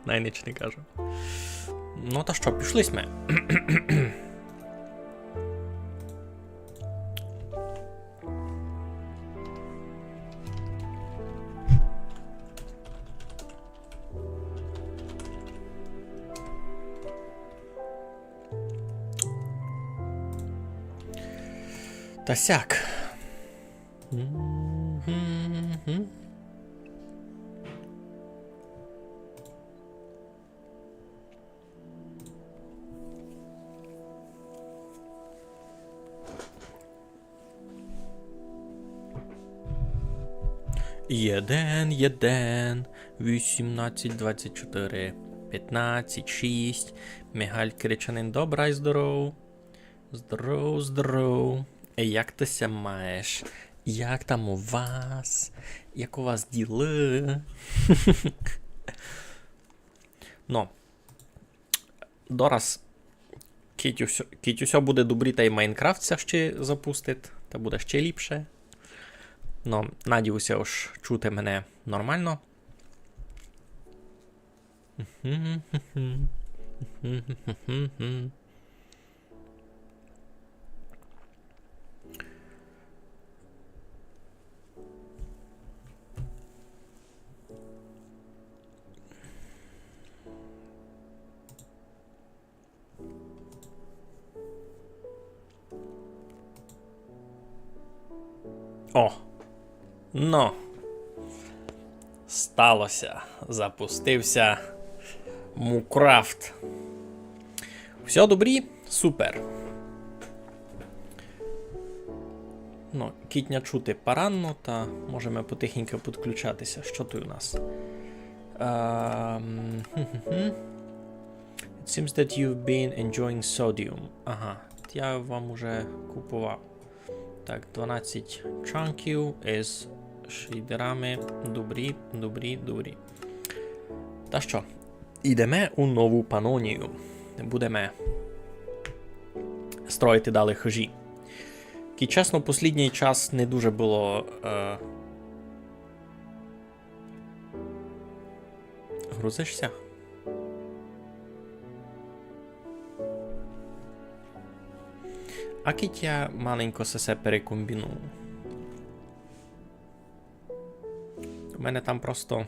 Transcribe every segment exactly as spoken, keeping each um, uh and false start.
Най нич не кажу. Ну та што, пішли сьме. Та сяк. Єден, єден, вісімнадцять, двадцять чотири, пятнадцять, шість. Мігаль Киричанин, добрай, здоров. Здоров, здоров. Е, як ты ся маєш? Як там у вас? Як у вас діла? Но, дораз, кідь усьо, кідь усьо буде добрі, тай Майнкрафт ся ще запустить, та буде ще ліпше. Но, надію ся, ож чути мене нормално. О! Но. Стало ся. Запустив ся Мукрафт. Всьо добрі? Супер. Но, кідь ня чути паранно, та можеме потихеньку підключати ся. Што туй у нас? Ем, хм-хм-хм. It seems that you've been enjoying sodium. Ага, я вам уже купував. Так, дванадцять чанків із шейдерами. Добрі, добрі, добрі. Та што, ідеме у Нову Панонію. Будеме строїти далі хыжі. Кідь чесно, послїднїй час не дуже было, е, Грузиш ся? А кідь я маленько сесе перекомбіную. У мене там просто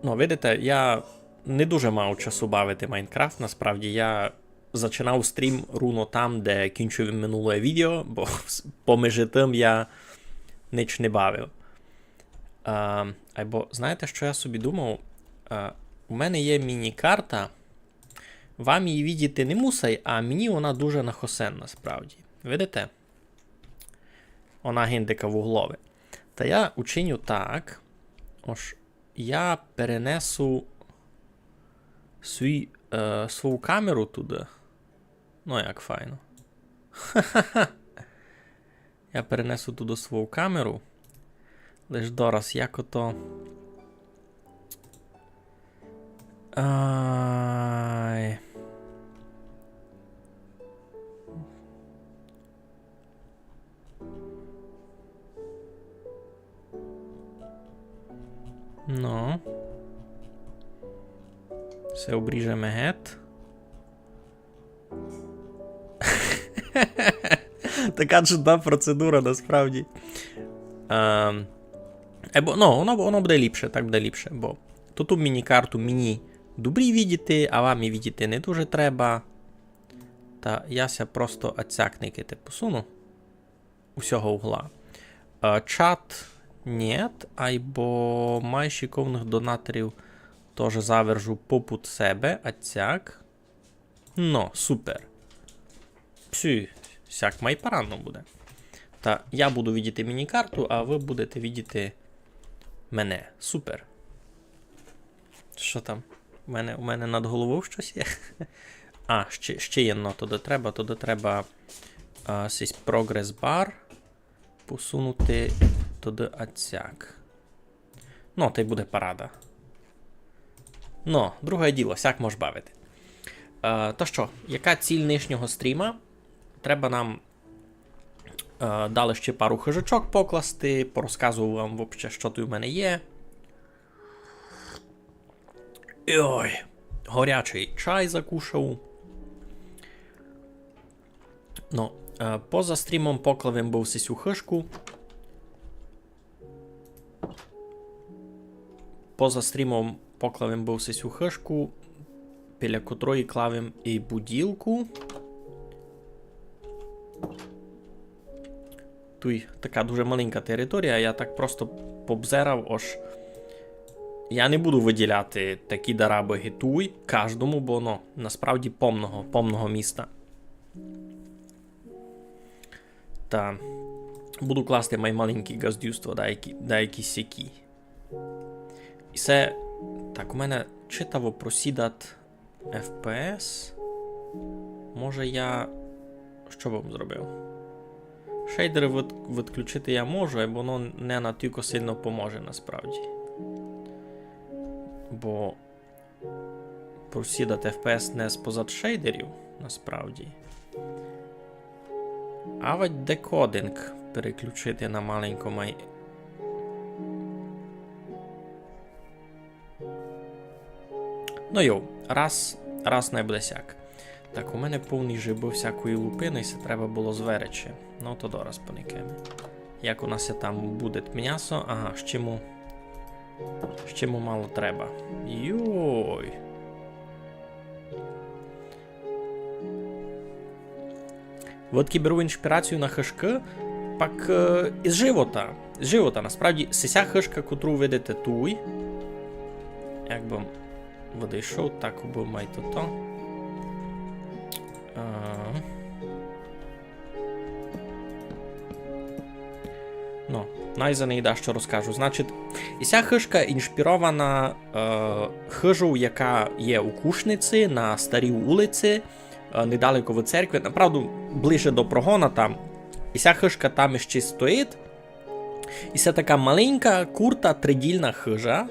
Ну, видите, я не дуже мав часу бавити Майнкрафт, насправді. Я зачинав стрім рувно там, де кінчив минуле відео, бо с-, поміж тым я нич не бавив. А, айбо, знаєте, што я собі думав? А, у мене є міні-карта. Вам її видіти не мусай, а мені вона дуже на хосен, насправді. Видите? Вона гиндика в углови. Та я учиню так, ож я перенесу свій, е, свою камеру туды. Ну, як файно. Ха-ха-ха. Я перенесу туды свою камеру. Лиш дораз, як ото. Ай. Ну. Се обріжеме гет. Така чудна процедура, насправді. Ем, е, бо, ну, воно, воно буде ліпше, так буде ліпше, бо ту, ту міні-карту мені добрі видіти, а вам і видіти не дуже треба. Та я ся просто оцяк никайте посуну у сього угла. Е, чат нєт, айбо май шиковных донаторів тоже завержу попуд себе, оцяк. Но, супер. Псю, сяк май парадно буде. Та я буду видіти міні-карту, а вы будете видіти мене. Супер. Што там? У мене, у мене над головов штось є. А, ще, ще єдно, туды треба, туды треба, а, сись прогрес бар. посунути туды ацяк. Ну, тай буде парада. Ну, друге діло, сяк мож бавити. Е, то што, яка ціль нынішнього стріма? Треба нам, е, далі ще пару хыжачок покласти, порозказую вам вообще, што туй у мене є. Ой, горячый чай закушав. Ну, е, поза стрімом поклав им быв сисю хыжку. Поза стрімом поклав им быв сисю хыжку, біля котрої клав им і буділку. Туй така дуже маленька територія, я так просто побзерав, ож я не буду выділяти такі дарабы ги туй каждому, бо, ну, насправді помного, помного міста. Та буду класти май маленькі ґаздівства, даякі, даякі сякі. І се, так, у мене читаво просідат F P S. Може я, што бы м зробив? Шейдеры выд-, выключити я можу, а воно не натілько сильно поможе насправді. Бо просідат F P S не спозад шейдерів, насправді. Авадь декодинґ переключити на маленько май. Ну йо, раз, раз най буде сяк. Так, у мене повный жебы всякої лупины, і се треба было зверечи. Ну, то дораз поникаєме. Як у нас там буде мнясо? Ага, ще му, ще му мало треба. Йой. От кидь беру іншпірацію на хыжкы, пак, е, із живота. З живота, насправді, сися хыжка, котру видите туй, як бы выдійшов, так бы май тото. Е, Ну, най за неї дашто розкажу. Значить, і ся хыжка іншпірована, е, хыжов, яка є у Кушниці, на Старій улици, е, недалеко від церкви. Направду, ближе до прогона там. І ся хыжка там іщи стоїть. І се така маленька, курта, тридільна хыжа,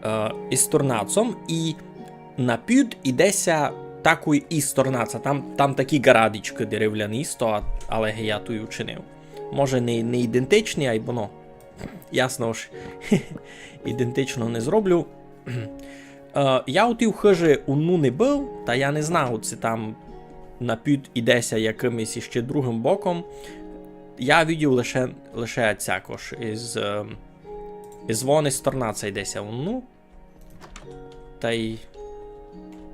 е, із торнацом, і на пюд іде ся такой із торнаца. Там, там такі ґарадичкы деревляні, сто, але ги я туй учинив. Може, не, не ідентичні, айбо, ну, ясно ж, ідентично не зроблю. Е, я у тій хыжи унну не быв, та я не знав, ци там на пюд іде ся якымось іщи другым боком. Я видів лише, лише цякош із, е, із вони сторнаца йде ся унну. Тай,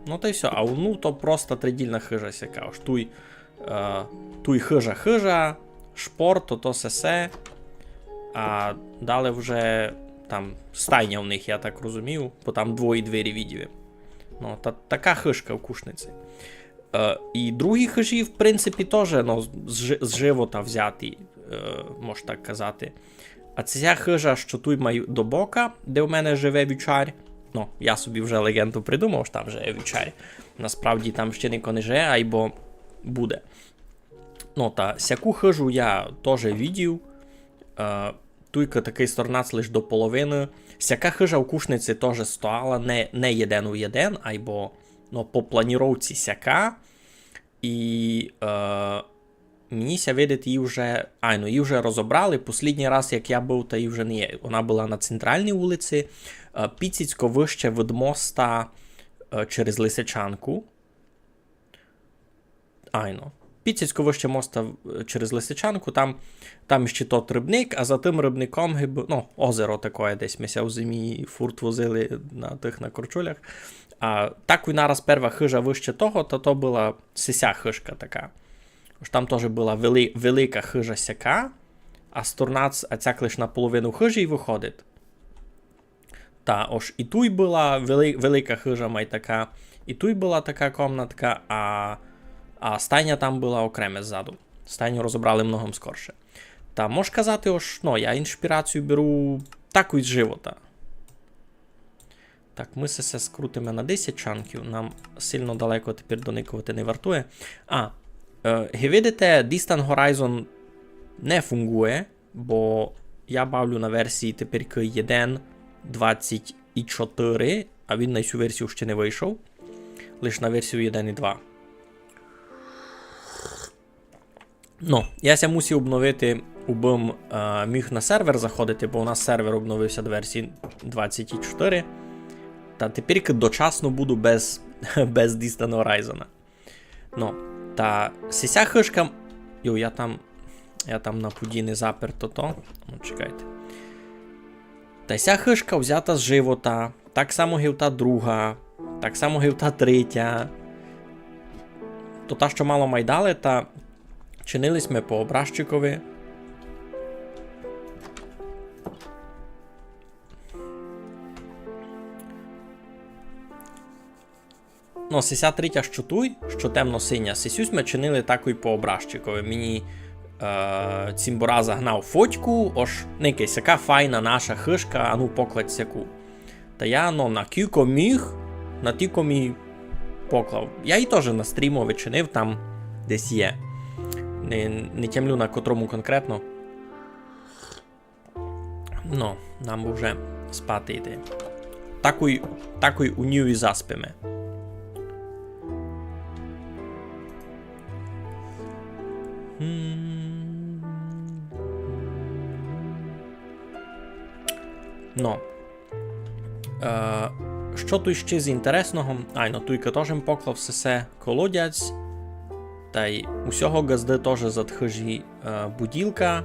ну, тай всьо. А унну то просто тридільна хыжа сяка. Ож туй, е, туй хыжа-хыжа, шпор, то, то сесе. А далі вже там стайня у них, я так розумію, бо там двоє двері видів. Ну, та, така хыжка у Кушниці. Е, і другі хыжі, в принципі, тоже, ну, з, з, з живота взяті, е, мож так казати. А ця хыжа, што туй маю до бока, де в мене живе вівчар. Ну, я собі вже легенду придумав, што там живе вівчар. Насправді там ще нико не живе, айбо буде. Ну, та сяку хыжу я тоже видів. Е, туйка такый сторнац лиш до половины. Сяка хыжа у Кушниці тоже стояла, не, не єден у єден, айбо, ну, по планіровці сяка. І, е, мені ся видить, її вже, ай, ну, її вже розобрали. Послідній раз, як я быв, та її вже не є. Вона была на центральній улици, е, піціцько выще від моста, е, через Лисичанку. Айно. Піціцько выще моста, е, через Лисичанку, там, там іщи тот рыбник, а за тым рыбником гибы, ну, озеро такоє десь. Мы ся у зимі фурт возили на тых, на корчулях. А так і нараз перва хыжа выще того, та то была сися хыжка така. Ож там тоже была вели-, велика хыжа сяка, а сторнац, а цяк лиш наполовину хыжі й выходить. Та, ож і туй была вели-, велика хыжа май така, і туй была така комнатка, а, а стайня там была окреме ззаду. Стайню розобрали многом скорше. Та мож казати, ож, ну, я іншпірацію беру таку із живота. Так, мы се, се скрутиме на десять чанків, нам сильно далеко тепер доникувати не вартує. А, е, ги видите, Distant Horizon не фунґує. бо я бавлю на версії тепер єден двадцять і чотири, а він на сю версію ще не вийшов. Лиш на версію єден і два. Ну, я ся мусив обновити, убым е, міг на сервер заходити, бо у нас сервер обновився до версії двадцять і чотири. Та тепер дочасно буду без, без Distant Horizon. Ну, та сися хижка. Йо, я там. Я там на пуді не запер тото. Ну, чекайте. Та ся хижка взята з живота. Так само ги та друга. Так само ги та третя. То та, що мало май далі, та чинили сьме по образчикови. Ну, сися третя, що туй, що темно-синя, сисю сьме чинили такой по образчикови. Мені е, цімбора загнав фотьку, ож никай, сяка файна наша хижка, ану покладь сяку. Та я, ну, на кілько міг, на тілько мі поклав. Я її тоже на стрімови чинив, там десь є. Не, не тямлю на котрому конкретно. Ну, нам бы вже спати йти. Такой, такой у ню і заспиме. М. Ну. Е, што туй ще з інтересного? Айно, туйка тоже м поклав сесе колодязь. Тай усього ґазды тоже зад хыжі е, буділка.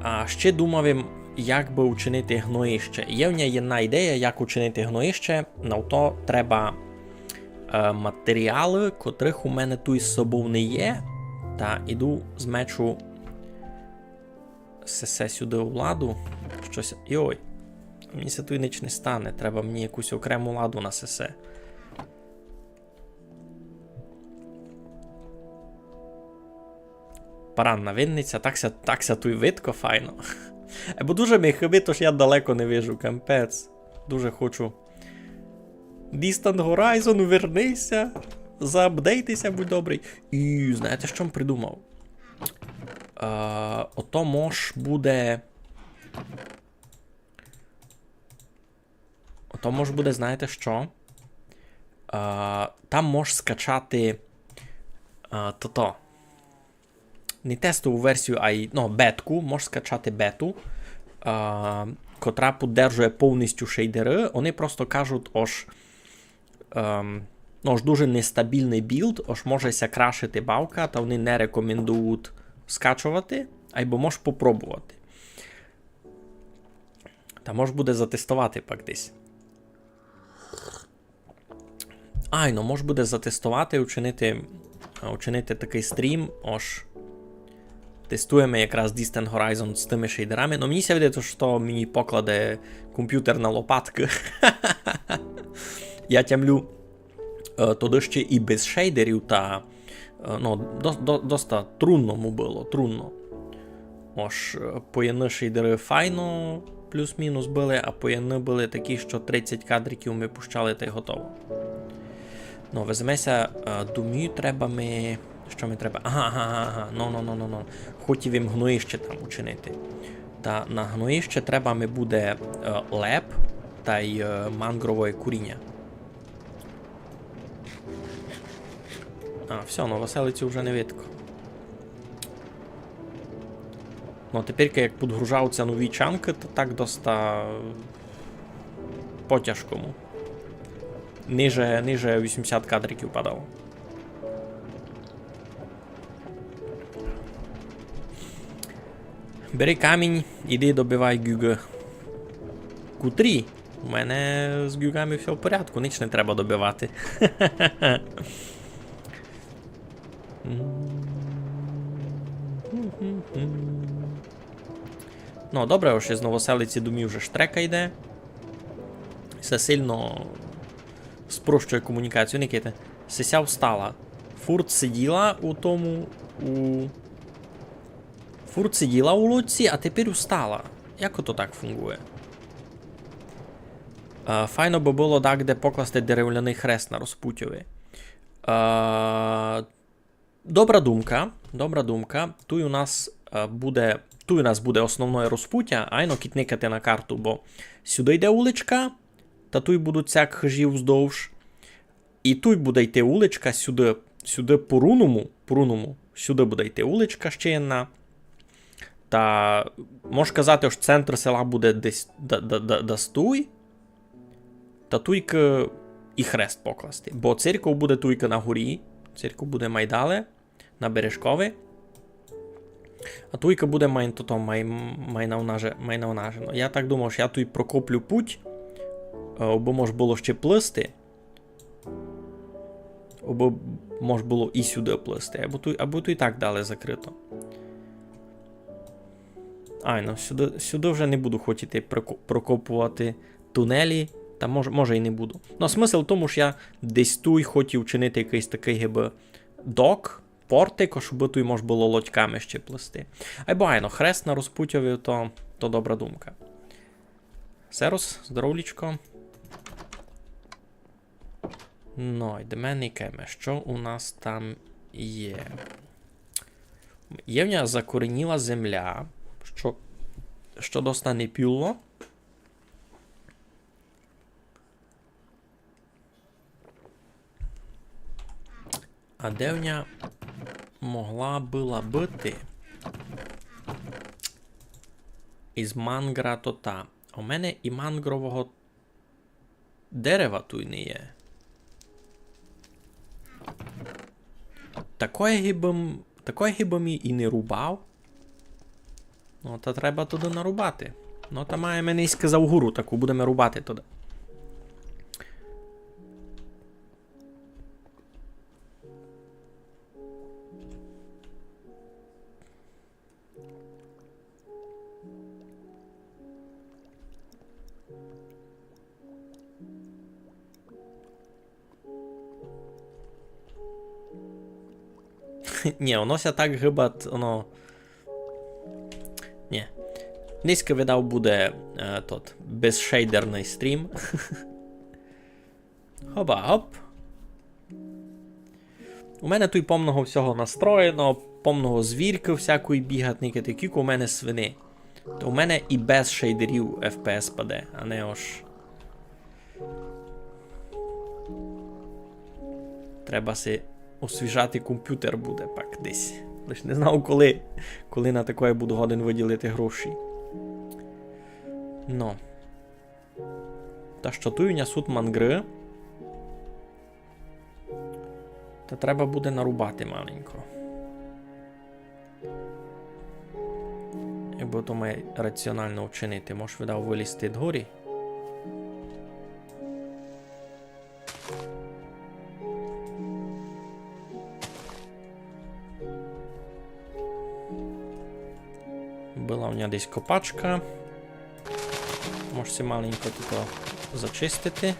А ще думав им, як бы учинити гноїще. Є в мене єдна ідея, як учинити гноїще. На то треба е, матеріалы, котрых у мене туй з собов не є. Та іду змечу сесе сюды у ладу. Штось. Йой. Мені се туй нич не стане. Треба мені якусь окрему ладу на сесе. Паранна винниця, так ся, так ся туй видко файно. Е, бо дуже ми хибить, тож я далеко не вижу, капець. Дуже хочу. Distant Horizon, вернися. Заапдейтися, будь добрый. І знаєте, што м придумав? Е, ото мож буде. Ото мож буде, знаєте што? Е, там мож скачати е, тото. Не тестову версію, а й, ну, бетку. Мож скачати бету, е, котра поддержує повністю шейдеры. Они просто кажуть, ож, ем, ну, ож дуже нестабілный білд, ож може ся крашити бавка, та они не рекомендують скачовати, айбо мож попробовати. Та мож буде затестовати пак десь. Айно, мож буде затестовати, учинити, учинити такый стрім, ож тестуєме якраз Distant Horizon з тыми шейдерами. Но мені ся видить, што мені покладе компютер на лопаткы. Я тямлю, е, тогды ще і без шейдерів, та, е, ну, до, до, доста трудно му было, трудно. Ож, е, поєдны шейдеры файно плюс-мінус были, а поєдны были такі, што тридцять кадриків ми пущали, та й готово. Ну, веземе ся, е, думаю, треба ми, што ми треба? Ага, ага, ага, ага, ну, ну, ну, ну, ну. Хотів им гноїще там учинити. Та на гноїще треба ми буде, е, леп тай, е, мангровоє коріня. А, всьо, Новоселицю вже не видко. Ну, а тепер, як підгружаються нові чанкы, то так доста по-тяжкому. Ниже, ниже вісімдесят кадриків падало. Бери камінь, іди добивай ґюґы. Котрі? У мене з ґюґами всьо в порядку, ніч не треба добивати. Ну, добре, ож із Новоселиці до мі вже штрека йде. Се сильно спрощує комунікацію. Никайте, сися встала. Фурт сиділа у тому, у Фурт сиділа у лодці, а тепер устала. Як ото так фунґує? Е, файно бы было дагде покласти деревляный хрест на розпутьови. Е, добра думка. Добра думка. Туй у нас, е, буде, туй у нас буде основноє розпутя, айно кидь никати на карту, бо сюды йде уличка, та туй будуть сяк хыжі вздовж. І туй буде йти уличка сюды, сюды по руному, по руному, сюды буде йти уличка ще єдна. Та мож казати, ож центр села буде десь да, да, да, да туй. Та туйкы і хрест покласти. Бо церков буде туйкы на горі, церков буде май дале, на Бережкови. А туйкы буде май тото, май, май навнаже-, май навнажено. Я так думав, што я туй прокоплю путь, е, обы мож было ще плысти. Обы мож было і сюды плысти, або туй, або туй так дале закрыто. Айно, сюды, сюды вже не буду хотіти проко-, прокопувати тунелі, та мож-, може і не буду. Но смысл в тому, што я десь туй хотів чинити якыйсь такый гибы док, портик, щоб туй мож было лодьками ще плысти. Айбо айно, хрест на розпутьови, то, то добра думка. Серус, здоровлічко. Но, йдеме, никаєме, што у нас там є. Є в ня закореніла земля, што, што доста не піло. А де в ня могла была быти із мангра тота? У мене і мангрового дерева туй не є. Такоє гибы м-, такоє гибы м і не рубав. Но, та треба туды нарубати. Но, та маєме низько за угору, таку будеме рубати туды. Нї, воно ся так гибать, воно. Нї. Низько, видав, буде, е, тот, безшейдерный стрім. Хоба, гоп. У мене туй помного всього настроєно, помного звіркы всякої бігать, никати, кілько у мене свини. То у мене і без шейдерів еф пі ес паде, а не ож. Треба си освіжати компютер буде пак десь. Лиш не знав коли, коли на такоє буду годен виділити гроші. Но. Та што туй у ня сут мангры. Та треба буде нарубати маленько. Якбы то май раціонално вчинити, мож, видав, вылізти дгорі. Была у мене десь копачка. Мож си маленько туй зачистити.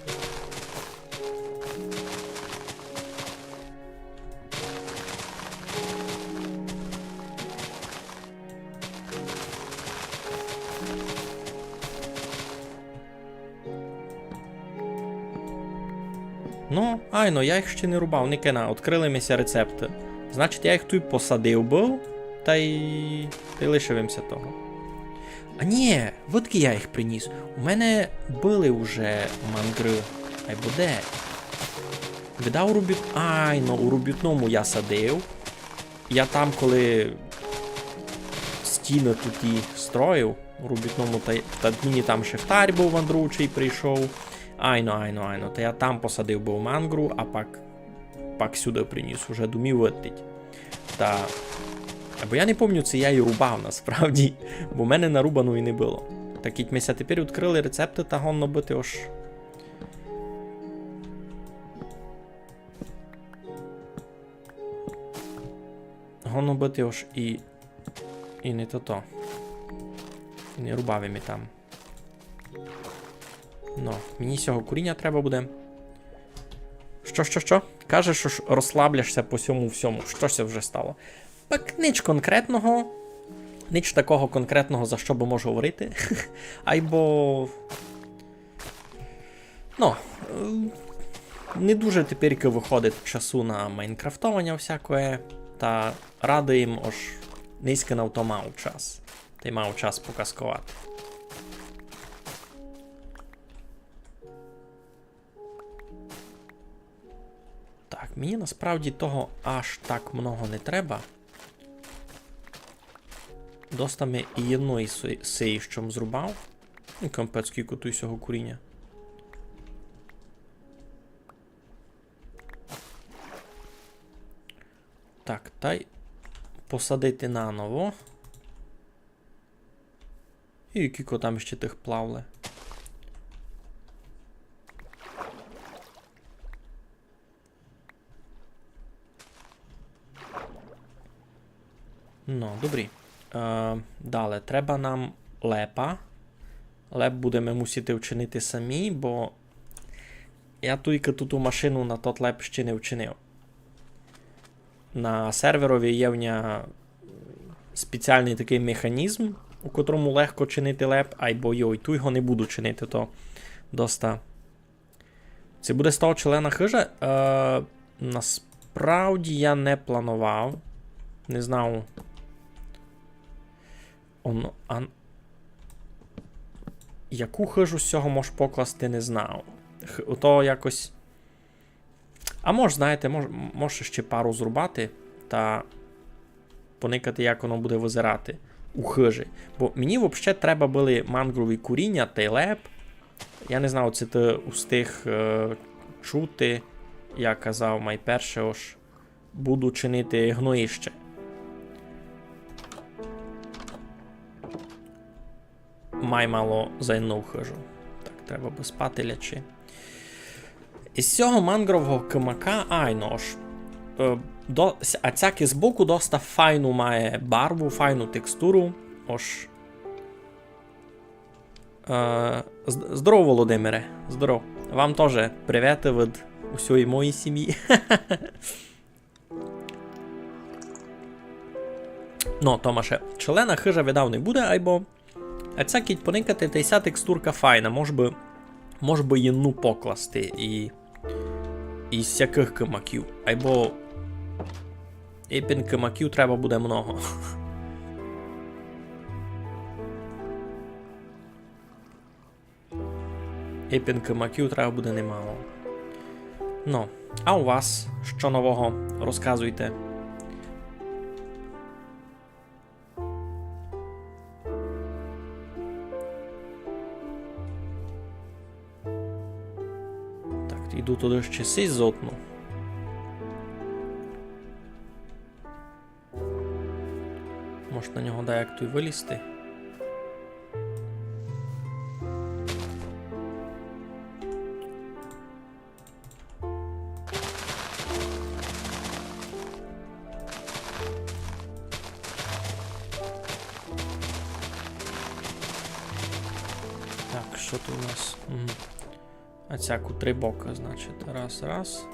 Ну, айно, я їх ще не рубав, никай на, открыли ми ся рецепты. Значить, я їх туй посадив быв, тай, тай лишив им ся того. А нї, водкы я їх приніс. У мене были уже мангры. Айбо де? Видав у робіт-, айно, у робітному я садив. Я там, коли стіны туй і строїв у робітному, та, та мені там шефтарь быв вандруючый прийшов. Айно, айно, айно. Та я там посадив быв мангру, а пак, пак сюды приніс, уже думів вытить. Та, айбо я не помню, ци я її рубав насправді, бо в мене нарубаної не было. Та кідь ми ся тепер открыли рецепты, та годно быти ож. Годно быти ож і, і не тото. І не рубав им і там. Но, мені сього коріня треба буде. Што, што, што? Кажеш, ож розслабляєш ся по сьому всьому. Што ся вже стало? Так, нич конкретного. Нич такого конкретного, за што бы мож говорити. Айбо Ну, е, не дуже тепер выходить часу на майнкрафтованя всякоє. Та радый им, ож нынька на то мав час. Тай мав час показковати. Так, мені насправді того аж так много не треба. Доста ми і єдної сої, сої, што м зрубав. Ну, капець, кілько туй сього куріня. Так, тай посадити наново. І кілько там ще тых плавле. Ну, добрі. Е, дале, треба нам лепа. Леп будеме мусити вчинити самі, бо я туйка туту машину на тот леп ще не вчинив. На серверови є в ня спеціалный такый механізм, у котрому легко чинити леп, айбо йой, туй го не буду чинити, то доста. Ци буде з того челена хыжа? Е, насправді я не планував. Не знав. Он, а, яку хыжу з сього мож покласти, не знав. Х-, ото якось. А мож, знаєте, мож, мож ще пару зрубати та поникати, як воно буде визирати у хыжі. Бо мені вообще треба были мангрові куріня тай леп. Я не знав, ци ты устиг, е, чути. Я казав май перше, ож буду чинити гноїще. Май мало за єдну хыжу. Так, треба бы спати лячи. Із сього мангрового кымака, айно ж, е, до, с-, а цяк і збоку доста файну має барву, файну текстуру. Ож, е, з-, здоров, Володимире, здоров. Вам тоже привет від усьої моєї сімї. Но, Томаше, челена хыжа видав не буде, айбо а ця кідь поникати, тай ся текстурка файна, мож бы, мож бы єдну покласти і, і з сякых кымаків. Айбо епін кымаків треба буде много. Епін кымаків треба буде немало. Ну, а у вас што нового? Розказуйте. Так, іду туды ще сись зотну. Мож на нього даяк туй вылізти. Так, што туй у нас? Мгм. А цяк у три бока, значить. Раз, раз.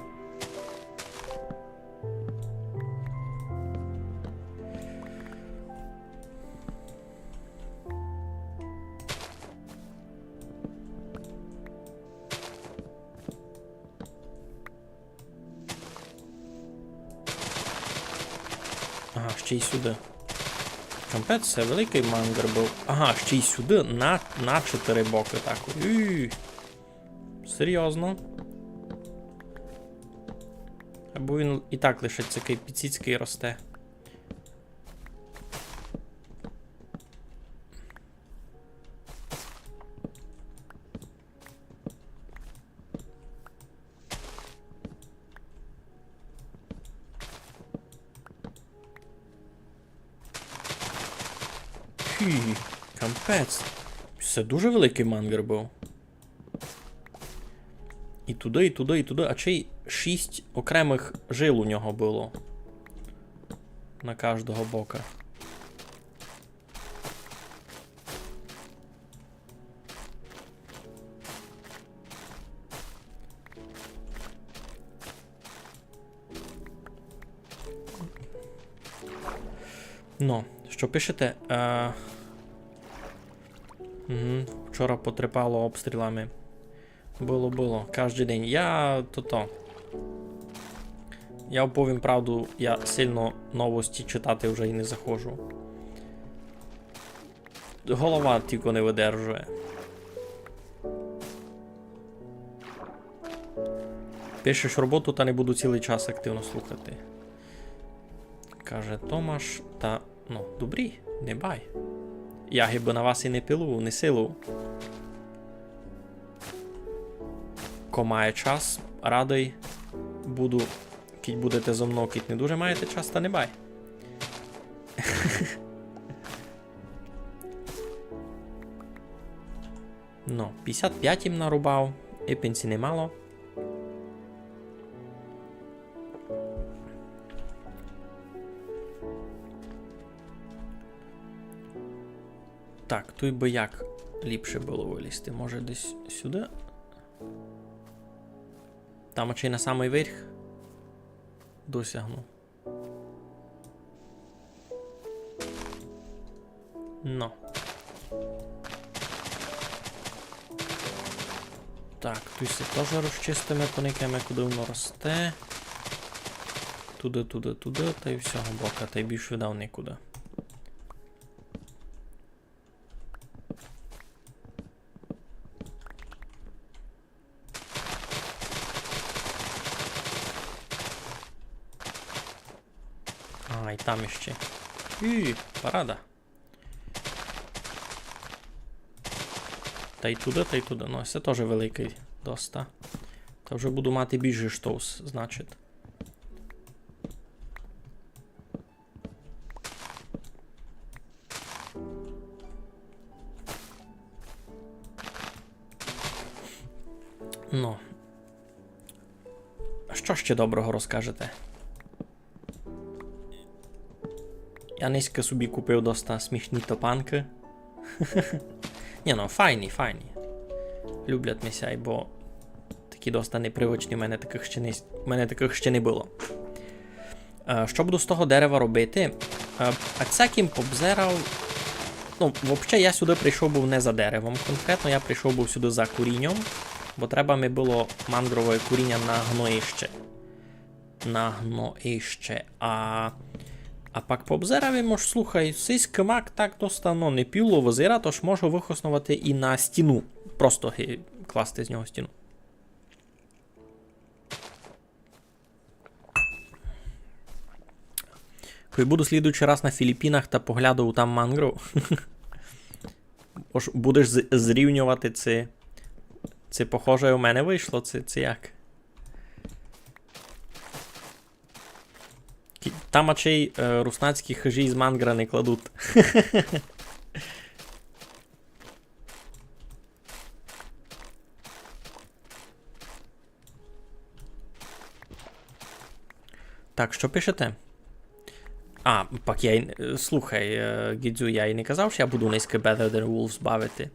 Ага, ще й сюды. Капець, се великый мангар быв. Ага, ще й сюды на, на чотыри бокы так. Уй. Серйозно. Або він і так лише такый піціцькый росте. Хі, капець. Се дуже великый мангар быв. І туды, і туды, і туды. А ще й шість окремых жил у нього было. На каждого бока. Ну, што пишете? Е, мгм, вчора потрепало обстрілами. Было, было, каждый день. Я то, то. Я повім правду, я сильно новості читати вже й не заходжу. Голова тілько не выдержує. Пишеш роботу, та не буду цілый час активно слухати. Каже Томаш, та, ну, добрі, не бай. Я гибы на вас і не пилу, не силу. Ко має час, радый буду, кідь будете зо мнов, кідь не дуже маєте час, та не бай. Ну, пятдесят пять їм нарубав, і пенсії немало. Так, туй бы як ліпше было вылізти? Може, десь сюды? Там очей на самый верх досягну. Но. Так, туй се тоже розчистиме, поникаєме, куды воно росте. Туды, туды, туды, та й всього бока, та й більш видав никуды. А, і там іщи. І, парада. Та й туды, та й туды. Ну, се тоже великый доста. Та вже буду мати більше штовс, значить. Ну. Што ще доброго розкажете? Я нынька собі купив доста смішні топанкы. Ні, ну, файні, файні. Люблять ми ся, бо такі доста непривычні, в мене такых ще не, в мене такых ще не было. Е, што буду з того дерева робити? Е, а сяк им пообзирав. Ну, вообще, я сюды прийшов быв не за деревом конкретно, я прийшов быв сюды за коріньом, бо треба ми было мангрове коріня на гноїще. На гноїще. А, а пак пообзирав им, ож, слухай, сись кимак так доста, ну, не піло визира, тож можу выхосновати і на стіну. Просто ги-, класти з нього стіну. Коли буду слідуючий раз на Філіппінах та поглядав там мангров. Ож будеш з-, зрівнювати, ци, ци похоже у мене вышло, ци, ци як? Кі-, там ачей, е, руснацькі хыжі з мангра не кладуть. Так, што пишете? А, пак я й, е, слухай, е, Гідзю, я й не казав, што я буду нынька Better Than Wolves бавити.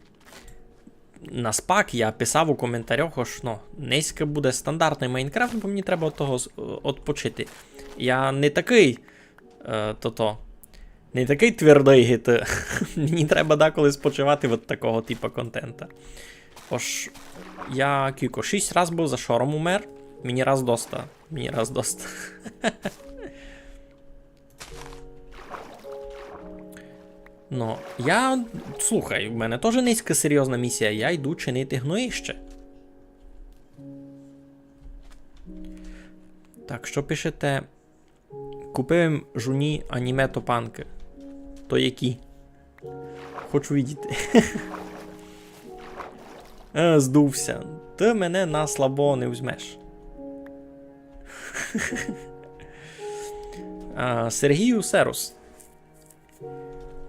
Наспак, я писав у коментарях, ож, ну, нынька буде стандартный Майнкрафт, бо мені треба од того з-, е, одпочити. Я не такый Е, тото. Не такый твердый ги ты. Мені треба деколи спочивати від такого типа контента. Ож я кілько, шість раз быв за шором умер. Мені раз доста. Мені раз доста. Ну, я, слухай, в мене тоже нынька серйозна місія, я йду чинити гноїще. Так, што пишете? Купив им жуні аніме топанкы. То які? Хочу видіти. Е, здувся. Ты мене на слабого не возьмеш. А, Сергію Серус.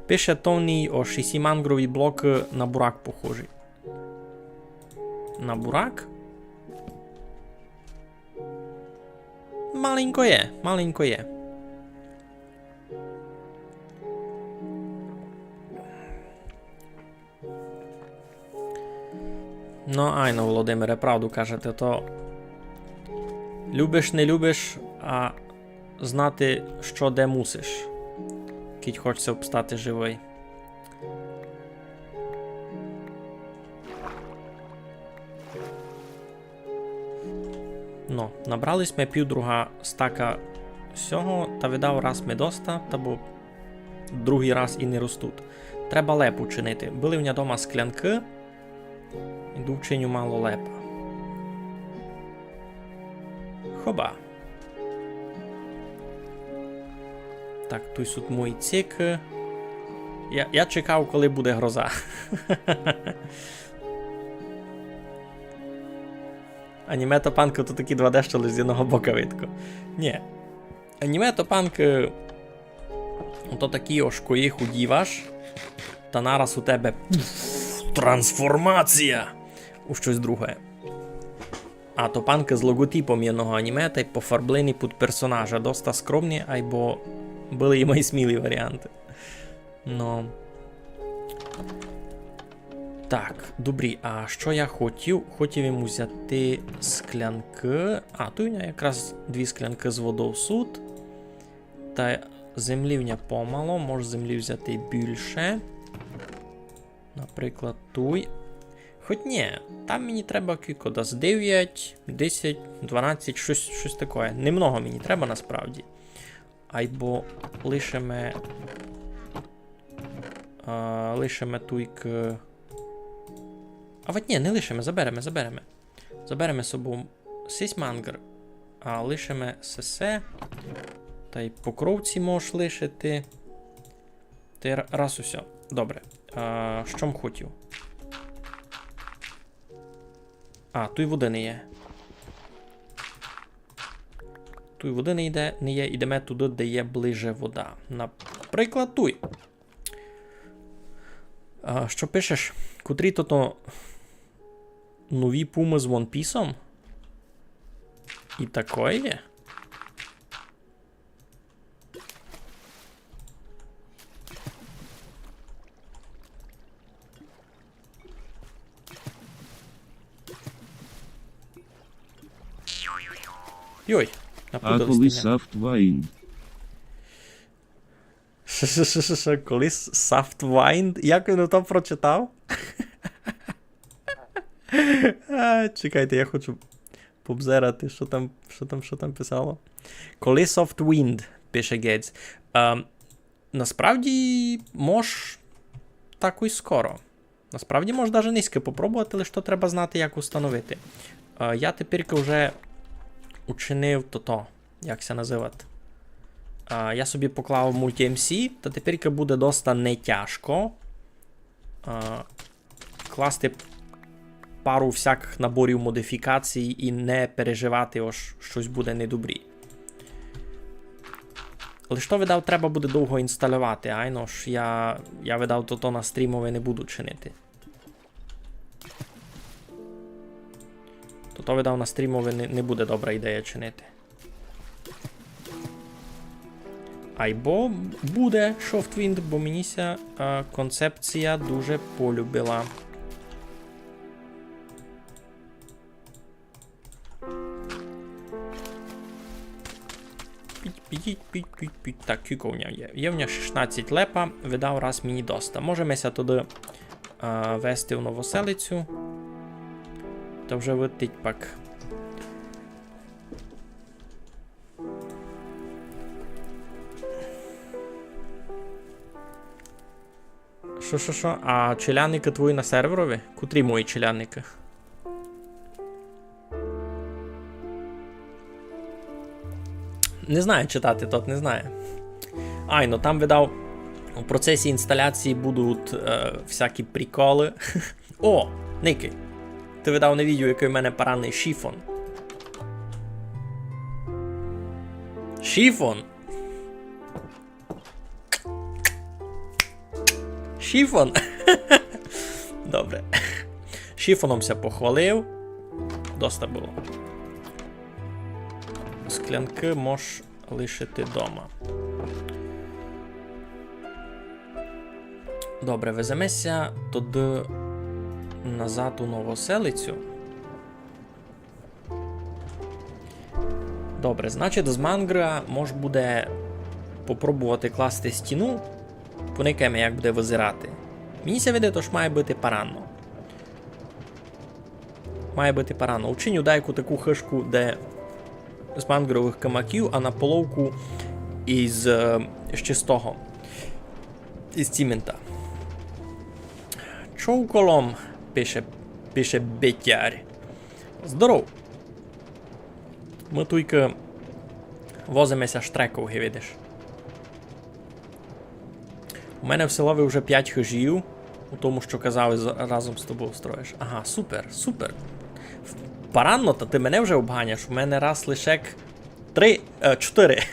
Пише Тоні, ож исі мангрові блокы на бурак похожі. На бурак? Маленько є, маленько є. Ну, айно, Володимире, правду кажете, то любиш, не любиш, а знати, што де мусиш, кідь хочеться обстати живый. Ну, Набрали сьме півдруга стака сього, та видав раз ми доста, та бо другый раз і не ростуть. Треба лепу чинити. Были в ня дома склянкы. Іду вчиню мало лепа. Хоба. Так, туй суть мої цикы. Я, я чекав, коли буде гроза. Аніме топанкы то такі два дэ, што лиш з єдного бока видко. Нї. Аніме топанкы то такі, ож ко їх удіваш, та нараз у тебе трансформація у штось друге. А топанкы з логотипом єдного аніме тай пофарблені під персонажа. Доста скромні, айбо были і май смілі варіанты. Но. Так, добрі, а што я хотів? Хотів им узяти склянкы. А, туй у ня якраз дві склянкы з водов суть. Та землі в ня помало, мож землі взяти більше. Наприклад, туй. Хоть нї, там мені треба кілько, десь девять, десять, дванадцять, штось, штось такоє. Немного мені треба насправді. Айбо лишиме, а, лишиме туйк. А от нї, не лишиме, забереме, забереме. Забереме собу сись мангр, а лишиме сесе. Тай покровці можеш лишити. Тай ра-, раз усьо. Добре. А, што м хотів? А, туй воды не є. Туй воды не йде, не є. Ідеме туды, де є ближе вода. Наприклад, туй. А, што пишеш? Котрі то, то нові пумы з One Piece-ом? І такоє є? Йой, а напудали коли сте мене. Softwind? Ш-ш-ш-ш-ш, коли с-, Softwind? Як він то прочитав? А, чекайте, я хочу побзерати, што там, што там, што там писало. Коли Softwind, пише Гейтс. Ем, насправді, мож такой скоро. Насправді, мож даже нынька попробовати, лиш то треба знати, як установити. Е, я теперь уже учинив тото, як ся называть. Е, я собі поклав мульті-ем сі, та теперь буде доста нетяжко, е, класти пару всякых наборів модифікацій і не переживати, ож штось буде недобрі. Лиш то, видав, треба буде довго інсталювати, айно ж я, я, видав, тото на стрімови не буду чинити. Тото, видав, на стрімови не, не буде добра ідея чинити. Айбо буде Softwind, бо мені ся, е, концепція дуже полюбила. Піть, піть, піть, піть, піть. Так, кілько в ня є? Є в ня шістнадцять лепа, видав, раз мені доста. Можеме ся туды, е, вести в Новоселицю. Та вже видить пак. Шо, шо, шо? А челядникы твої на серверови? Котрі мої челядникы? Не знає читати, тот не знає. Айно, там, видав, у процесі інсталяції будуть, е, всякі приколы. О, никай. Ты, видав, не видів, якый у мене парадный шифон. Шифон? Шифон. Добре. Шифоном ся похвалив. Доста было. Склянкы мож лишити дома. Добре, веземе ся туды назад у Новоселицю. Добре, значить, з мангра мож буде попробовати класти стіну. Поникаєме, як буде визирати. Мені ся видить, ож має быти парадно. Має быти парадно. Учиню дайку таку хыжку, де з мангровых камаків, а на половку із, е, ще з того. Із цімента. Човколом, пише, пише Бетяр. Здоров. Мы туйка возиме ся штреков, ги видиш. У мене в селови вже пять хыжів, у тому, што казав, з-, разом з тобов строїш. Ага, супер, супер. Паранно, та ты мене вже обганяш. У мене раз лише к-, три, е, чотири.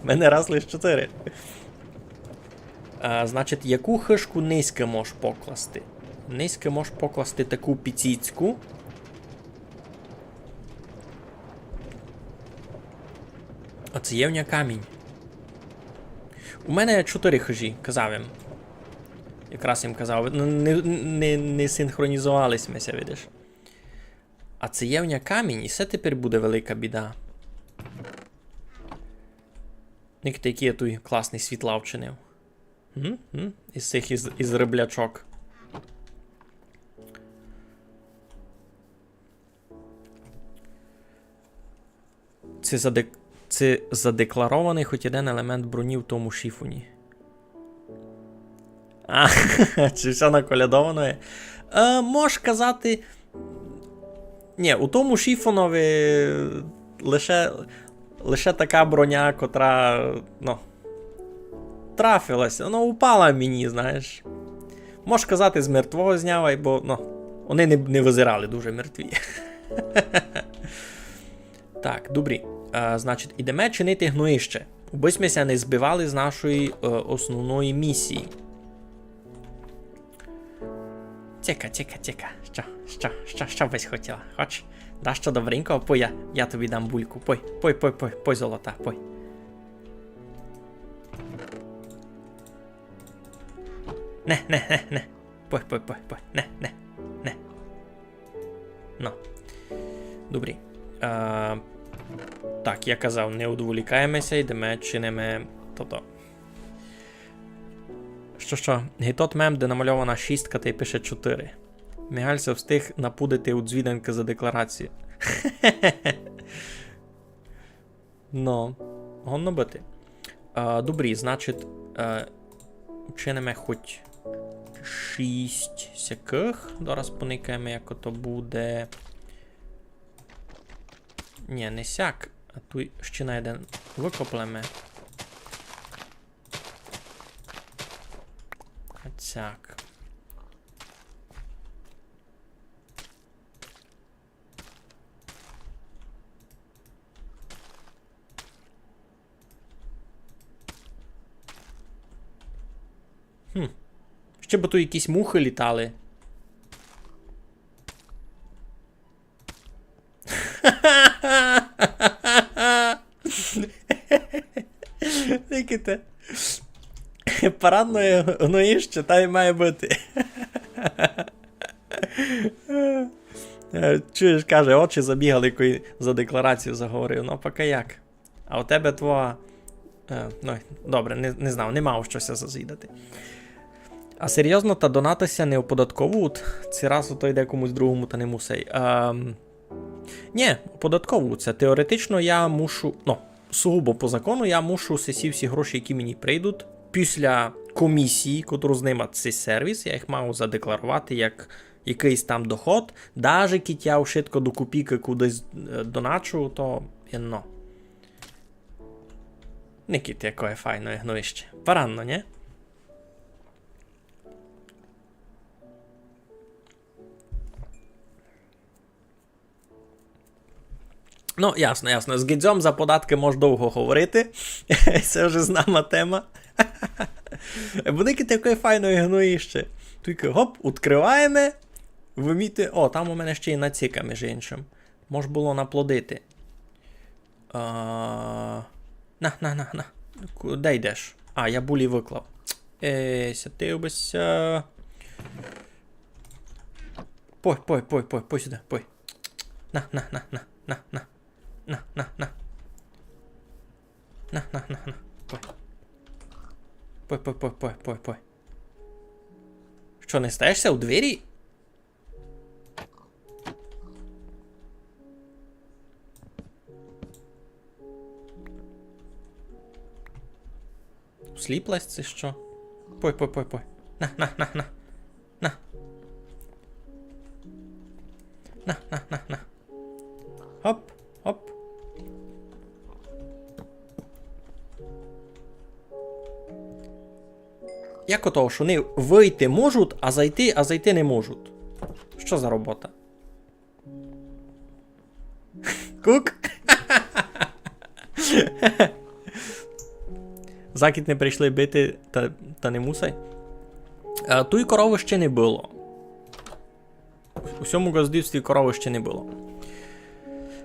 У мене раз лише чотири. Е, значить, яку хыжку низько мож покласти? Низько мож покласти таку піціцьку. А ци є в ня камінь? У мене чотири хыжі, казав им. Якраз им казав, н-, не, не, не синхронізовали сьме ся, видиш. А ци є в ня камінь, і се тепер буде велика біда. Никайте, які я туй класні світла вчинив. М? М? Із сих, із, із риблячок. Ци задек-, ци задекларованый хоть єден елемент броні в тому шифоні? А, ци всьо наколядовано є? Е, мож казати, нї, у тому шифонови лише, лише така броня, котра, ну, трафила ся, ну, упала мені, знаєш. Мож казати, з мертвого зняв, бо, ну, они не, не визирали дуже мертві. Так, добрі. Е, значить, ідеме чинити гноїще. Убы сьме ся не збивали з нашої, е, основної місії. Цека, цека, цека. Што, што, што, што бысь хотіла? Хоч? Дашто добренького? Пой, я, я тобі дам бульку. Пой, пой, пой, пой, пой, золота, пой. Не, не, не, не. Пой, пой, пой, пой. Не, не, не. Ну. Добрі. Е, так, я казав, не одволікаєме ся, йдеме, чиниме тото. Што, што? Ги тот мем, де намальована шістка, та й пише чотири. Мігаль ся встиг напудити у дзвіданкы за декларацію. Ну, годно быти. А, добрі, значить, е, учиниме хоть шість сякых. Зараз поникаєме, як ото буде. Нї, не сяк. А туй ще на єден выкоплеме. А сяк. Хм. Ще бы туй якісь мухы літали. Никайте. Парадноє гноїще, та й має быти. Е, чуєш, каже, очі забігали, коли за декларацію заговорив. Ну, поки як. А у тебе твоя, е, ну, добре, не, не знав, не мав што ся зазвідати. А серйозно, та донаты ся не оподатковують? Ци раз ото йде комусь другому, та не мусей. Ем, нї, оподатковують ся. Теоретично я мушу, ну, сугубо по закону, я мушу сесі всі гроші, які мені прийдуть, після комісії, котру знимать цей сервіс, я їх маю задекларувати як якыйсь там доход, даже кідь я вшытко до копійкы кудись, е, доначу, то єдно. Никайте, якоє файноє гноїще. Паранно, нї? Ну, ясно, ясно. З Гідзьом за податкы мож довго говорити. Се вже знама тема. Бо никайте, якоє файноє гноїще. Туйка, гоп, відкрываєме. Выміти-, о, там у мене ще й нацика, між іншим. Мож было наплодити. А, на, на, на, на. Ку-, де йдеш? А, я булі выклав. Е, сятив бы ся. Пой, пой, пой, пой, пой сюды, пой. На, на, на, на, на, на. На, на, на, на. На, на, на, на. Пой. Пой, пой, пой, пой, пой, пой. Што, не стаєш ся у двері? Сліплась ци што? Пой, пой, пой, пой. На, на, на, на. На. На, на, на, на. Оп, оп. Як ото, што они выйти можуть, а зайти, а зайти не можуть? Што за робота? Кук. Закіт не прийшли бити, та, та не мусай. А, туй коровы ще не было. У сьому ґаздівстві коровы ще не было.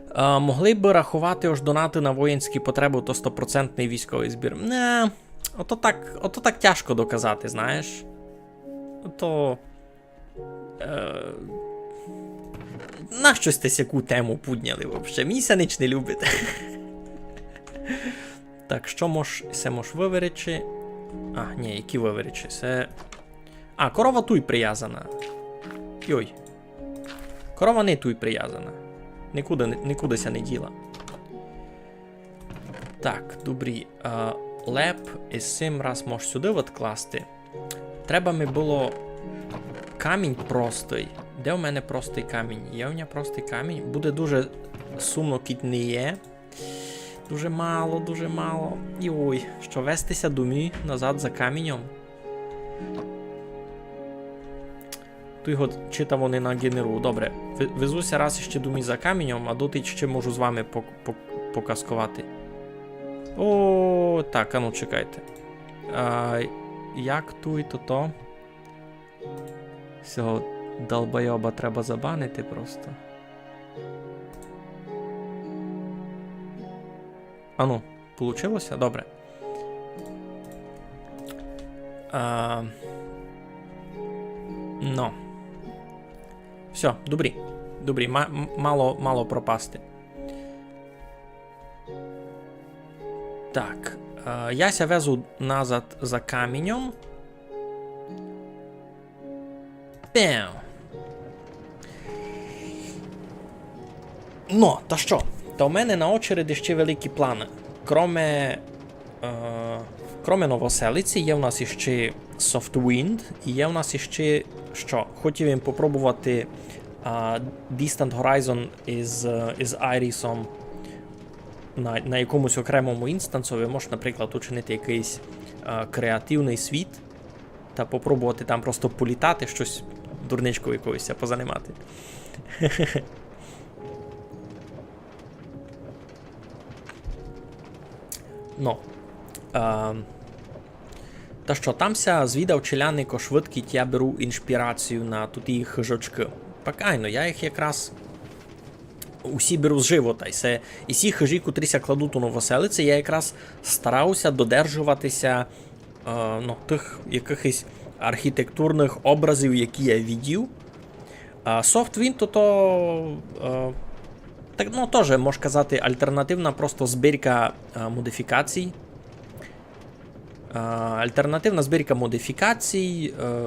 А, могли бы раховати, ож донаты на воїнські потребы то стопроцентный військовый збір. Не, ото так, ото так тяжко доказати, знаєш. Ото Е, нащо сьте сяку тему пудняли вообще? Мені ся нич не любить. Так, што мож, се мож выверечи? А, ні, які выверечи? Се... А, корова туй привязана. Йой. Корова не туй привязана. Никуды, никуды ся не діла. Так, добрі. Е, леп із сим раз мож сюды одкласти. Треба ми было камінь простый. Де у мене простый камінь? Є у мене простый камінь? Буде дуже сумно, кідь не є. Дуже мало, дуже мало. Йой, што вести ся домі назад за каміньом? Туй го читаво не нагенерую. Добре, ви-, везу ся раз іщи домі за каміньом, а доти іщи можу з вами пок-, пок-, показковати. О, так, ану, чекайте. А, як туй тото? Сього долбойоба треба забанити просто. Ану, получило ся? Добре. А, но. Всьо, добрі. Добрі, ма-, м-, мало, мало пропасти. Так, е, я ся везу назад за каміньом. Пем. Но, та што? Та у мене на очереди іщи великі планы. Кроме, е, кроме Новоселиці, є в нас іщи Softwind, і є в нас іщи што? Хотів им попробовати, а, Distant Horizon із, із Айрісом на, на якомусь окремому інстансови. Можеш, наприклад, учинити якыйсь, е, креативный світ та попробовати там просто політати, штось дурничков якогось ся позанимати. Но. Е, та што, там ся звідав челядник, ож видкідь я беру іншпірацію на туті хыжочкы. Пак айно, я їх якраз усі беру з живота. І се, і сі хыжі, котрі ся кладуть у Новоселиці, я якраз старав ся додержовати ся, е, ну, тых якыхось архітектурных образів, які я видів. А Softwind то, то, е, так, ну, тоже, мож казати, альтернативна просто збірка, е, модифікацій. Е, альтернативна збірка модифікацій, е,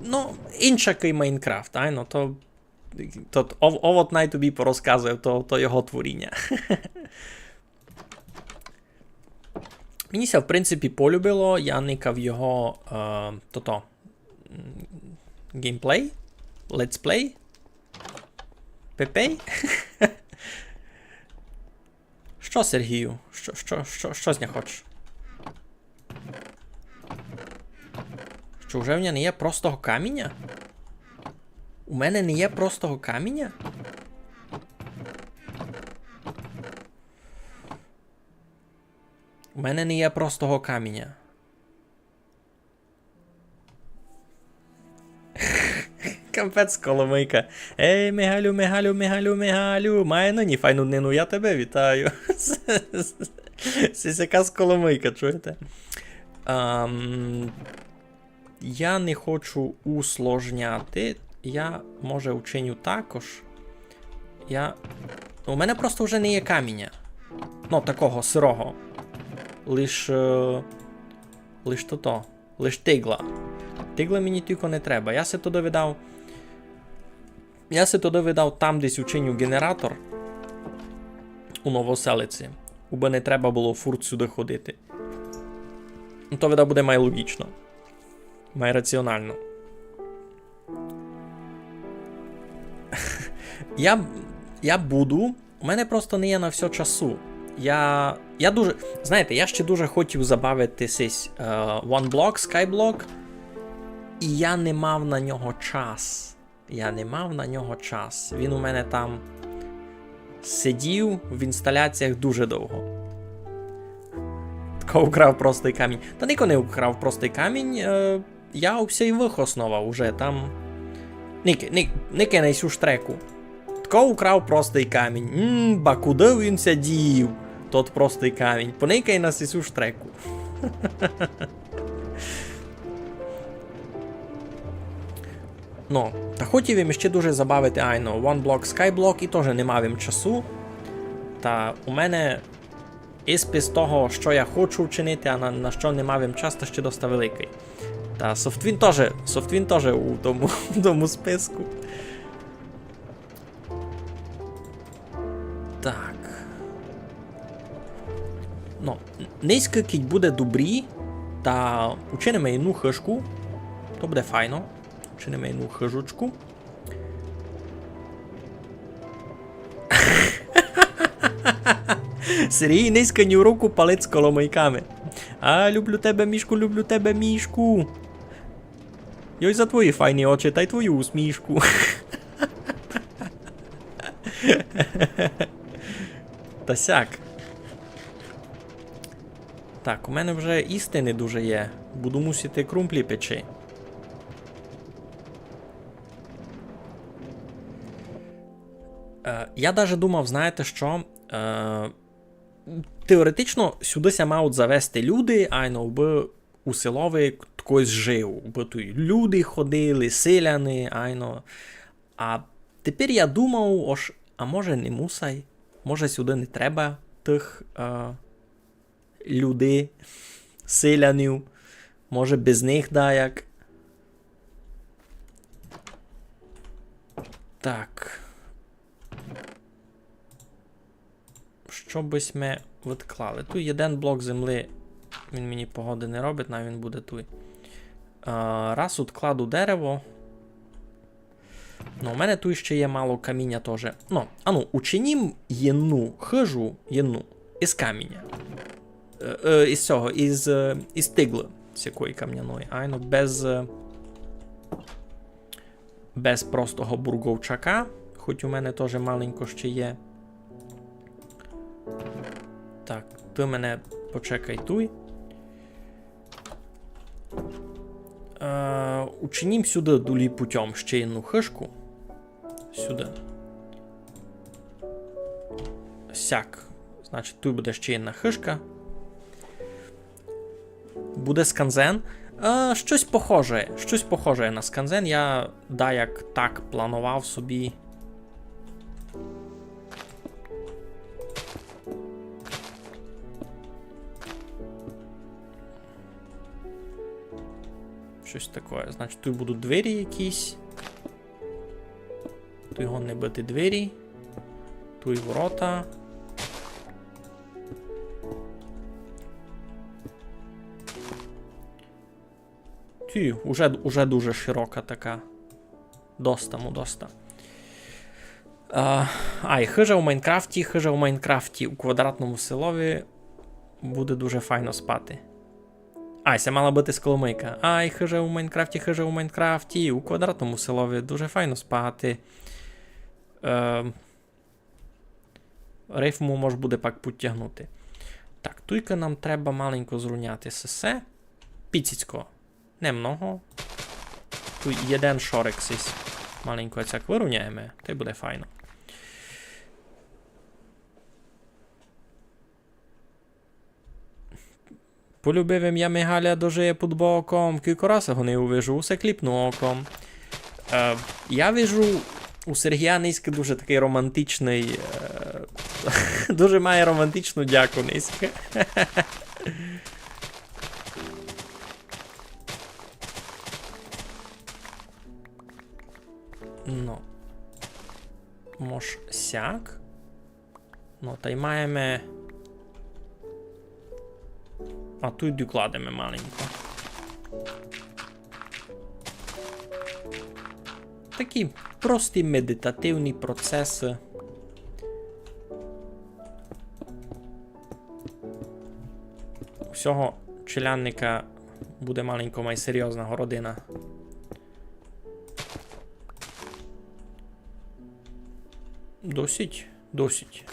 ну, інша, як і Майнкрафт, айно, то Тот ов-, овод най тобі порозказує, то, то його творіня. Мені ся, в принципі, полюбило, я никав його, е, тото, м, геймплей, летсплей, пепей. Што, Сергію? Што, што, што, што з ня хочеш? Што, уже в мене не є простого каміня? У мене не є простого каміня? У мене не є простого каміня. Капець, Коломийка. Ей, Мигалю, Мигалю, Мигалю, Мигалю. Має нині файну днину, я тебе вітаю. Сись якась Коломийка, чуєте? Ам, я не хочу усложняти. Я, може, учиню також. Я... У мене просто вже не є каміня. Ну, такого сирого. Лиш, е, лиш тото. Лиш тигла. Тигла мені тілько не треба. Я си туды видав. Я си туды видав, там десь учиню генератор у Новоселиці. Убы не треба было фурт сюды ходити. Ну, то, видав, буде май логічно. Май раціонално. Я, я буду. У мене просто не є на всьо часу. Я, я дуже, знаєте, я ще дуже хотів забавити сись, е, One Block, Skyblock, і я не мав на нього час. Я не мав на нього час. Він у мене там сидів в інсталяціях дуже довго. Тко украв простый камінь. Та нико не украв простый камінь, е, я всьо й вихосновав уже там. Никай, ник, никай на сю штреку. Тко украв простый камінь. М, ба куды він ся дів, тот простый камінь? Поникай на сю штреку. Ну, та хотів им ще дуже забавити, айно, One Block, Skyblock, і тоже не мав им часу. Та у мене і спис того, што я хочу вчинити, а на, на што не мав им час, та ще доста великый. Та Softwind тоже, Softwind тоже у тому, у тому списку. Так. Ну, нынька, кідь буде добрі, та учиниме єдну хыжку. То буде файно. Учиниме єдну хыжочку. Сергій нынька ні в руку палець коло мойками. А, люблю тебе, мішку, люблю тебе, мішку. Йой, за твої файні очі тай твою усмішку. Та сяк. Так, у мене вже їсти не дуже є. Буду мусити крумплі печи. Е, я даже думав, знаєте што? Е, теоретично сюды ся мають завести люди, айно, убы у селови ткось жив, убы туй люди ходили, селяни, айно. А тепер я думав, ож, а може не мусай? Може сюды не треба тых, е, людей, селянів. Може без них даяк. Так. Што бы сьме відклали? Туй єден блок землі, він мені погоды не робить, най він буде туй. А, раз відкладу дерево. Ну, у мене туй ще є мало каміня тоже. Ну, ану, учинім єдну хыжу, єдну, із каміня. Е, е, із сього, із, е, із тиглы сякої камняної. Айно, без, е, без простого бурговчака, хоть у мене тоже маленько ще є. Так, ты мене почекай туй. Е, учинім сюды долі путьом ще єдну хыжку. Сюды. Сяк. Значить, туй буде ще єдна хыжка. Буде сканзен. Е, штось похоже, штось похоже на сканзен. Я даяк так планував собі. Штось таке. Значить, туй будуть двері якісь. Туй годні быти двері. Туй ворота. Туй уже, уже дуже широка така. Доста му, доста. А, ай, хыжа у Майнкрафті, хыжа у Майнкрафті у квадратному селови буде дуже файно спати. Ай, се мала быти скоромийка. Ай, хыжа у Майнкрафті, хыжа у Майнкрафті, у квадратному селови дуже файно спати. Е, рифму мож буде пак пудтягнути. Так, туйка нам треба маленько зруняти сесе. Піціцько. Немного. Туй єден шорик сись. Маленько цяк выруняєме, тай буде файно. Полюбив им я Мигаля, дожиє під боком, кілько раз його не увижу, усе кліпну оком. Е, я вижу у Сергія нынька дуже такый романтичный, е, дуже має романтичну дяку нынька. Ну. Мож сяк. Ну, тай маєме. А туй докладеме маленько. Такі прості медитативні процесы. У сього челядника буде маленько май серйозна городина. Досить, досить.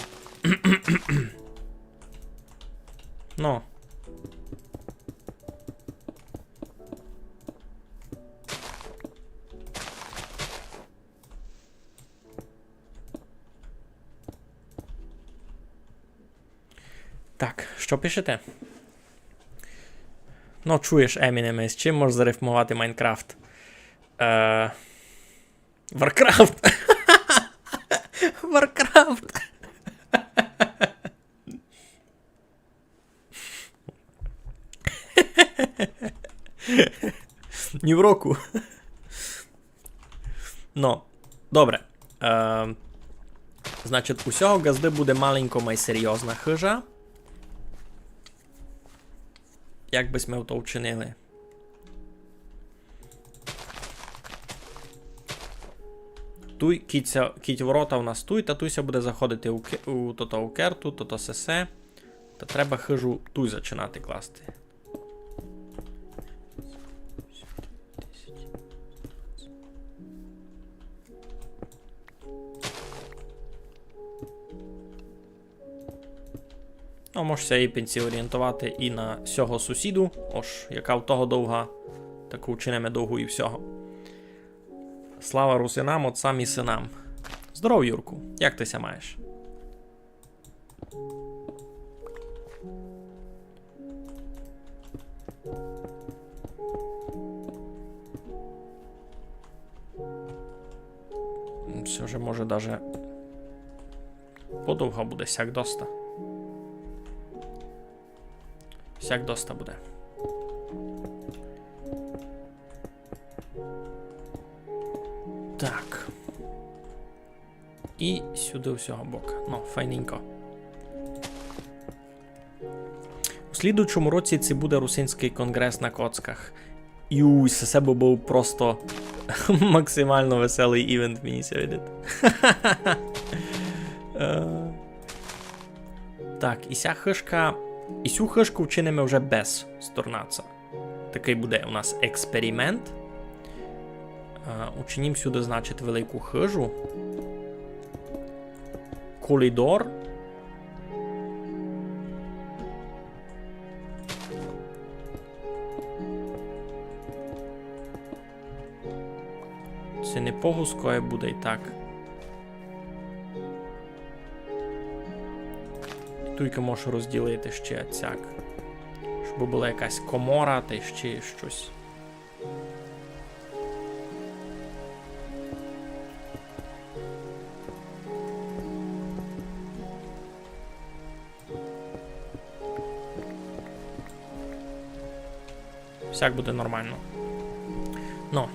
Ну. Так, што пишете? Ну, чуєш, Емінеме, з чим можеш зарифмовати Майнкрафт? Е, Варкрафт. Варкрафт. Ні в року. Но, добре. Е, значить, у сього ґазды буде маленько май серйозна хыжа. Як бы сьме то вчинили? Туй, кідь ся, кідь ворота у нас туй, та туй ся буде заходити у ке-, у тото, у керту, тото сесе. Та треба хыжу туй зачинати класти. Ну, мож ся і пенсі орієнтовати і на сього сусіду, ож яка в того довга, таку вчиниме довгу і всього. Слава русинам, отцам і синам. Здоров, Юрку, як ты ся маєш? Се вже може даже подовга буде, сяк доста. Сяк доста буде. Так. І сюды у сього бока. Ну, файненько. У слідуючому році ци буде русинськый конґрес на коцках. Юй, се, се бы быв просто максимално веселый івент, мені ся видить. Е, так, і ся хыжка, і сю хыжку вчиниме вже без сторнаца. Такый буде у нас експеримент. А, учинім сюды, значить, велику хыжу. Коридор. Се не погусько буде й так. Туйка можу розділити ще цяк. Щоб была якась комора та ще штось. Всяк буде нормално. Но.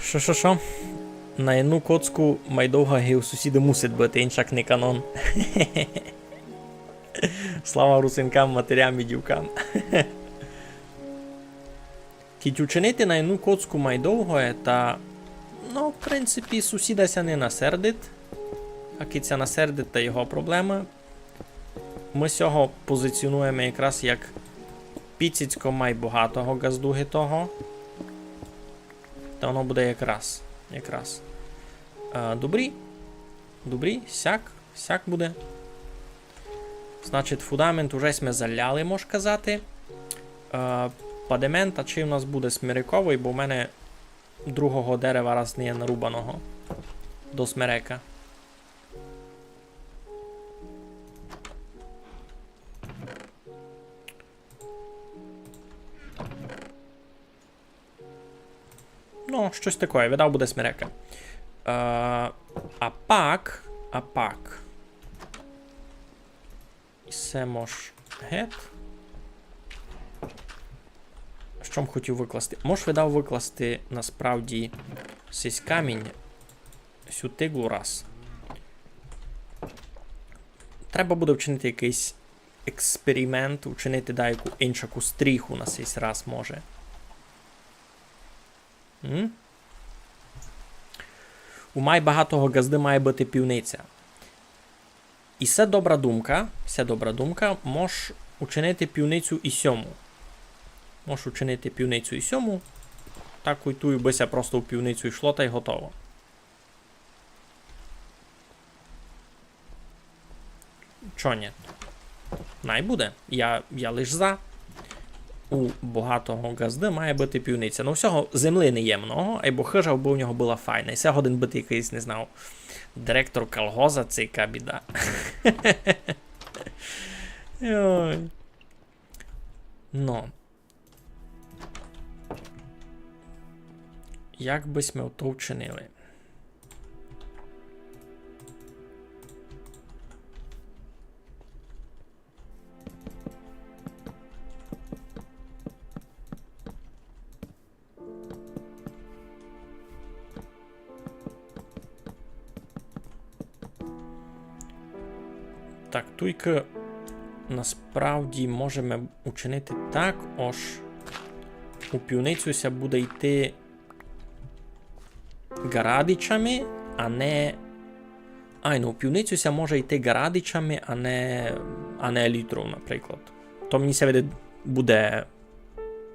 Шо, шо, шо? На єдну коцку май довга ги у сусіда мусить быти, иншак не канон. Слава русинкам, матерям і дівкам. Кідь учинити на єдну коцку май довгоє, та, ну, в принципі, сусіда ся не насердить. А кідь ся насердить, та його проблема. Мы сього позиціонуєме якраз як піціцько май богатого ґаздуги того. Та воно буде якраз, якраз. Е, добрі. Добрі, сяк, сяк буде. Значить, фундамент уже сьме заляли, мож казати. Е, падемент, а чи у нас буде смерековый, бо в мене другого дерева раз не є нарубаного. До смерека. Ну, штось такоє, видав, буде смерека. Е, а пак, а пак. І се мож гет. Што м хотів выкласти? Мож, видав, выкласти насправді сись камінь, сю тиглу раз. Треба буде вчинити якыйсь експеримент, учинити даяку иншаку стріху на сей раз може. М? У май багатого ґазды має быти пивниця. И се добра думка, се добра думка, мож учинити пивницю и сьому. Мож учинити пивницю и сьому. Так, кой туй бы ся просто у пивницю йшло, тай готово. Чо нє? Най буде. Я, я лиш за. У богатого ґазды має быти пивниця. Ну, всього землі не є много, айбо хыжа бы у нього была файна. И се годен быти якыйсь, не знаю, директор колгоза, ци яка біда. Йой. Ну. Як бы сьме то вчинили? Так, туйкы насправді можеме учинити так, ож у пивницю ся буде йти ґарадичами, а не... Ай, ну, у пивницю ся може йти ґарадичами, а не, а не елітров, наприклад. То мені ся видить буде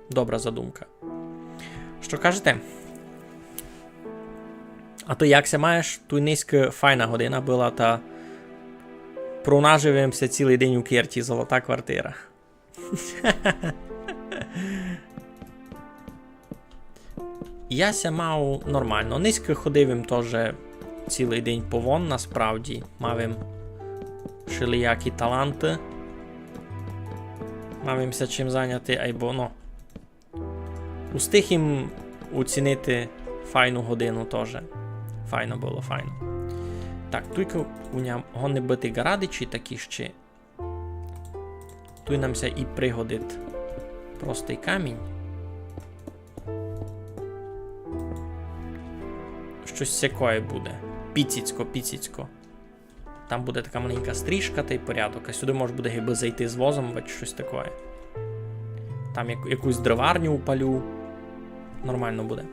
добра задумка. Што кажете? А ты як ся маєш? Туй нынька файна година была, та пронажив им ся цілый день у керті, золота квартира. Я ся мав нормално. Нынька ходив им тоже цілый день повон, насправді. Мав им шелиякі таланты. Мав им ся чим заняти, айбо, ну, устиг им уцінити файну годину тоже. Файно было, файно. Так, туйка у ня годні быти ґарадичі такі ще. Туй нам ся и пригодить простый камінь. Штось сякоє буде. Піціцько, піціцько. Там буде така маленька стріжка тай порядок. А сюды мож буде гибы зайти з возом, вать штось такоє. Там як-, якусь дроварню упалю. Нормално буде.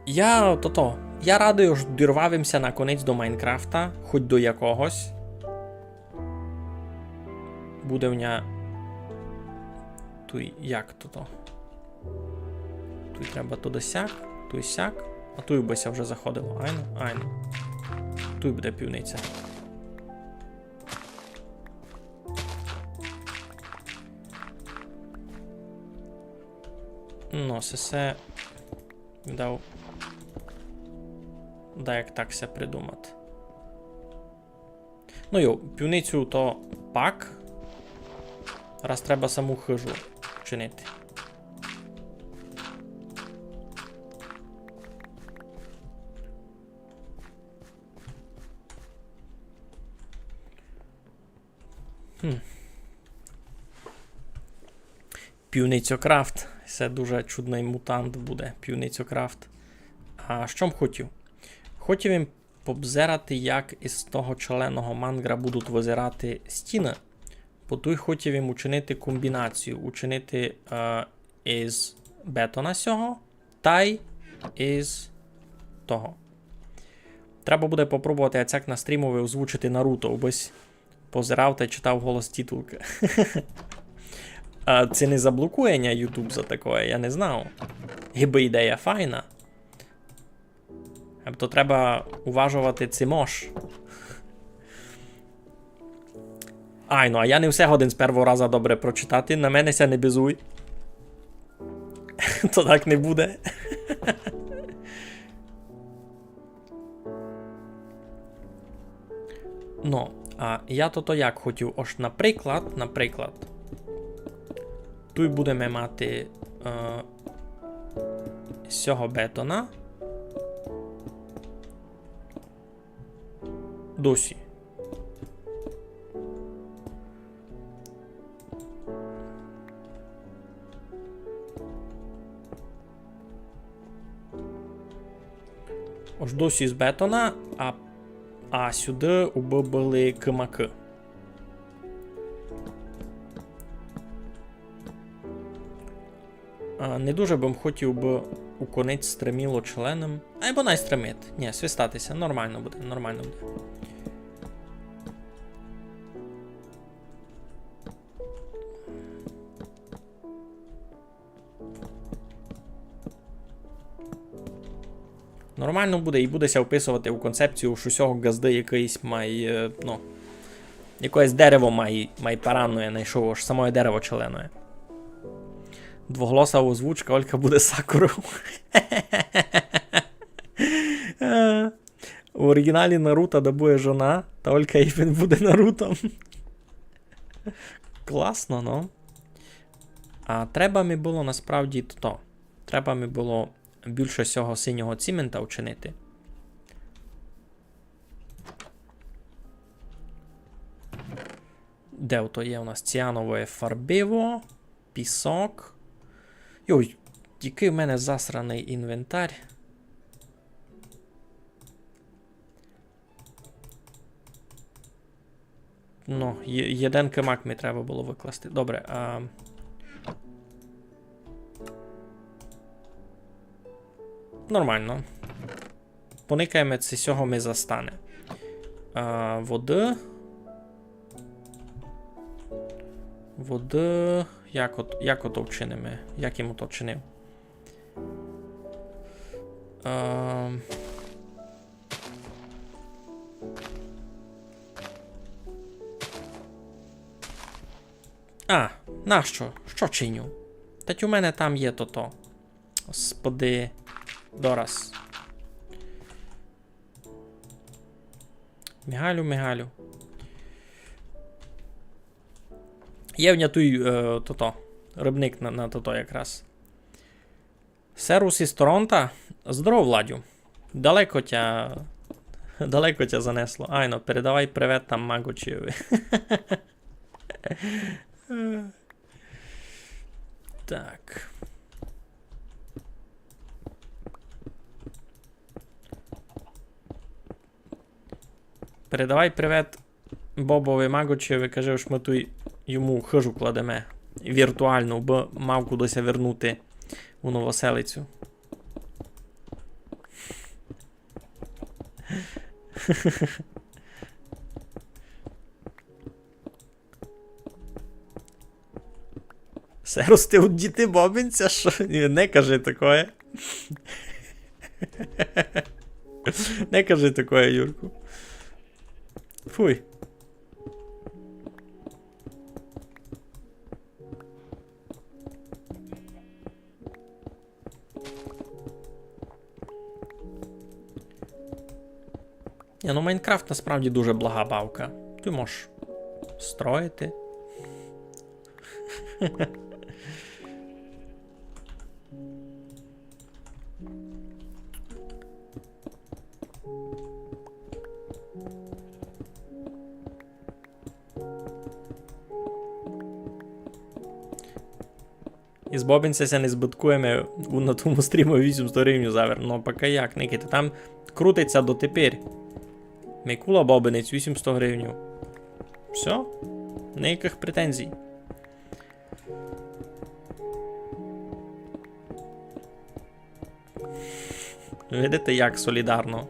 Я, тото, я радый, ож дорвав им ся наконець до Майнкрафта, хоть до якогось. Буде в ня туй як тото. Туй треба туды сяк, туй сяк, а туй бы ся вже заходило. Айно, айно. Туй буде пивниця. Ну, се, се дав. Да, як так ся придумати. Ну йо, пивницю то пак. Раз треба саму хыжу чинити. Хм. Пивницьокрафт. Се дуже чудный мутант буде. Пивницьокрафт. А што м хотів? Хотів им побзирати, як из того челленого мангра будуть визирати стіны. Бо туй хотів им учинити комбінацію. Учинити, е, из бетона сього тай из того. Треба буде попробовати, а цяк на стрімови озвучити Наруто, обысь позирав тай читав голос титулкы. А ци не заблокує ня YouTube за такоє, я не знав. Гибы ідея файна. Тобто треба уважовати, ци мож. Ай, ну, а я не все годен з первого раза добре прочитати, на мене ся не бізуй. То так не буде. Ну, а я тото як хотів, ож, наприклад, наприклад, туй будеме мати, е, сього бетона. Досі. Ож досі з бетона, а, а сюды убы были кымакы. А, не дуже бым хотів бы уконець стриміло членом. Айбо най стримить. Нї, свистати ся. Нормално буде, нормално буде. Нормално буде, і буде ся вписовати у концепцію, што сього ґазды якыйсь май, е, ну, якоєсь дерево май, май парадноє найшов, ож самоє дерево челеноє. Двоголоса озвучка, Олька буде Сакуру. Е, у оригіналі Наруто да буде жона, та Олька Ейфен буде Нарутом. Класно, ну. А треба ми было насправді то. Треба ми было бульше сього синього цімента учинити. Де ото є у нас ціанове фарбиво, пісок? Йой, якый в мене засраный інвентар. Ну, є-, єден кимак ми треба было выкласти. Добре, а... Нормално. Поникаєме, ци сього ми застане. А, воды. Воды. Як от, як ото вчиниме? Як им ото вчинив? Ем. А, нащо? Што чиню? Тать у мене там є тото. Господи. Дораз. Мигалю, Мигалю. Є в ня туй, е, тото. Рыбник на, на тото якраз. Сервус із Торонта. Здоров, Владю. Далеко тя, далеко тя занесло. Айно, передавай привет там Маґочієві. Так. Передавай привет Бобови Маґочієві, кажи, ож мы туй йому хыжу кладеме. Віртуалну, бо мав куды ся вернути у Новоселицю. Се росте у діти бабинця, што? Ні, не кажи такоє. Не кажи такоє, Юрку. Фуй. Ні, ну, Майнкрафт насправді дуже блага бавка. Ты можеш строїти. Із бабинця ся не збыткуєме, у, на тому стріму вісімсто гривень завер. Ну, пока як, никайте, там крутить ся дотепер. Микула Бабинець, вісімсто гривень. Всьо, ніякых претензій. Видите, як солідарно.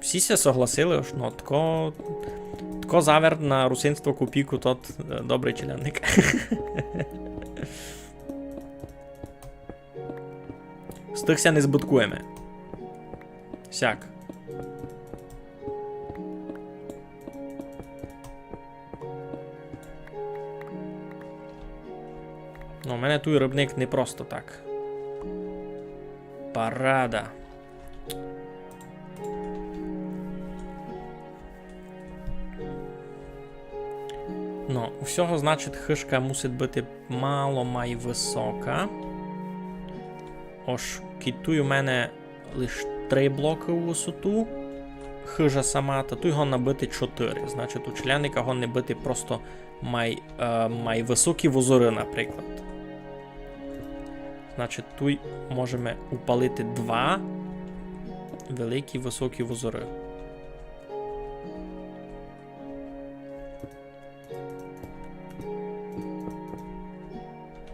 Всі ся согласили, ож, ну, тко, тко завер на русинство копійку, тот, е, добрый челядник. З тых ся не збыткуєме. Сяк. Ну, у мене туй рыбник не просто так. Парада. Ну, у сього, значить, хыжка мусить быти мало май высока. Ож кідь туй у мене лиш три блокы у высоту. Хыжа сама, та туй годна быти чотыри. Значить, у челядника годне быти просто май, е, май высокі возоры, наприклад. Значить, туй можеме упалити два великі высокі возоры.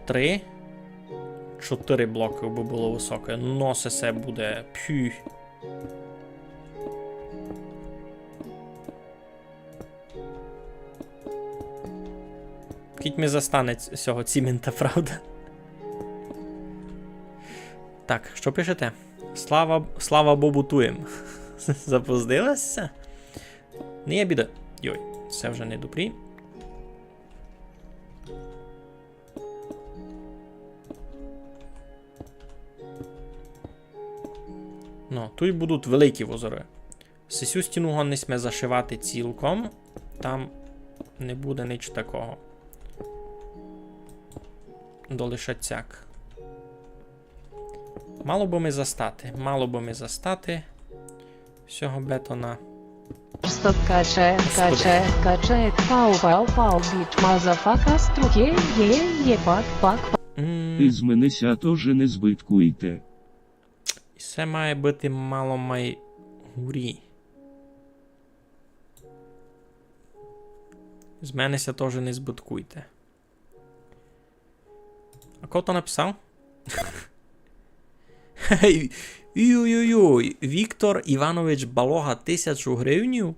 Три. Чотыри блокы бы было высоке. Но се, се буде. Пф. Кідь ми застане ць-, сього цімента, правда? Так, што пишете? Слава, слава Богу, туєм. Запоздила ся? Не є біда. Йой, се вже не добрі. Но, туй будуть великі возоры. Сесю стіну годні сьме зашивати цілком. Там не буде нич такого. Долише сяк. Мало бы ми застати, мало бы ми застати сього бетона. Стоп, каче, Господи. Каче, каче, пау, пау, пау, біч, мазафака, струке, є, є, пак, пак, пак. М. Ти з мене ся тоже не збыткуйте. І се має быти мало май гурі. З мене ся тоже не збыткуйте. А хто то написав? Гей, ой-ой-ой, Віктор Іванович Балога тисячу гривнів?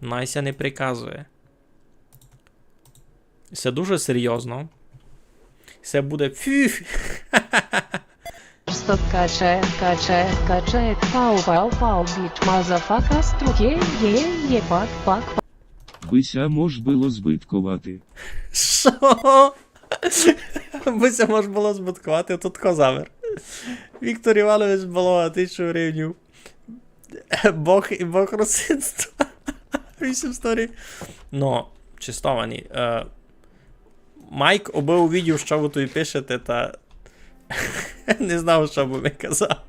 Най ся не приказує. Се дуже серйозно. Се буде фу. Стоп, каче, каче, каче, пау, пау, пау, біч, мазафака, струке, є, є, пак, пак, пак. Бы ся мож было збытковати. Што? Бы ся мож было збытковати, тут хто замер? Віктор Іванович Балога, тисячу гривнів. Бог і Бог русинства. Вісім сторі. Но, честовані. Е, Майк, обы увидів, што вы туй пишете, та не знав, што бы ми казав.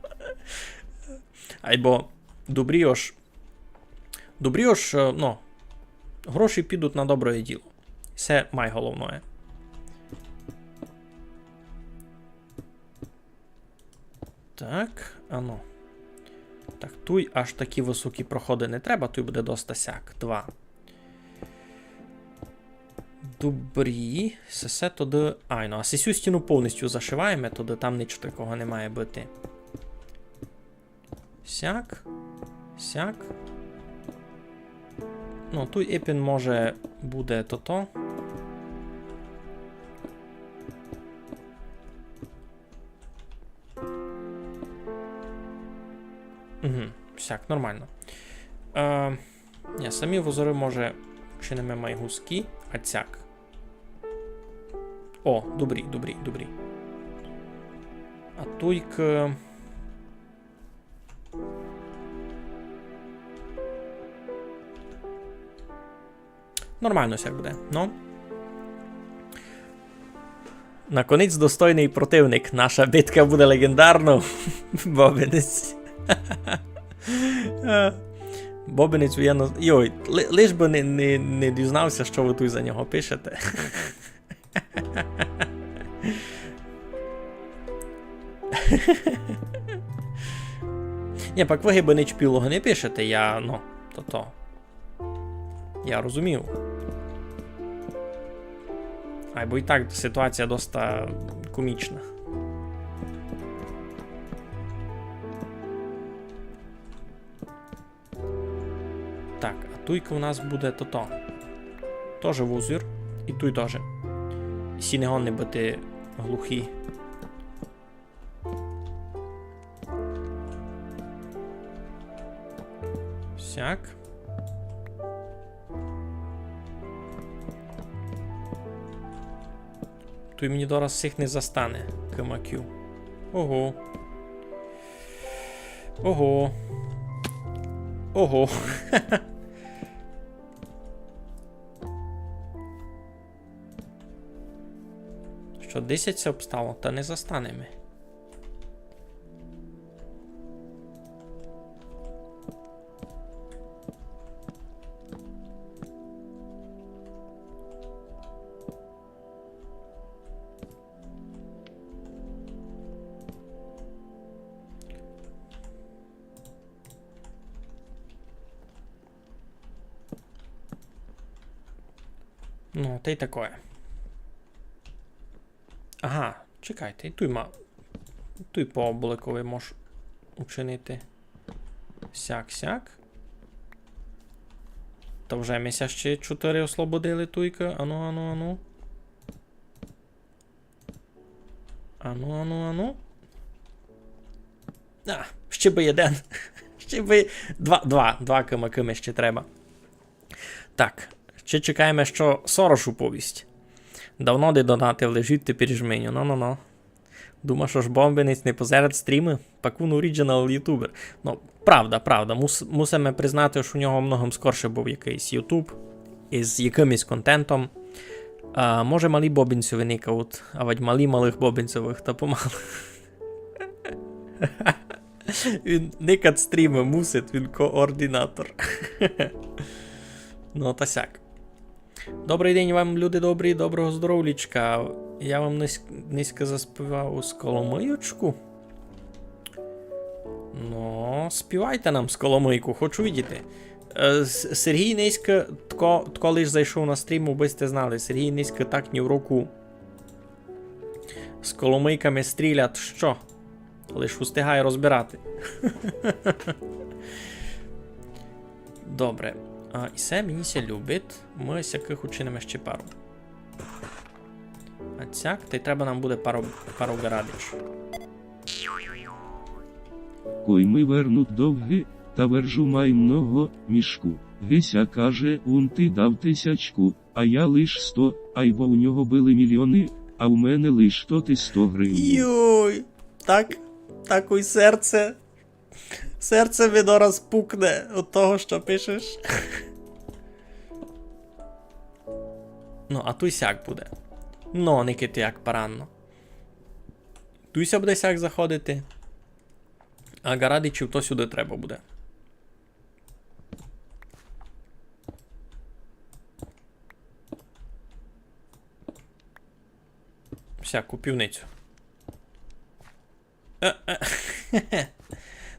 Айбо добрі ож, добрі ож, е, но, гроші підуть на добре діло. Се май головноє. Так, ано. Так, туй аж такі высокі проходы не треба, туй буде доста сяк. Два. Добрі. Сесе туды. Айно, а сесю стіну повністю зашиваєме, туды там нич такого не має быти. Сяк. Сяк. Ну, туй епен може буде тото. Угу, сяк, нормално. Е, ні, самі возоры може чиниме май гускі, а сяк. О, добрі, добрі, добрі. А туйк Нормално ся буде, ну. Наконець достойный противник. Наша битка буде леґендарнов. Бобинець. Бобинець воєнно... Йой, ли-, лиш бы не, не, не дізнав ся, што вы туй за нього пишете. Ні, пак вы гибы нич пілого не пишете, я, ну, то то. Я розумію. Айбо і так ситуація доста комічна. Так, а туйка у нас буде тото. Тоже вузір. І туй тоже. Сі не годні быти глухі. Сяк. Туй мені дораз сих не застане, кымакю. Ого. Ого. Ого. Што, десять ся обстало, та не застанеме. Ну, та й такоє. Ага, чекайте, і туй ма-, Туй по обликови мож учинити. Сяк, сяк. Та вже ми ся ще чотири ослободили туйка. Ану, ану, ану. Ану, ану, ану. А, ще бы єден. Ще бы два, два, два кыма, кыма ще треба. Так, ще чекаєме, што Сорош уповість. Давно не донатив, лежить тепер жменю. Ну-ну-ну. Думаш, ож бомбинець не позирать стрімы? Пак вун оріджинал ютубер. Ну, правда, правда. Мус-, мусиме признати, ож у нього многом скорше быв якыйсь ютуб із якымось контентом. А, може, малі бобинцьові никавуть, авадь малі малых бобинцьовых, та помалу. Він никать стрімы мусить, він координатор. Ну, та сяк. Добрый день вам, люди добрі, доброго здоровлічка. Я вам нись-, низько заспівав сколомыйочку. Ну, співайте нам сколомыйку, хочу видіти. Е, С-, Сергій низько, тко, тко лиш зайшов на стрім, убы сьте знали. Сергій низько так ні в року з коломыйками стрілять, што лиш устигає розбирати. Добре. А, і се мені ся любить. Мы сякых учиниме ще пару. А сяк, тай треба нам буде пару, пару ґарадич. Кой ми вернут довги, та вержу май много, мішку. Геся каже: «Ун ти дав тисячку, а я лиш сто, айбо у нього были мільйони, а у мене лиш тоти сто гривень». Йой, так, такой серце. Серце ми дораз пукне од того, што пишеш. Ну, а туй сяк буде. Ну, никайте, як паранно. Туй ся буде сяк заходити. А ґарадичів то сюды треба буде. Всяку пивницю. Е, е.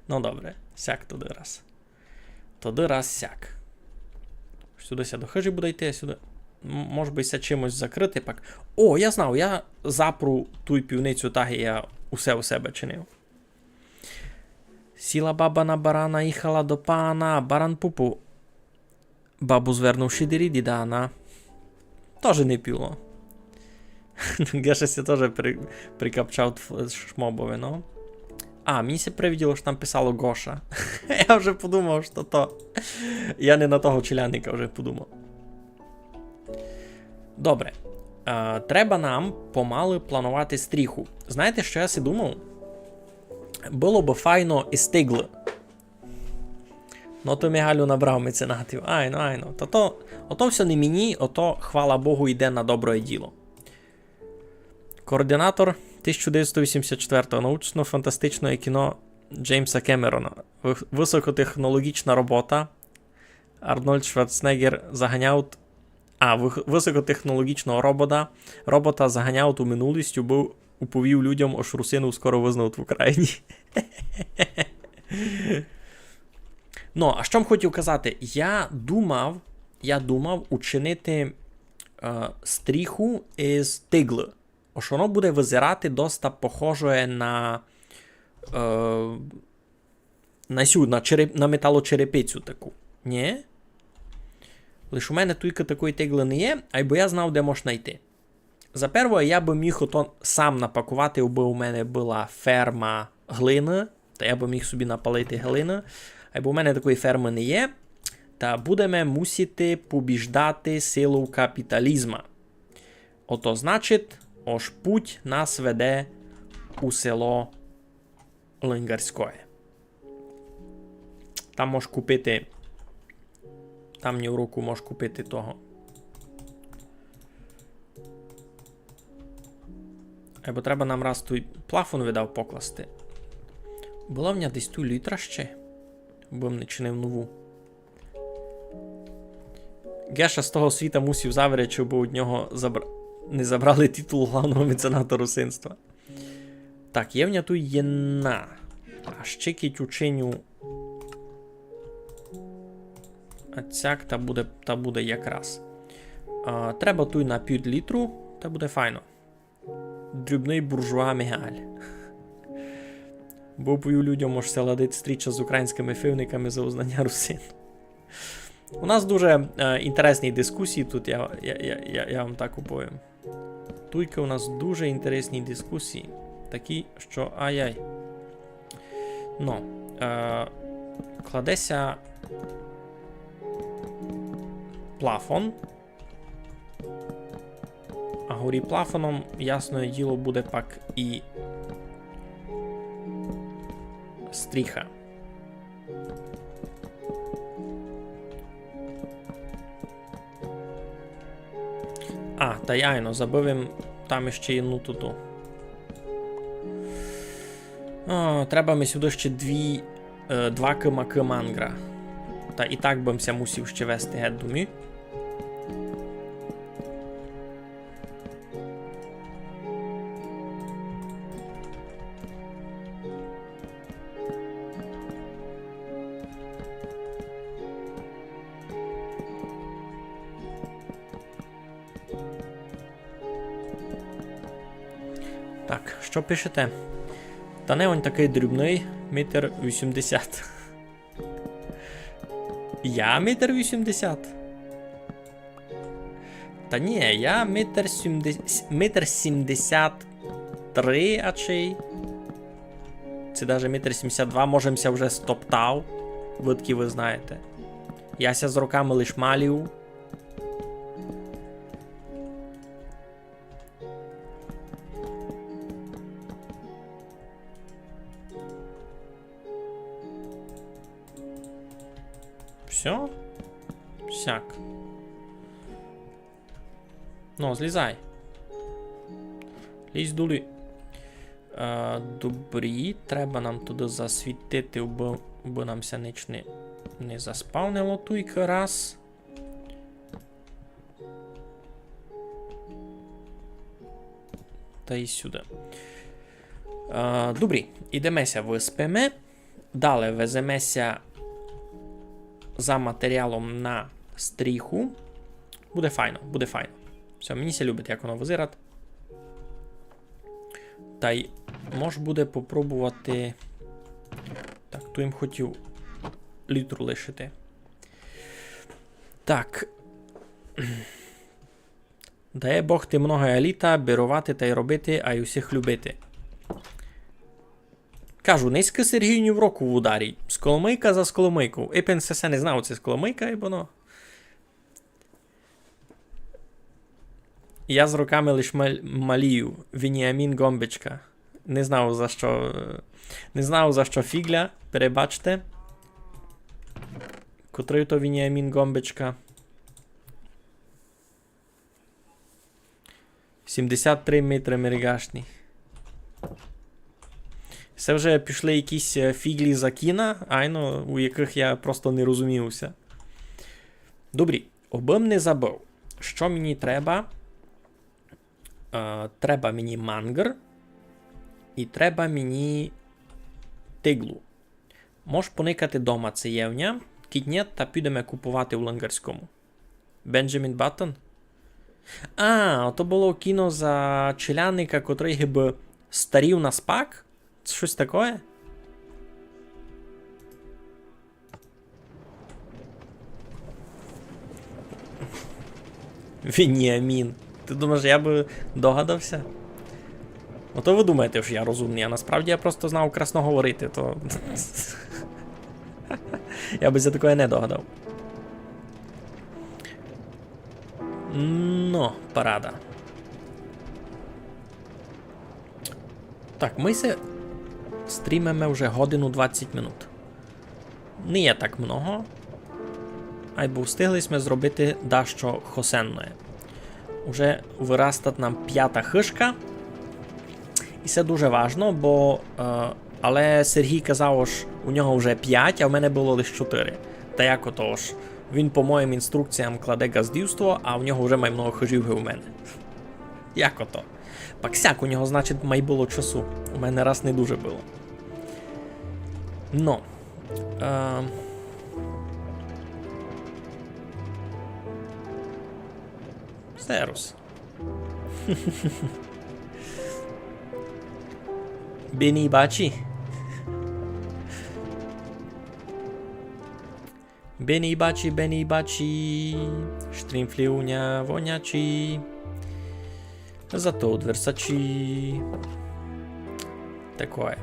Ну добре, сяк туды раз. Туды раз сяк. Сюды ся до хыжі буде йти, а сюды. М-, мож бы ся чимось закрыти пак. О, я знав, я запру туй пивницю, так і я усе у себе чинив. Сіла баба на барана, їхала до пана, баран пупу. Бабу звернувши, дірі дідана. Тоже не піло. Геша ся тоже при-, прикапчав тф-, шмобови, ну. А, мені ся привиділо, што там писало Гоша. Я вже подумав, што то. Я не на того челядника вже подумав. Добре. Е, треба нам помалы планувати стріху. Знаєте, што я си думав? Было бы файно із тиглы. Ну, то Мигалю набрав меценатів. Айно, айно. Та то, ото всьо не мені, ото, хвала Богу, йде на добре діло. Координатор тисяча девятьсот восемьдесят четвертого, научно-фантастичне кіно Джеймса Кемерона. Вы-, высокотехнологічна робота. Арнольд Шварценеггер заганяв т-, а, вы-, высокотехнологічного робота. Робота заганяв ту минулість, убы уповів людям, ож русинув скоро визнавуть в Україні. Ну, а што м хотів казати? Я думав, я думав учинити, е, стріху із тиглы. Ож воно буде визирати доста похоже на, е, на сю, на череп-, на металочерепицю таку. Нї? Лиш у мене туйка такої тиглы не є, айбо я знав, де мож найти. За первоє, я бы міг ото сам напакувати, убы у мене была ферма глины, та я бы міг собі напалити глины, айбо у мене такої фермы не є. Та будеме мусити побіждати силу капіталізма. Ото значить, ож путь нас веде у село Лингарськоє. Там мож купити, там ні в руку мож купити того. Айбо треба нам раз туй плафон видав покласти. Была в ня десь туй літра ще, бо м не чинив нову. Геша з того світа мусив заверети, бо од нього забра-, не забрали титул главного мецената русинства. Так, є в ня туй єдна. А ще кідь учиню. А цяк та буде, та буде якраз. А, треба туй на пів літру, та буде файно. Дрібный буржуа Мигаль. Бо повів людям, ож ся ладить стріча з українськыми фивниками за узнаня русин. У нас дуже, е, інтересні дискусії тут, я, я, я, я, я вам так уповім. Туйкы у нас дуже інтересні дискусії. Такі, што ай-яй. Ну, е, кладе ся плафон. А горі плафоном, ясне діло, буде пак і стріха. А, тай айно, забыв им там іщи єдну туту. А, треба ми сюды іщи дві, е, два кымакы мангра. Та і так бым ся мусів іщи вести геть домів. Так, што пишете? Та не, он такый дрібный, метр вісімдесят. Я метр вісімдесят? Та ні, я метр сімдесят, метр сімдесят три, ачей. Ци даже метр сімдесят два, може, м ся вже стоптав. Выдкы вы знаєте. Я ся з роками лиш малів. Всьо? Сяк. Ну, злізай. Лізь долі. Е, добрі, треба нам туды засвітити, убы, убы нам ся нич не, не заспавнило туйкы раз. Та й сюды. Е, добрі, ідеме ся выспиме. Дале веземе ся за матеріалом на стріху. Буде файно, буде файно. Всьо, мені ся любить, як воно визирать. Тай мож буде попробовати. Так, ту им хотів літру лишити. Так. Дає Бог ти много літа, бировати тай робити, ай усіх любити. Кажу, нынька Сергій ні в року в ударі. Сколомыйка за Сколомыйков. Ипен сесе не знав, ци Сколомыйка, ибо, ну. Я з роками лиш мал-, малію. Веніамін Гомбичка. Не знав, за што, е, не знав, за што фіґля, перебачте. Котрый то Веніамін Гомбичка? Сімдесят три метры мерігашні. Се вже пішли якісь, е, фіґлі за кіна, айно, у якых я просто не розумію ся. Добрі, обы м не забыв, што мені треба. Е, треба мені мангр і треба мені тиґлу. Мож поникати дома, ци є в ня, кідь нєт, та підеме куповати у Ланґарському. Бенджамін Баттон? А, ото было кіно за челядника, котрый гибы старів на спак? Ци штось такоє? Веніамін. Ты думаєш, я бы догадав ся? Ото вы думаєте, што я розумный, а насправді я просто знав красно говорити, то я бы ся такоє не догадав. Ну, парада. Так, мы ся стрімиме вже годину двадцять минут. Не є так много. Айбо встигли сьме зробити дашто хосенноє. Уже вырастать нам пята хыжка. І се дуже важно, бо, е, але Сергій казав, ож у нього вже пять, а в мене было лиш чотыри. Та як ото ж? Він по моїм інструкціям кладе ґаздівство, а в нього вже май много хыжів, ги у мене. Як ото? Пак сяк у нього, значить, май было часу. У мене раз не дуже было. Но. Е, Серус. Бені бачі. Бені бачі, бені бачі, штрімфлі у ня вонячі. Зато у дверсачі. Такоє.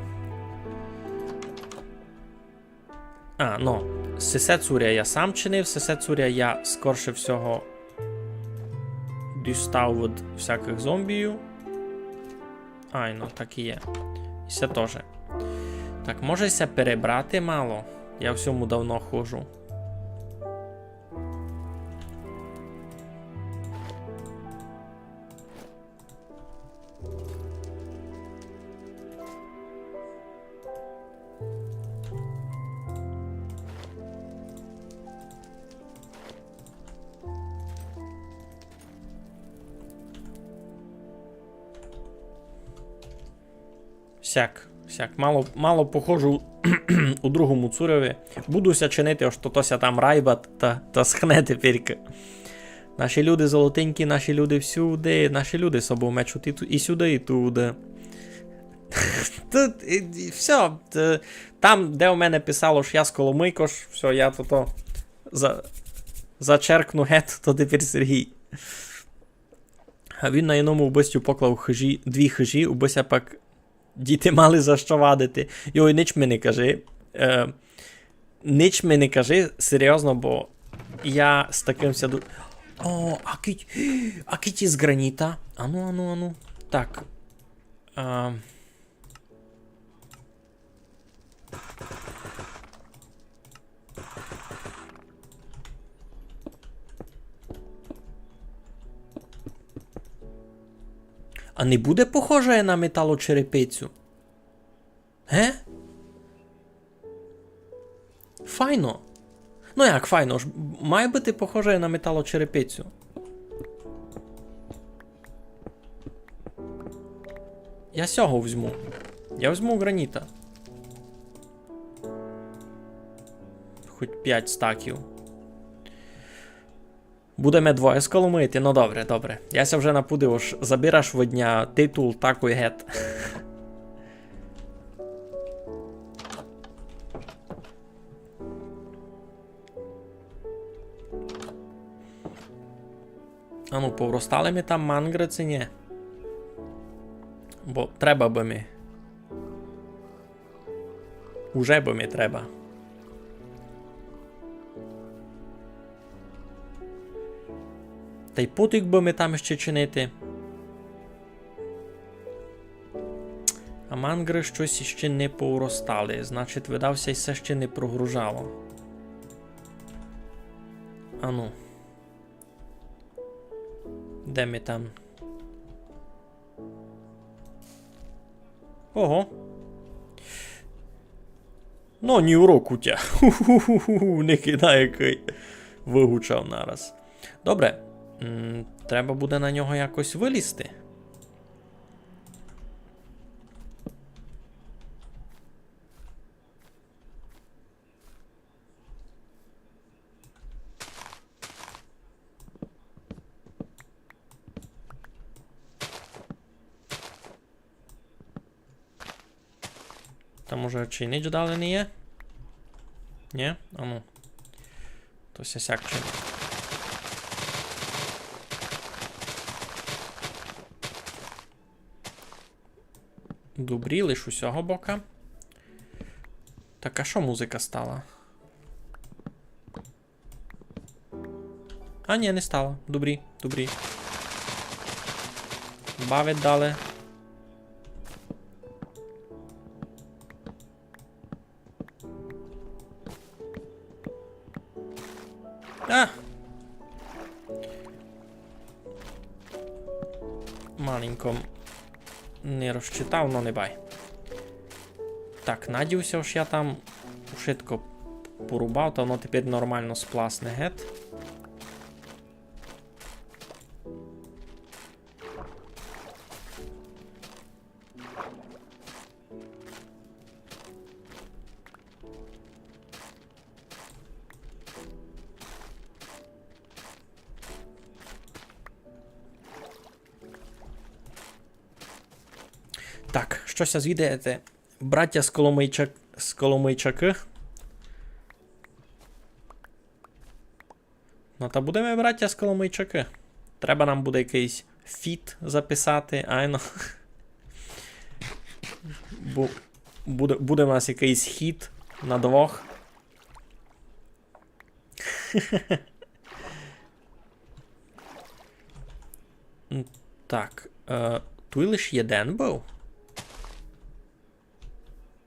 А, ну, сесе цуря я сам чинив, сесе цуря я скорше всього дістав від всякых зомбію. Айно, так і є. І се тоже. Так, може ся перебрати мало? Я в сьому давно ходжу. Сяк, сяк, мало, мало похожу у другому цурьови. Буду ся чинити, ож тото ся там райбат та, та схне теперька. Наші люди золотенькі, наші люди всюди, наші люди собою мечуть і ту-, і сюди, і туди. Тут, і, і всьо, т-, там, де у мене писало, ож я з Коломийкош, всьо, я тото за-, зачеркну гет, то тепер Сергій. А він на єдному убыстю поклав хыжі, дві хыжі, убы ся пак діти мали за што вадити. Йой, нич ми не кажи. Е, нич ми не кажи, серйозно, бо я з такым ся ду-, о, а кить, а кить із граніта. Ану, ану, ану. Так. А, А не буде похоже на металочерепицю? Ге? Файно. Ну як файно, ж має быти похоже на металочерепицю. Я сього возьму. Я возьму граніта. Хоть пять стаків. Будеме двоє сколомити. Ну добре, добре. Я ся вже напудив, ож забираш од ня титул такой гет. Ану, повростали ми там мангры ци нї? Бо треба бы ми. Уже бы ми треба. Тай потік бы ми там іщи чинити. А мангры штось іщи не повростали. Значить, видав ся, і се іщи не прогружало. Ану. Де ми там? Ого. Ну, ні уроку тя. Ху-ху-ху-ху, не кидай, якый выгучав нараз. Добре. М, треба буде на нього якось вылізти. Там уже чи нич далі не є? Нї? Ану. То ся сяк чинить. Добрі, лиш у сього бока. Так, а што музика стала? А, нї, не стала. Добрі, добрі. Бавить далі. А! Маленько не розчитав, но не бай. Так, надію ся, ож я там ушытко порубав, та воно тепер нормално спласне гет. Так, што ся звідаєте, браття з Коломийчак-, з Коломийчакы? Ну, та будеме, браття, з Коломийчакы. Треба нам буде якыйсь фіт записати, айно. Бу-, буде, буде у нас якыйсь хіт на двох. М, так, е, туй лиш єден быв?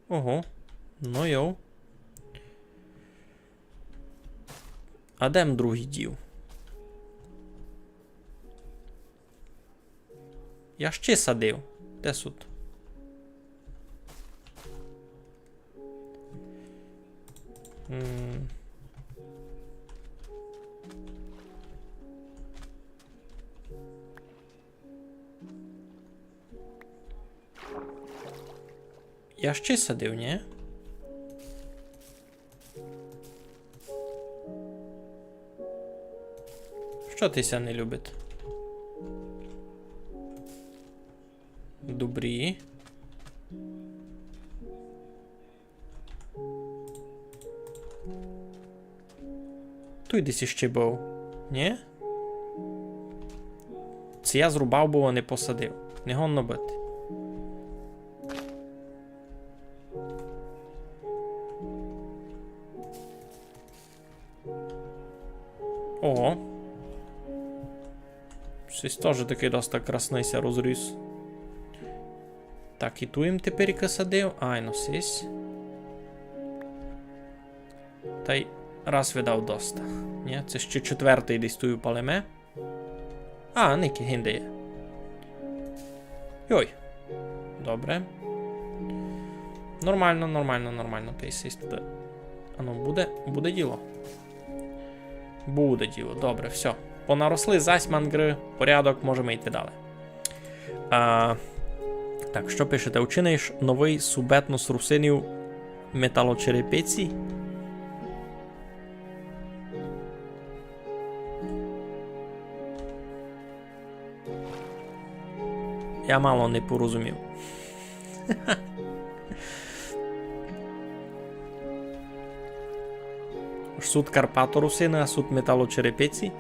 Ого. Ну йоу. А де м другый дів? Я ще садив. Де сут? М. Я ще садив, нї? Што ти ся не любить? Добрі. Туй десь іщи быв. Нї? Ци я зрубав быв, а не посадив. Не годно быти. Ого. Сись тоже такый доста красный ся розріс. Так, і туй им тепер садив. Айно, сись. Тай раз видав доста. Нї, се ще четвертый десь туй у палеме. А, никы, гинде є. Йой. Добре. Нормално, нормално, нормално. Тай сись туды. Ано, буде, буде діло. Буде діло. Добре, всьо. Понаросли зась манґры, порядок, можеме йти далі. А, так, што пишете? Учиниш новый субетнус русинів металочерепиці? Я мало не порозумів. Ож сут карпаторусины, а сут металочерепиці?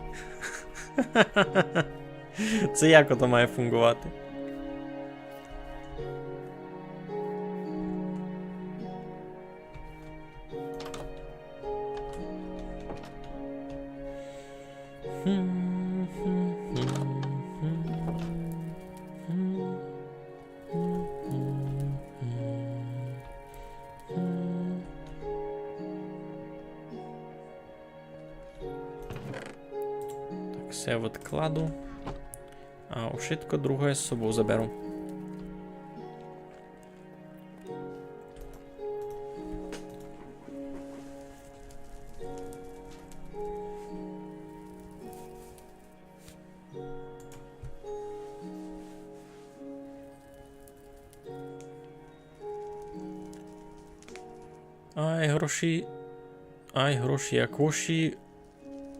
Се як ото має фунґовати? Так, всьо відкладу. А ушытко другоє з собов заберу. Ай, гроші, ай, гроші, як воші,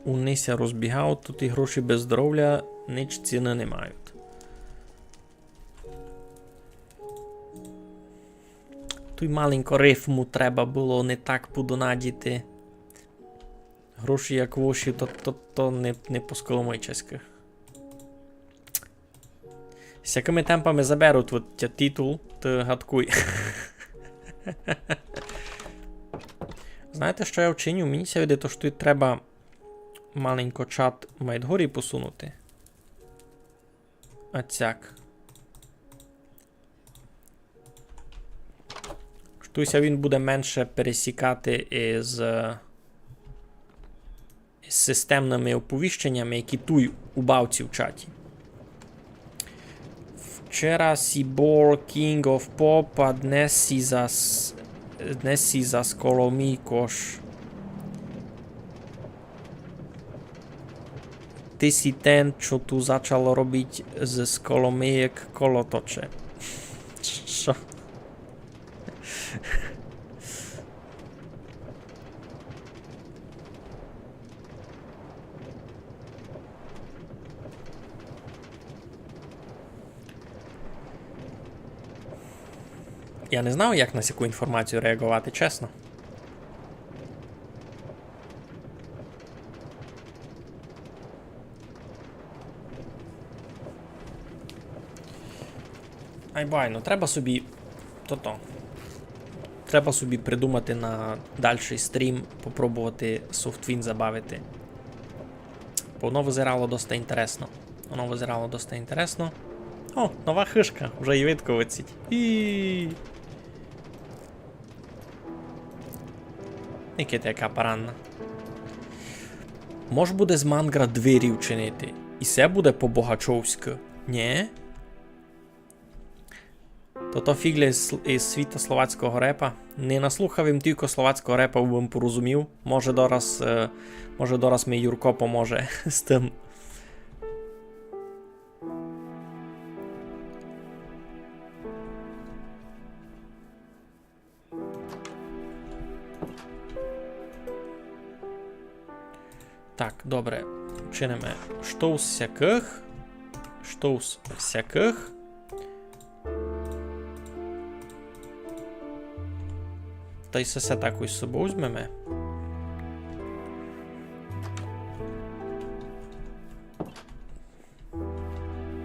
уни ся розбігають, то ті гроші без здоровля нич ціны не мають. Туй маленько рифму треба было не так подонадіти. Гроші як воші, то, то, то не, не по-сколомойчеськы. З сякыми темпами заберуть от тя титул, то гадкуй. Знаєте, што я вчиню? Мені ся видить, што туй треба маленько чат май дгорі посунути. А цяк. Туй ся він буде менше пересікати із, е, із системными оповіщенями, які туй у бавці в чаті. Вчера сі бул King of Pop, а днес сі зас, днес сі зас Коломийкош. Ты сі тен, што ту зачал робиць з Коломыєк колоточе. Што? Я не знав, як на сяку інформацію реаґовати, чесно. Вай, ну треба собі. Тото. Треба собі придумати на дальшый стрім, попробовати Softwind забавити. Бо воно визирало доста інтересно. Воно визирало доста інтересно. О, нова хышка, вже й видко висить. І Никайте, яка паранна. Мож буде з мангра двері вчинити. І се буде по-богачовськы. Нє? Тото фіґля із, із світа словацького репа. Не наслухав им тілько словацького репа, бым порозумів. Може дораз, е, може дораз ми Юрко поможе з тым. Так, добре. Чиниме штовс сякых. Штовс сякых. Тай се, се такой з собов возьмеме.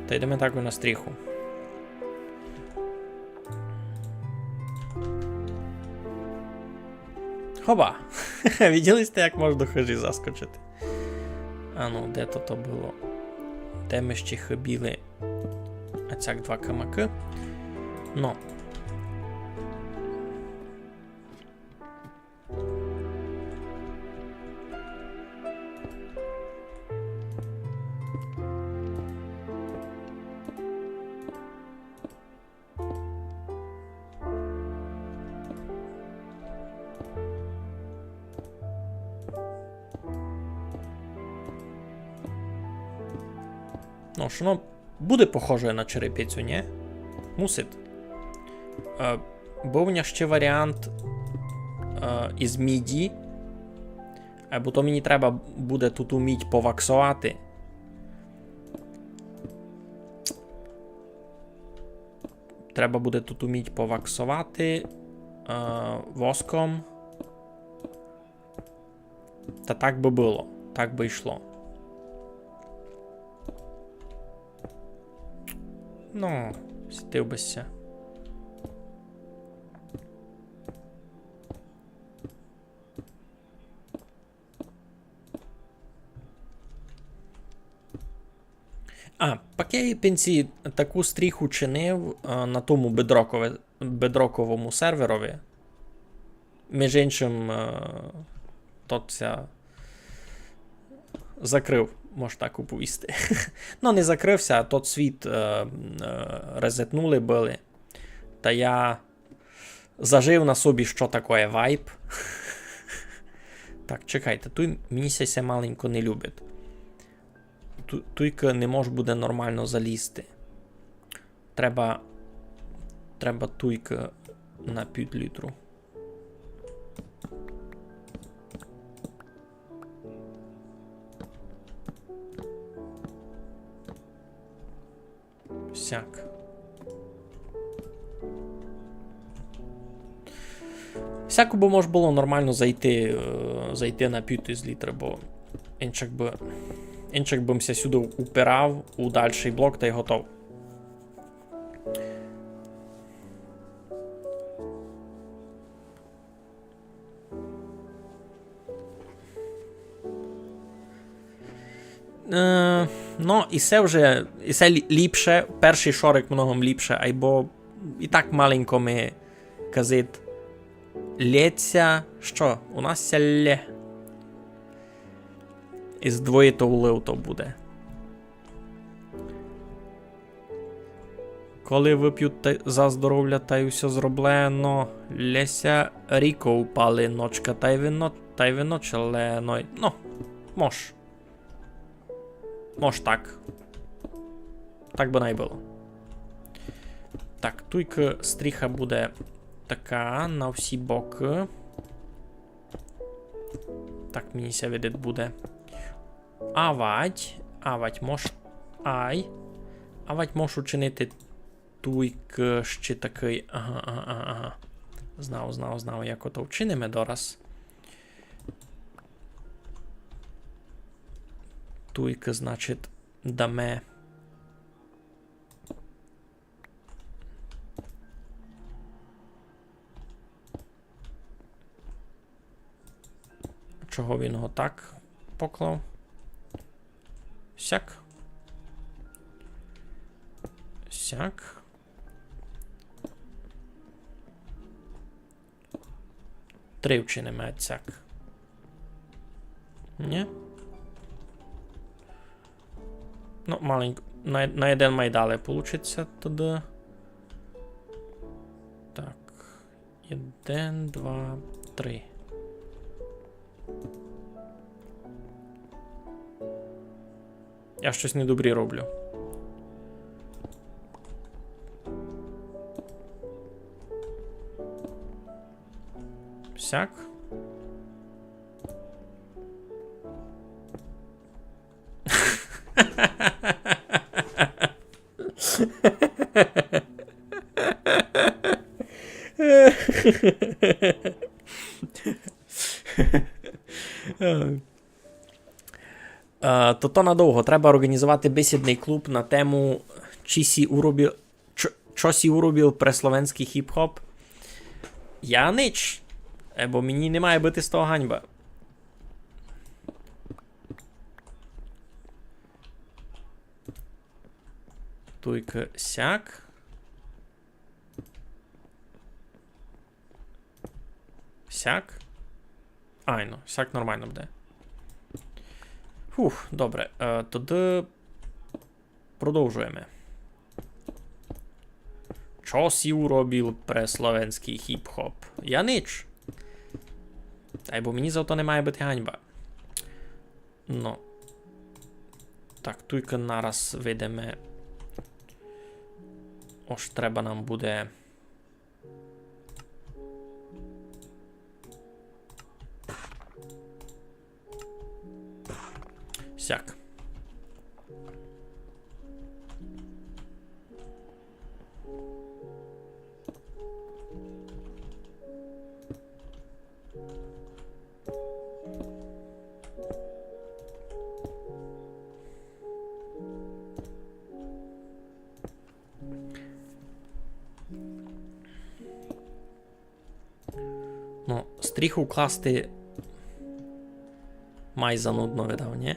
Та йдеме так на стріху. Хоба! Виділи сьте, як мож до хыжі заскочити? Ану, де то то было? Де мы ще хыбіли? А сяк два камакы. Но. Ну, што воно буде похоже на черепицю, нє? Мусить. Е, быв у мене ще варіант, е, із міді. Е, бо то мені треба буде туту мідь поваксовати. Треба буде туту мідь поваксовати, е, воском. Та так бы было, так бы йшло. Ну, сітив бы ся. А, пак я пенсі таку стріху чинив, е, на тому бедрокове-, бедроковому серверови. Між іншим, е, тот ся закрыв, мож так уповісти. Ну, не закрыв ся, а тот світ, е, е, резетнули были. Та я зажив на собі, што такоє вайп. Так, чекайте, туй мені ся, ся маленько не любить. Ту-, туйка не мож буде нормално залізти. Треба, треба туйка на пів літру. Сяк. Сяко бы мож было нормално зайти, е, зайти на пів із літра, бо инчак бы, инчак бы м ся сюды упирав у дальшый блок тай готов. Е, ну, і се вже, і се лі-, ліпше, першый шорик многом ліпше, айбо і так маленько ми казит лє ся, што, у нас ся лє. І здвоїти улив то буде. Коли выпю тай за здоровля, тай усьо зроблено, лє ся ріков палиночка, тай вино, тай вино челено. Ну, мож. Мож так. Так бы най было. Так, туйка стріха буде така на всі бокы. Так мені ся видить буде. Авадь, авадь мож, ай. Авадь мож учинити туйк ще такый. Ага, ага, ага, ага. Знав, знав, знав, як ото вчиниме дораз. Туйк, значить, даме. Чого він його так поклав? Сяк. Сяк. Три вчиниме сяк. Нї? Ну, маленько. На, на єден май дале получить ся тогды. Так. Єден, два, три. Я штось недобрі роблю. Сяк. Е, то, то надовго. Треба орґанізовати бесідный клуб на тему, чи сі уробив, чо, чо сі уробив пре словенськый хіп-хоп. Я нич. Е, бо мені не має быти з того ганьба. Туйка сяк. Сяк. Айно, сяк нормално буде. Фух, добре. Е, тогды продовжуєме. Чо сі уробив пре словенськый хіп-хоп? Я нич. Айбо мені за то не має быти ганьба. Ну. Так, туйка нараз видиме. Ож треба нам буде. Сяк. Ну, стріху класти май занудно, видав, нї?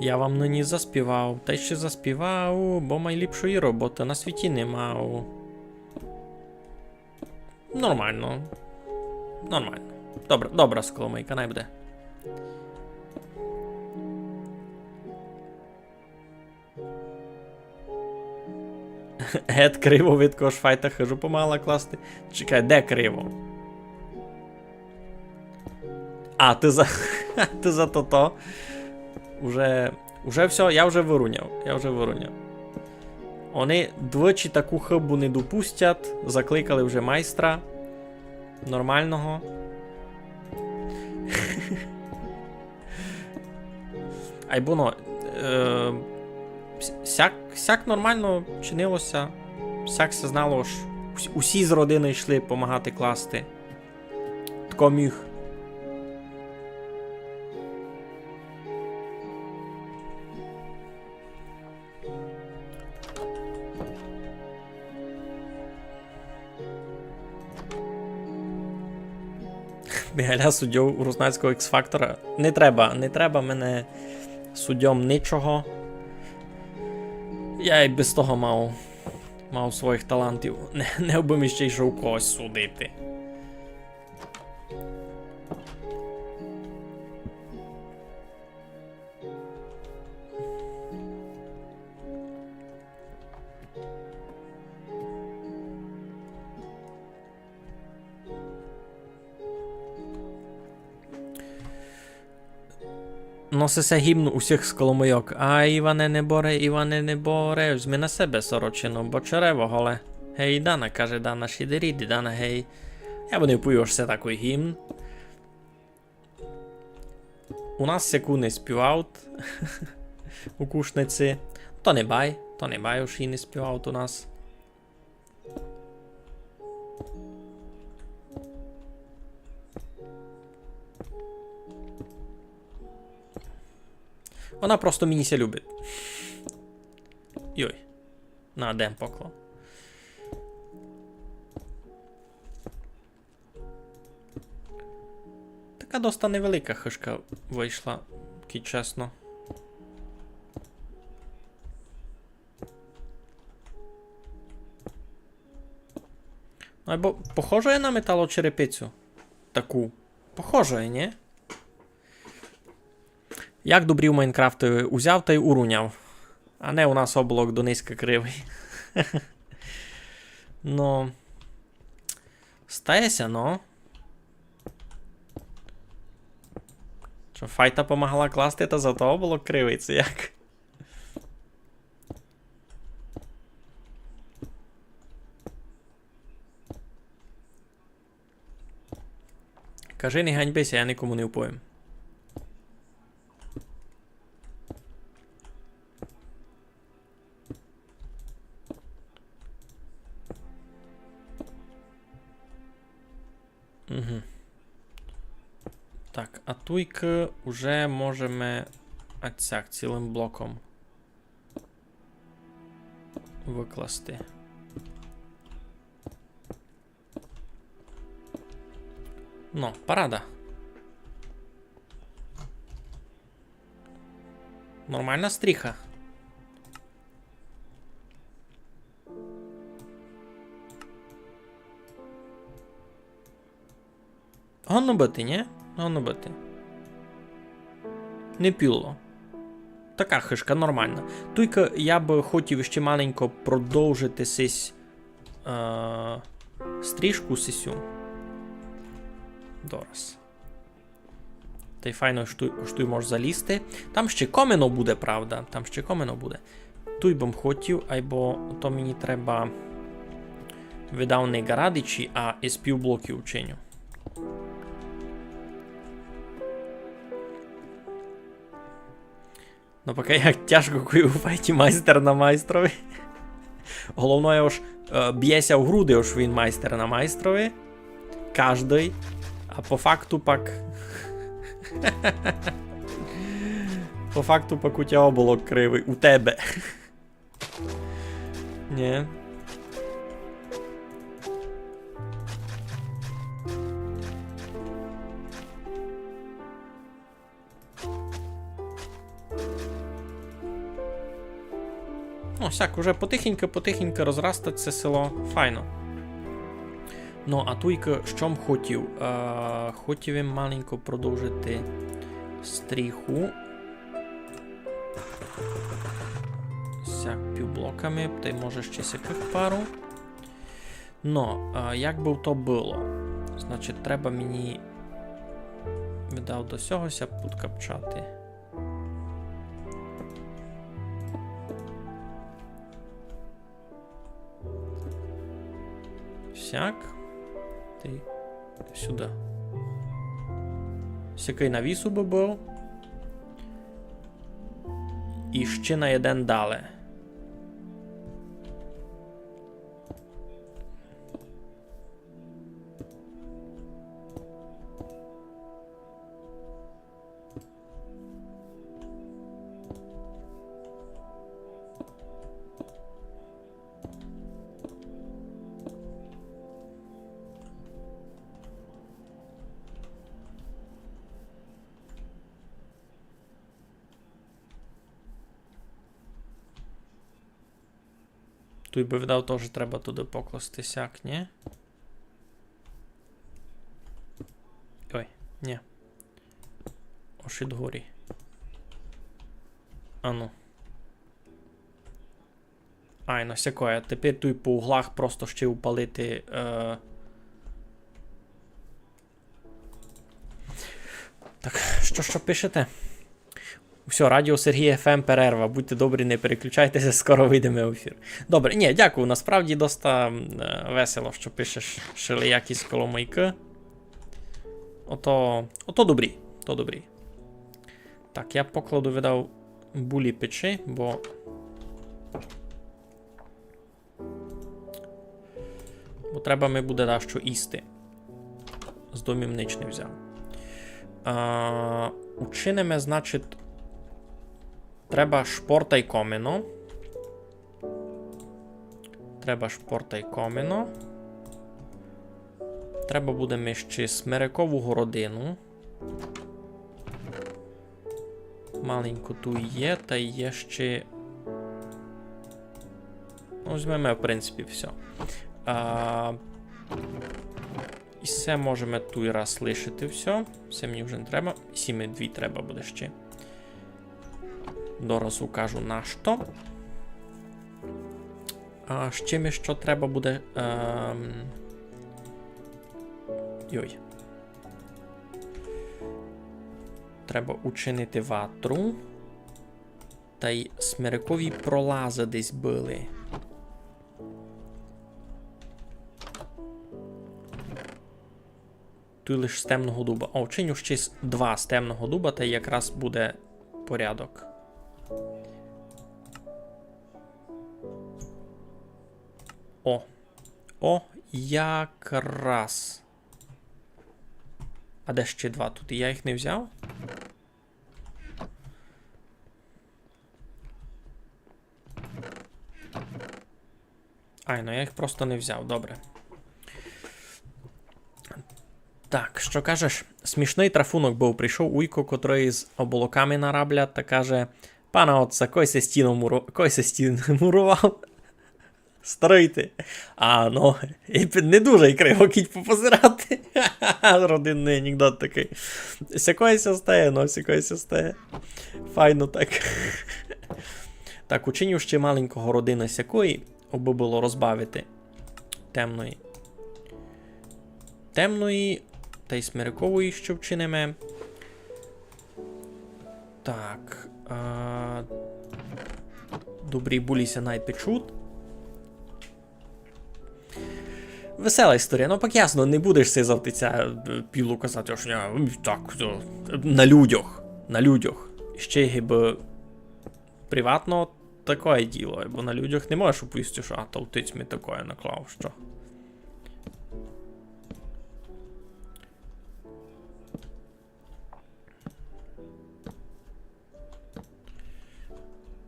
Я вам нині заспівав, та й ще заспівав, бо май ліпшої роботы на світі не мав. Нормално. Нормално. Добра, добра скоромийка, най буде. Гет криво, видко, ож файта хыжу помагала класти. Чекай, де криво? А, ты за, ты за тото. Уже, уже всьо, я вже выруняв, я вже выруняв. Они двічі таку хыбу не допустять, закликали вже майстра. Нормалного. Айбо, ну, е, с-, сяк, сяк нормално чинило ся. Сяк ся знало, ож ус-, усі з родины йшли помагати класти. Тко міг. Мігаля суддьов у руснацького Ікс-Фактора. Не треба, не треба мене суддьом нічого. Я й без того мав, мав своїх талантів. Не, не обы ми ще йшов когось судити. Но се, се гімн усіх сколомийок. А, Іване неборе, Іване неборе, взми на себе сорочину, бо черево голе. Гей, Дана, каже Дана, шідеріді, Дана, гей. Я бы не вповів, ож се такый гімн. У нас сяку не співавут у Кушниці. То не бай, то не бай, уж і не співавут у нас. Она просто мені ся любить. Йой. На, де м поклав. Така доста невелика хижка вышла, кидь чесно. Ну, айбо похоже на металочерепицю. Таку. Похоже, нї? Як добрі в Майнкрафтови, узяв тай уруняв. А не у нас оболок дониська кривый. Ну. Стає ся, ну. Што, файта помагала класти, та зато оболок кривый, ци як? Кажи, не ганьби ся, я никому не вповім. Угу. Так, а туйкы уже можеме ацяк цілым блоком выкласти. Ну, парада. Нормална стріха. Годно быти, нї? Годно быти. Не піло. Така хижка нормална. Туйка я бы хотів іщи маленько продовжити сись, е, стріжку сисю. Дораз. Тай файно, што, што й мож залізти. Там ще комино буде, правда. Там ще комино буде. Туй бым хотів, айбо то мені треба, видав, не ґарадичі, а із півблоків учиню. Ну, поки як тяжко, коли у файті майстер на майстрови. Головне, ож, е, бє ся в груди, ож він майстер на майстрови. Каждый. А по факту пак. По факту пак у тя оболок кривый. У тебе. Нї. Ну, сяк, уже потихеньку-потихеньку розрастать ся село. Файно. Ну, а туйка, што м хотів? Е, хотів им маленько продовжити стріху. Сяк півблоками, тай може ще сякых пару. Но, а, як бы то было? Значить, треба мені, видав, до сього ся подкапчати. Сяк. Тай сюды. Сякый навіс бы быв. І ще на єден дале. Туй бы, видав, тоже треба туды покласти сяк, нї? Ой, нї. Ож ид горі. Ану. Айно, сякоє. Тепер туй по углах просто ще упалити, е, Так, што, што пишете? Всьо, Радіо Сергій ФМ, перерва. Будьте добрі, не переключайте ся, скоро выйдеме в ефір. Добре, нї, дякую, насправді доста, м, е, весело, што пишеш шелиякі коломыйкы. Ото, ото добрі, то добрі. Так, я покладу, видав, булі печи, бо Бо треба ми буде дашто їсти. З дому м нич не взяв. А, учиниме, значить, Треба шпор тай комино. Треба шпор тай комино. Треба буде ми ще смерекову городину. Маленько туй є, та є ще. Ну, возьмеме, в принципі, всьо. А, і се можеме туй раз лишити всьо. Се мені вже не треба. Сі ми дві треба буде ще. Дораз укажу нашто. А ще ми што треба буде. Ем... Йой. Треба учинити ватру. Тай смерекові пролазы десь были. Туй лиш з темного дуба. О, вчиню ще з-, два з темного дуба, та якраз буде порядок. О. О, якраз. А де ще два тут? Я їх не взяв? Ай, ну я їх просто не взяв, добре. Так, што кажеш? Смішный трафунок быв. Прийшов уйко, котрый з оболоками нарабля, та каже: «Пана отца, кой се стіну муро-, кой се стіну муровав?» Старый ты. А, ну, і пи-, не дуже й криво кідь попозирати. Родинный анекдот такый. Сякої ся стає, ну, сякої ся стає. Файно так. Так, учиню ще маленького родины сякої, абы было розбавити. Темної. Темної, тай смерекової ще вчиниме. Так. А, добрі булі ся най печуть. Весела історія. Ну, пак ясно, не будеш си завтиця, е, пілу казати, ож я, м, так, то, на людях. На людях. Ще гибы приватно такоє діло, бо на людях не можеш оповісти, що, а, то втиць ми такоє наклав, що.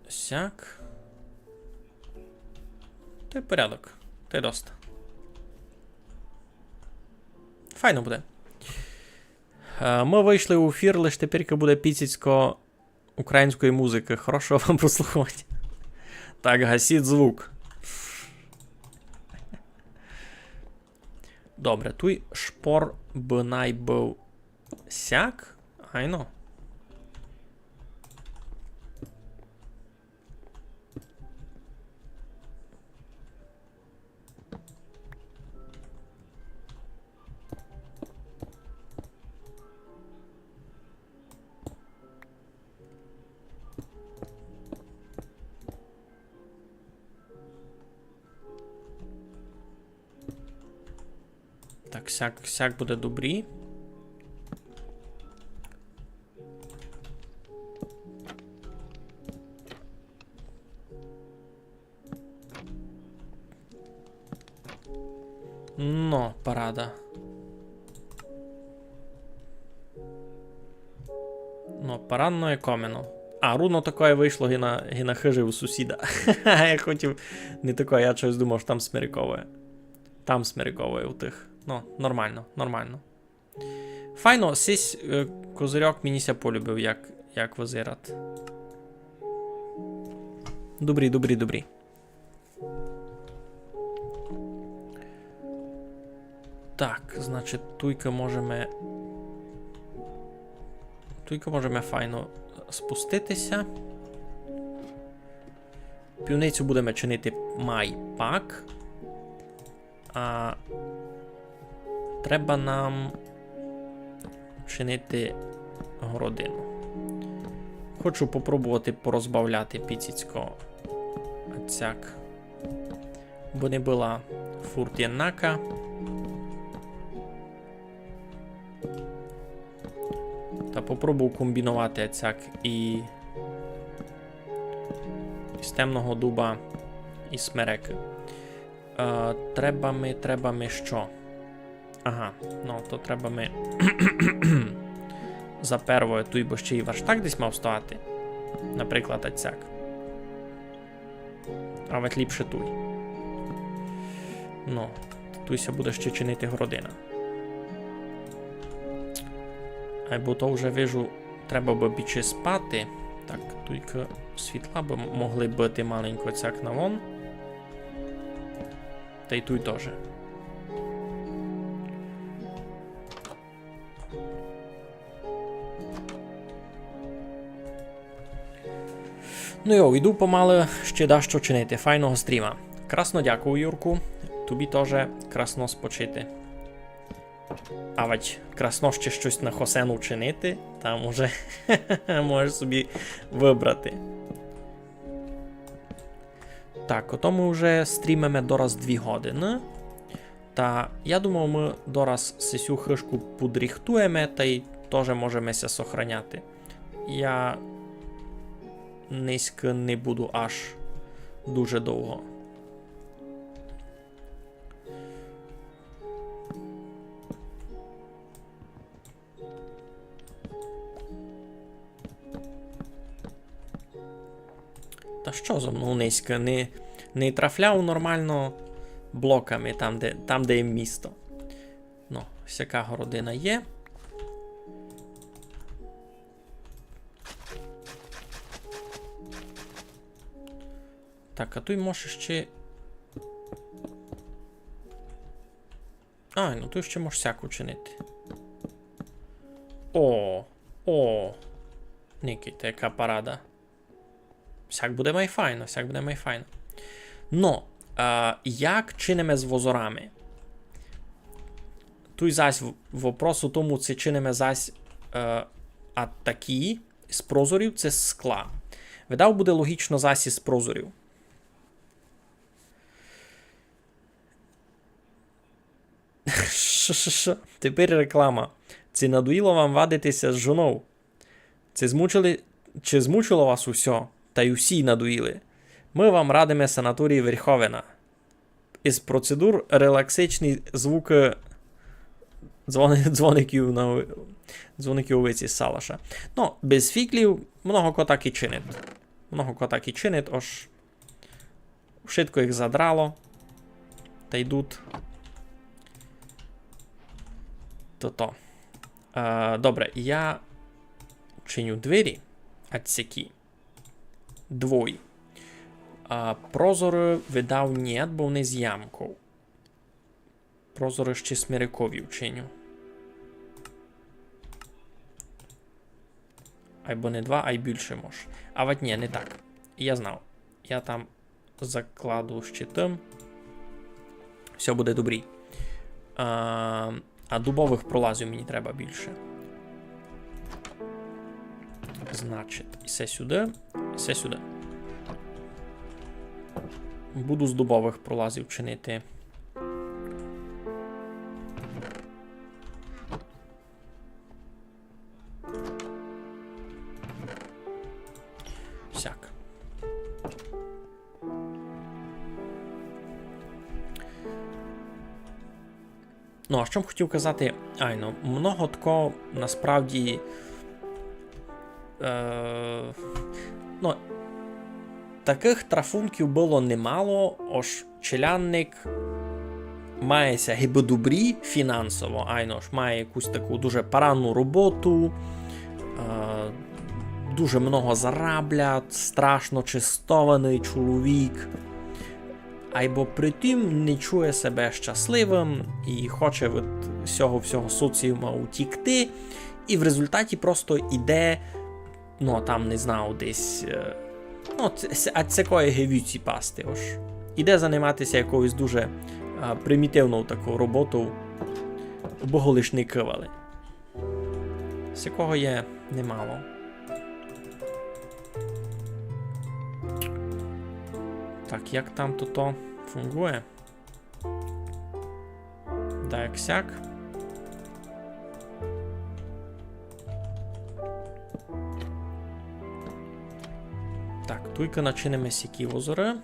Сяк. Та й порядок. Та й доста. Файно буде. Е, мы вышли у ефір, лиш тепер буде піціцько української музикы. Хорошого вам прослуховання. Так, гасіть звук. Добре, туй шпор бы най быв сяк. Айно. Так, сяк, сяк буде добрі. Но, парада. Но, парадно є комино. А, рудно такоє вышло ги на, ги на хыжи у сусіда. Я хотів не такоє, я чогось думав, што там смерекове. Там смерекове у тых. Но, нормално, нормално. Файно, сись, е, козирьок мені ся полюбив, як, як визират. Добрі, добрі, добрі. Так, значить, туйка можеме, туйка можеме файно спустити ся. Пивницю будеме чинити май пак. А треба нам чинити городину. Хочу попробовати порозбавляти піціцько. Оцяк. Бо не была фурт єднака. Та попробую комбіновати оцяк і з темного дуба, і смерекы. Е, треба ми, треба ми што? Ага, ну, то треба ми за первоє, туй бы ще й верштак десь мав стояти. Наприклад, ацяк. А вать ліпше туй. Ну, туй ся буде ще чинити городина. Айбо то вже вижу, треба бы пічи спати. Так, туйка світла бы м-, могли быти маленько цяк навон. Тай туй тоже. Ну йо, йду помалы ще дашто чинити. Файного стріма. Красно дякую, Юрку. Тобі тоже красно спочити. А вать красно ще штось на хосену чинити, там уже можеш собі выбрати. Так, ото мы вже стрімиме дораз дві годины. Та я думав, мы дораз сесю хыжку подріхтуєме, тай тоже можеме ся сохраняти. Я нынька не буду аж дуже довго. Та што зо мнов нынька? Не, не трафляв нормално блоками там, де, там, де є місто. Ну, сяка городина є. Так, а туй може ще... А, ну туй ще мож сяк учинити. О, о. Никайте, яка парада. Сяк буде май файно, сяк буде май файно. Но, а, як чиниме з возорами? Туй зась в-, вопрос у тому, ци чиниме зась, е, а такі з прозорів, ци з скла. Видав, буде логічно зась із прозорів. Ш-ш-ш. Тепер реклама. Ци надоїло вам вадити ся з жонов? Ци змучили, ци змучило вас усьо? Тай усі надоїли. Мы вам радиме санаторій Верховина. Із процедур релаксичні звукы дзвони-, дзвоників на у-, дзвоників у виці Салаша. Ну, без фіклів много ко так і чинить. Много ко так і чинить, ож вшытко їх задрало. Та йдуть. То-то. Е, добре, я чиню двері. Отсякі. Двой. А прозоры видав нєт, бо вони з ямков. Прозоры ще смірикові вчиню. Айбо не два, ай більше мож. А вать нє, не так. Я знав. Я там закладу щитом. Всьо буде добрі. А, а дубовых пролазів мені треба більше. Значить, і се сюды, і се сюды. Буду з дубовых пролазів чинити. Сяк. Ну, а што м хотів казати? Айно, много тако насправді, е, ну, такых трафунків было немало, ож челядник має ся гибы добрі фінансово, айно ж, має якусь таку дуже паранну роботу, е, дуже много зараблять, страшно честованый чоловік. Айбо при тім не чує себе щасливым і хоче від сього всього соціума утікти, і в результаті просто іде, ну, там, не знаю, десь, е, ну, ц-, ц-, а цекоє гевюці пасти, ож. Іде занимати ся якоюсь дуже, е, примітивною такою роботою, бо го лиш не кывали. Сякого є немало. Так, як там тото фунґує? Да, як сяк. Так, туйка начиниме сякі озоры.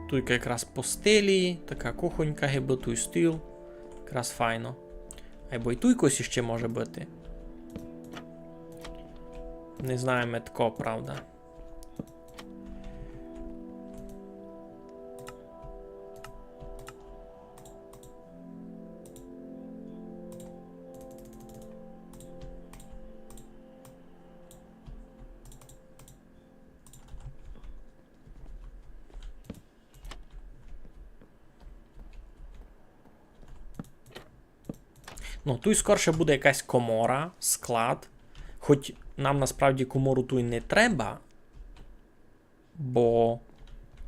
Туйка якраз постелі, така кухонька, гибы туй стіл. Якраз файно. Айбо й туй кось іщи може быти. Не знаю, метко, правда. Ну, туй скорше буде якась комора, склад. Хоть нам насправді комору туй не треба, бо,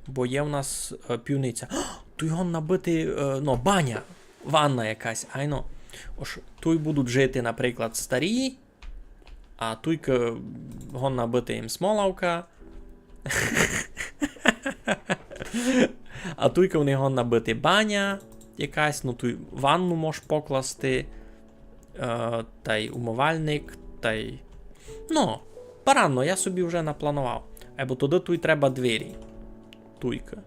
бо є в нас, е, пивниця. Туй годна быти, е, ну, баня, ванна якась, айно. Ож туй будуть жити, наприклад, старі, а туйка годна быти їм смолавка. А туйка в них годна быти баня якась, ну туй ванну можеш покласти, е, тай умывальник, тай. Ну, парадно, я собі вже напланував. Айбо туды туй треба двері. Туйка.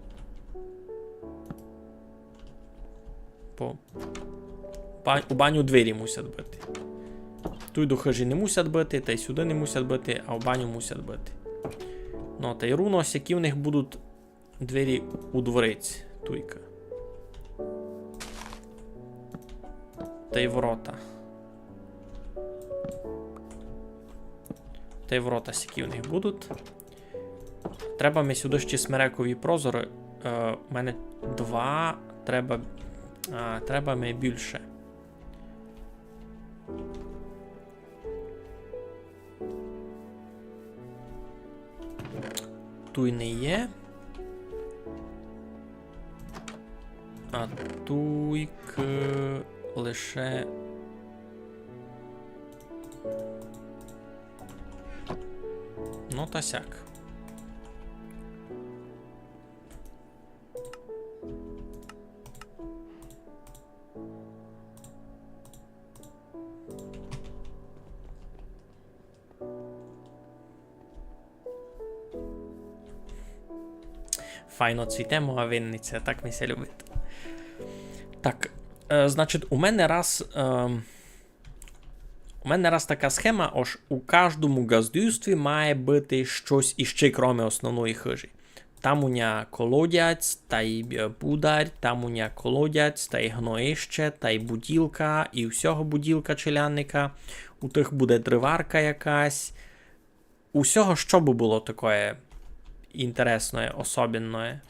Бо ба-, у баню двері мусять быти. Туй до хыжі не мусять быти, тай сюды не мусять быти, а в баню мусять быти. Ну, тай руно, сякі в них будуть двері у дворець, туйка. Тай ворота. Тай ворота сякі в них будуть. Треба ми сюды ще смерекові прозоры. Е, у мене два, треба, а, треба ми більше. Туй не є. А туйк лише. Ну та сяк. Файно цвіте моя винниця, так ми ся любить. Так, е, значить, у мене раз, е, у мене раз така схема, ож у каждому ґаздівстві має быти штось іще, кроме основної хыжі. Там у ня колодязь, тай, е, бударь, там у ня колодязь, тай гноїще, тай буділка, і у сього буділка челядника. У тых буде дриварка якась. У сього што бы было такоє інтересноє, особенноє?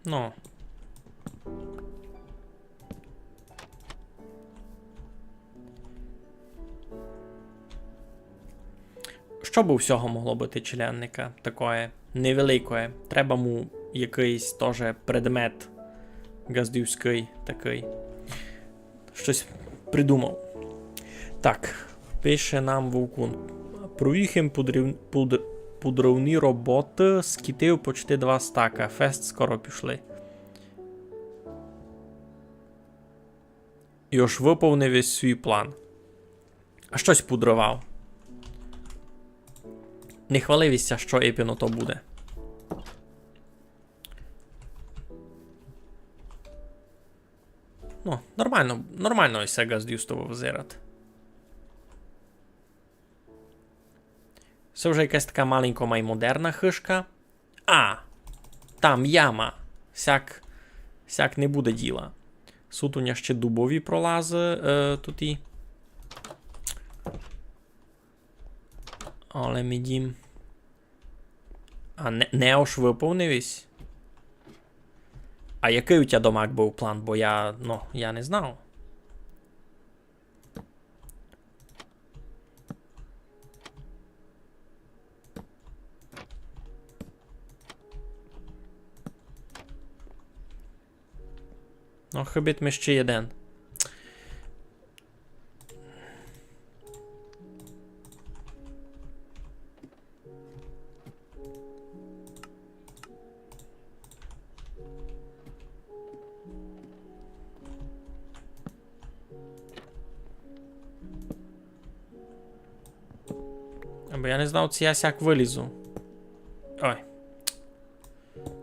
Ну. Што бы у сього могло быти челядника такоє невеликоє? Треба му якыйсь тоже предмет ґаздівськый такый. Штось придумав. Так, пише нам Вовкун. Провів им пудрів-, пудр-, пудровні роботы, скітив почти два стака. Фест скоро пішли. І ож выповнив єсь свій план. А штось пудровав. Не хвалив єсь ся, што епіно то буде. Ну, нормално, нормално єсь ґаздівство взират. Се вже якась така маленько май модерна хыжка. А, там яма. Сяк, сяк не буде діла. Сут у ня ще дубові пролазы, е, туй. Але ми дім. А не, не ож выповнив єсь? А якый у тя домак быв план? Бо я, ну, я не знав. Ну, хыбить ми ще єден. Бо я не знав, ци я сяк вылізу. Ой.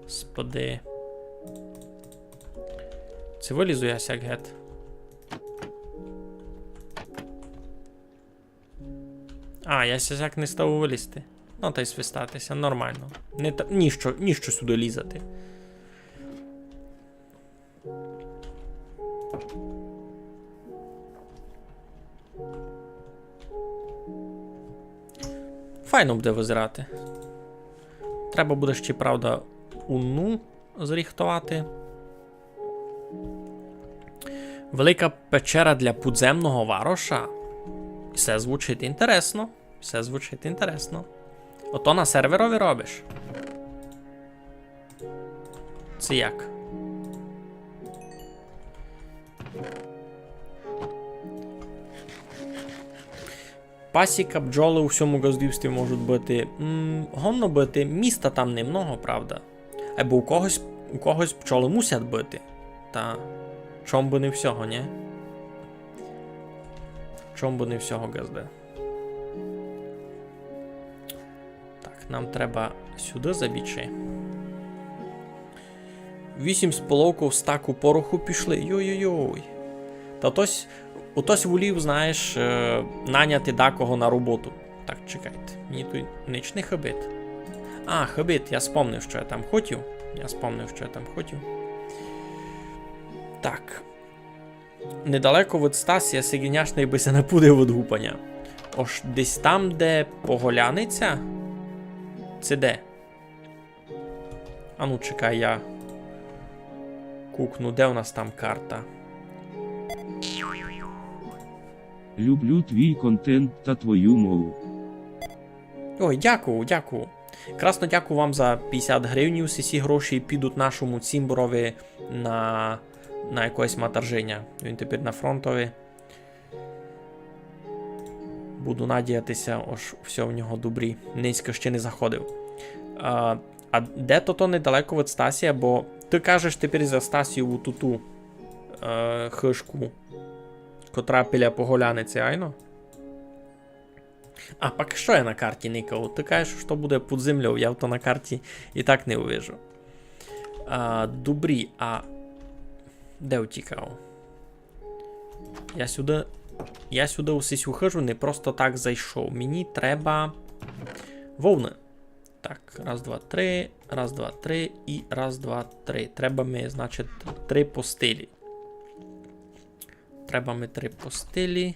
Господи. Ци вылізу я сяк гет. А, я ся сяк не став вылізти. Ну, та й свистати ся, нормално. Не та, ніщо, ніщо сюды лізати. Файно буде вызирати. Треба буде ще, правда, уну зріхтовати. Велика печера для подземного вароша. Всьо звучить інтересно. Всьо звучить інтересно. Ото на серверови робиш? Ци як? Пасіка, бджолы у сьому ґаздівстві можуть быти. М, годно быти, міста там немного, правда. Айбо у когось, у когось бджолы мусять быти. Та чом бы не у сього, нє? Чом бы не у сього ґазда? Так, нам треба сюды забічи. Вісім з половков стаку пороху пішли. Йой-йой-йой. Та тось, отось волів, знаєш, е, наняти дакого на роботу. Так, чекайте, мені туй нич не хыбить. А, хыбить, я спомнив, што я там хотів. Я спомнив, што я там хотів. Так. Недалеко від Стасія сиґіняшный бы ся напудив від гупаня. Ож десь там, де Поголяниця? Ци де? Ану, чекай, я кукну, де у нас там карта? Люблю твій контент та твою мову. Ой, дякую, дякую. Красно дякую вам за пятдесят гривнів. Усі сі гроші підуть нашому цімборови на, на якоєсь матаржиня. Він тепер на фронтови. Буду надіяти ся, ож всьо в нього добрі. Нынька ще не заходив. А, а де тото недалеко від Стасія? Бо ты кажеш тепер за Стасієву туту, е, хыжку, котра біля Поголяниці, айно? А пак што я на карті никав? Ты кажеш, што буде під землёв, я то на карті і так не увижу. А, добрі, а де втікав? Я сюды, я сюды у сисю хыжу не просто так зайшов. Мені треба вовны. Так, раз, два, три, раз, два, три і раз, два, три. Треба ми, значить, три постелі. Треба ми три постелі.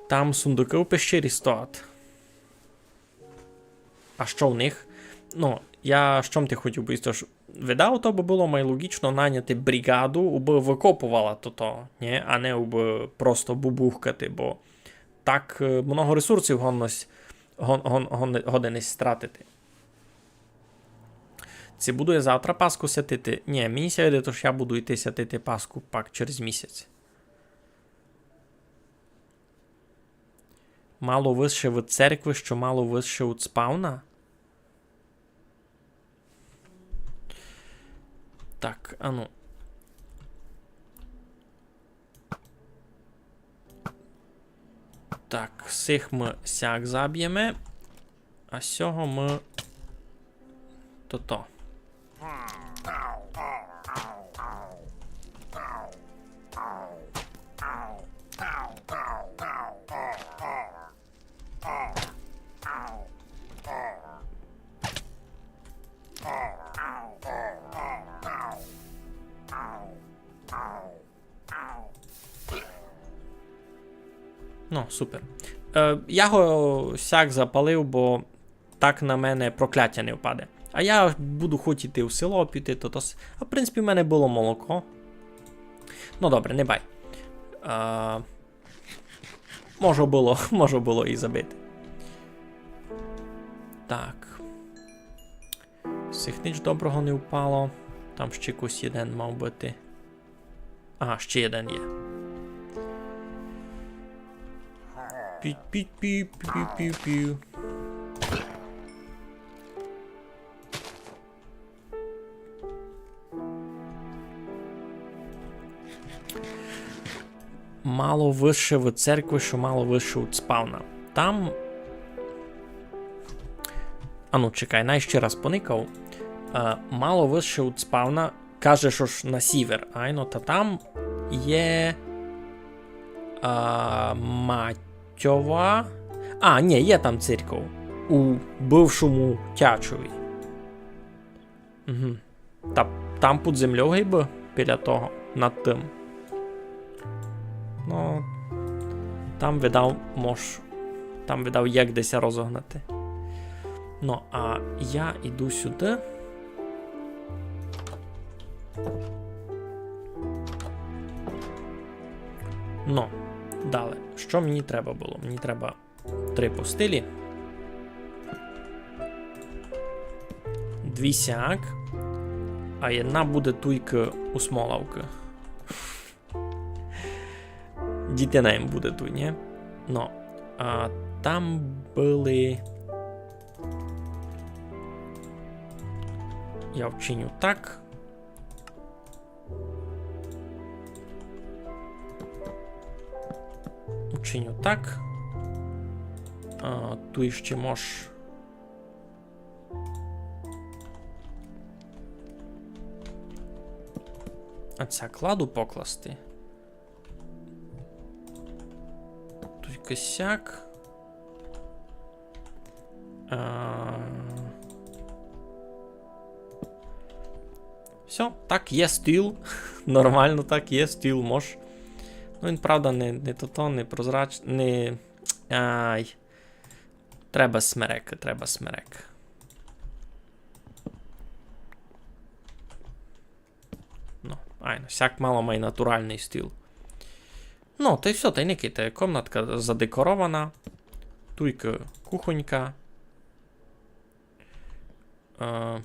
Там сундукы у пещері стоять. А што в них? Ну, я што м ти хотів повісти, ож видав, то бы было май лоґічно наняти бригаду, убы выкопувала тото, нє? А не убы просто бубухкати, бо так, е, много ресурсів годно с-, гон-, гон-, гон-, годен ись стратити. Ци буду я завтра Пасху сятити? Нє, мені ся видить, ож я буду йти сятити Пасху пак через місяць. Мало выше од церкви, што мало выше од спавна? Так, ану. Так, сих мы сяк заб'єме. А сього мы тото. Ну, супер. Е, я го сяк запалив, бо так на мене прокляття не впаде. А я буду хоть іти в село піти, то, то с-, а в принципі в мене было молоко. Ну добре, не бай. Е, може было, може было і забити. Так. Сих нич доброго не впало. Там ще якось єден мав быти. Ага, ще єден є. Пі-пі-пі-пі-пі-пі. Мало выше од церкви, што мало выше од спавна. Там. Ану, чекай, най ще раз поникав. Е, мало выше од спавна, кажеш, ож на сівер. Айно, та там є. Е, Матьова. А, нї, є там церков. У бывшому Тячові. Угу. Та там під землёв гибы, біля того, над тым. Ну, там, видав, мож, там, видав, як де ся розогнати. Ну, а я іду сюды. Ну, дале. Што мені треба было? Мені треба три постелі. Дві сяк. А єдна буде туйкы у Смолавкы. Дітина їм буде туй, нї? Но, а там были. Я вчиню так. Учиню так. А, туй ще мож. А ця кладу покласти. Туй косяк. А, всьо, так, є стіл. Нормално, так, є стіл, мож. Ну, він, правда, не, не тото, не прозрач-, не, ай. Треба смерек, треба смерек. Ну, айно, сяк мало май натуралный стіл. Ну, та й всьо, та й никайте, комнатка задекорована. Туйка кухонька. Е,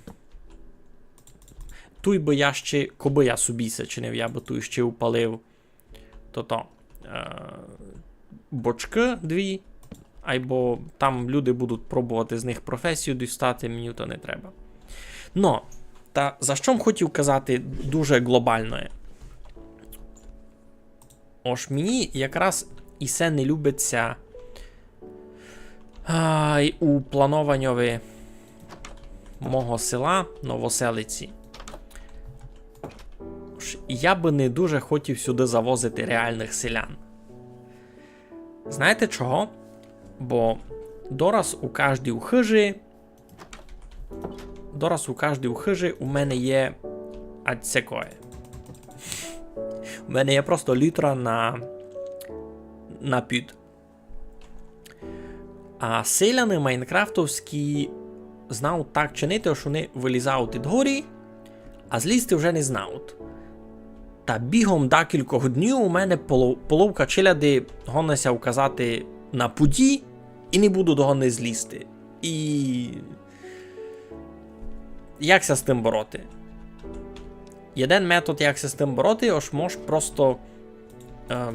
туй бы я ще, кобы я собі се чинив, я бы туй ще упалив тото, е, бочкы дві, айбо там люди будуть пробовати з них професію дістати, мені то не треба. Но, та за што м хотів казати дуже глобалноє? Ож мені якраз і се не любить ся, ай, у планованьови мого села Новоселиці. Ож я бы не дуже хотів сюды завозити реалных селян. Знаєте чого? Бо дораз у каждій хыжі Дораз у каждій хыжі у мене є ацякоє. У мене є просто лютра на, на пуд. А селяни майнкрафтовські знають так чинити, што они вылізають ид горі, а злізти вже не знають. Та бігом декількох днів у мене поло-, половка челяди годна ся указати на пуді і не будуть годні злізти. І як ся з тым бороти? Єден метод, як ся з тым бороти, ож мож просто, е,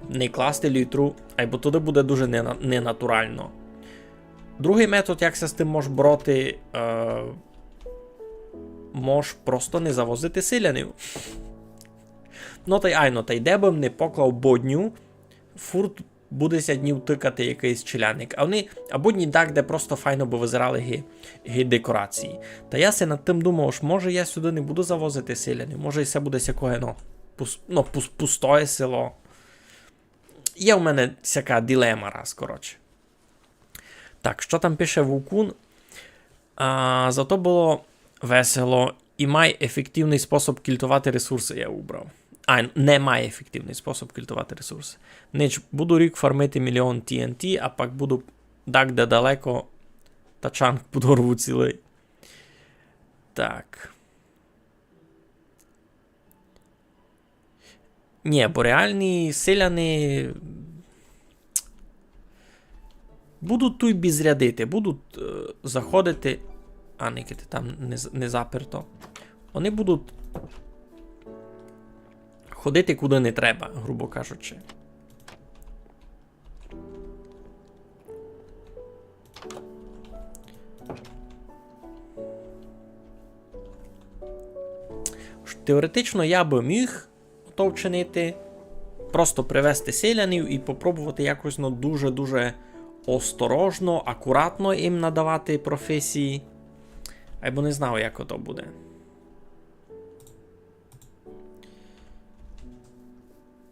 не класти лютру, айбо туды буде дуже нена-, ненатурално. Другый метод, як ся з тым мож бороти, е, мож просто не завозити селянів. Но тай айно, тай де бы м не поклав бодню, фурт буде ся днів тыкати якыйсь челядник. А они, а бодні дагде просто файно бы вызирали ги, ги декорації. Та я си над тым думав, ож може я сюды не буду завозити селянів, може і се буде сякоє, но, пус-, но, пус-, пустоє село. Є в мене сяка дилема раз, коротше. Так, што там пише Вукун? А, зато было весело і май ефективный способ кільтовати ресурсы я убрав. А, не май ефективный способ кільтовати ресурсы. Нич, буду рік фармити мільйон Т Н Т, а пак буду дагде далеко тачанк подорву цілый. Так. Нї, бо реалні селяни будуть туй безрядити, будуть, е, заходити. А, никайте, там не з-, не заперто. Они будуть ходити куды не треба, грубо кажучи. Теоретично я бы міг то вчинити, просто привести селянів і попробовати якось, ну, дуже-дуже осторожно, акуратно їм надавати професії. Айбо не знав, як ото буде.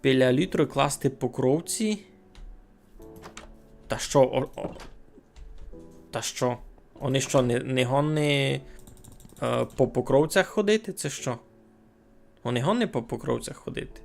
Біля літры класти покровці. Та што, о, о, та што? Они што, не, не годні, е, по покровцях ходити, ци што? Они годні по покровцях ходити?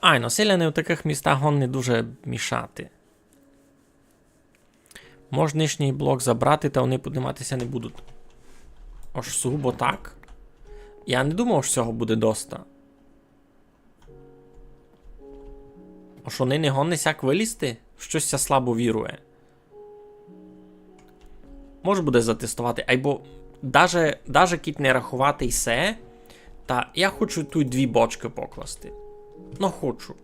Айно, селяни в такых містах годні дуже мішати. Мож нижній блок забрати, та они піднімати ся не будуть. Ож сугубо так. Я не думав, што сього буде доста. Ож они не годні сяк вылізти? Штось ся слабо вірує. Мож буде затестовати, айбо даже, даже кідь не раховати й се, та я хочу туй дві бочкы покласти. Но хочу.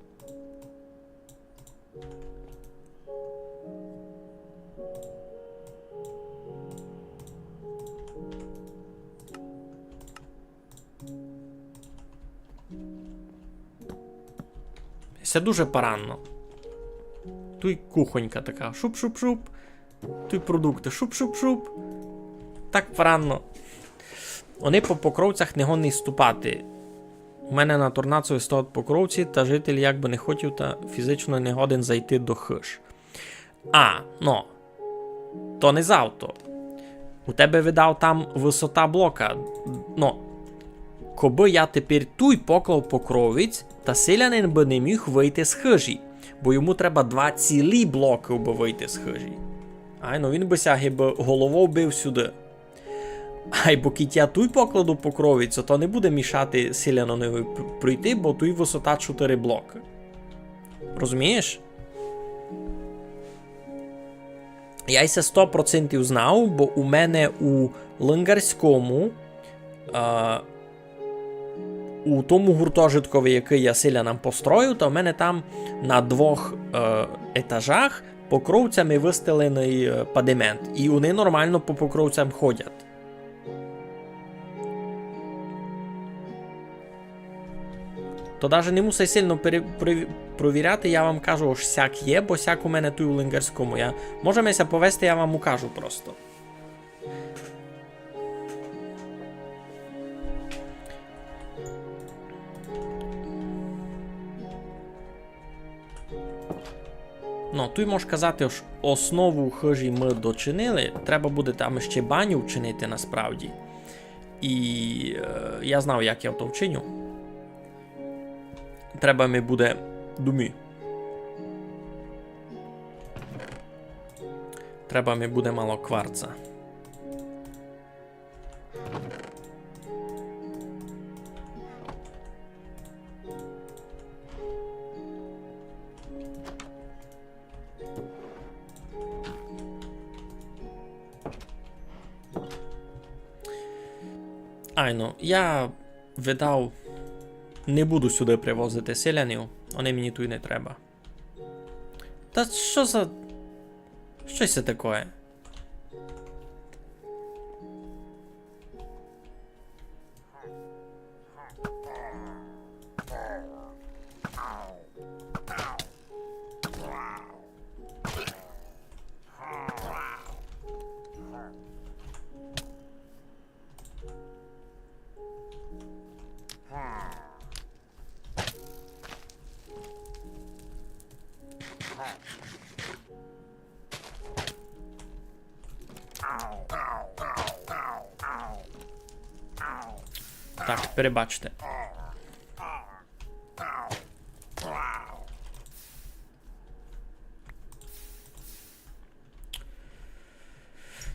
Се дуже паранно. Туй кухонька така. Шуп-шуп-шуп. Туй продукты. Шуп-шуп-шуп. Так паранно. Они по покровцях не годні ступати. У мене на торнації стоять покровці, та житель як бы не хотів, та фізично не годен зайти до хыж. А, но. То не завто. У тебе, видав, там высота блока. Но. Кобы я тепер туй поклав покровець, та селянин бы не міг выйти з хыжі, бо йому треба два цілі блокы, бы выйти з хыжі. Айно, він бы ся гибы головов бив сюды. Айбо кідь я туй покладу покровець, то не буде мішати селянинові п-, пройти, бо туй высота чотыри блокы. Розумієш? Я й се сто процентів знав, бо у мене у Лингарському, е, у тому гуртожиткові, якый я селянам построю, то в мене там на двох, е, етажах покровцями выстеленый, е, падемент. І они нормално по покровцям ходять. То даже не мусай сильно пере-, пере-, провіряти, я вам кажу, ож сяк є, бо сяк у мене туй у Лингарському. Я, можеме ся повести, я вам укажу просто. Но, туй мож казати, ож основу хыжі мы дочинили, треба буде там іщи баню вчинити насправді. І, е, я знав, як я то вчиню. Треба ми буде, думаю. Треба ми буде мало кварца. Айно, я видав, не буду сюды привозити селянів, они мені туй не треба. Та што за... Што се такоє? Так, перебачте.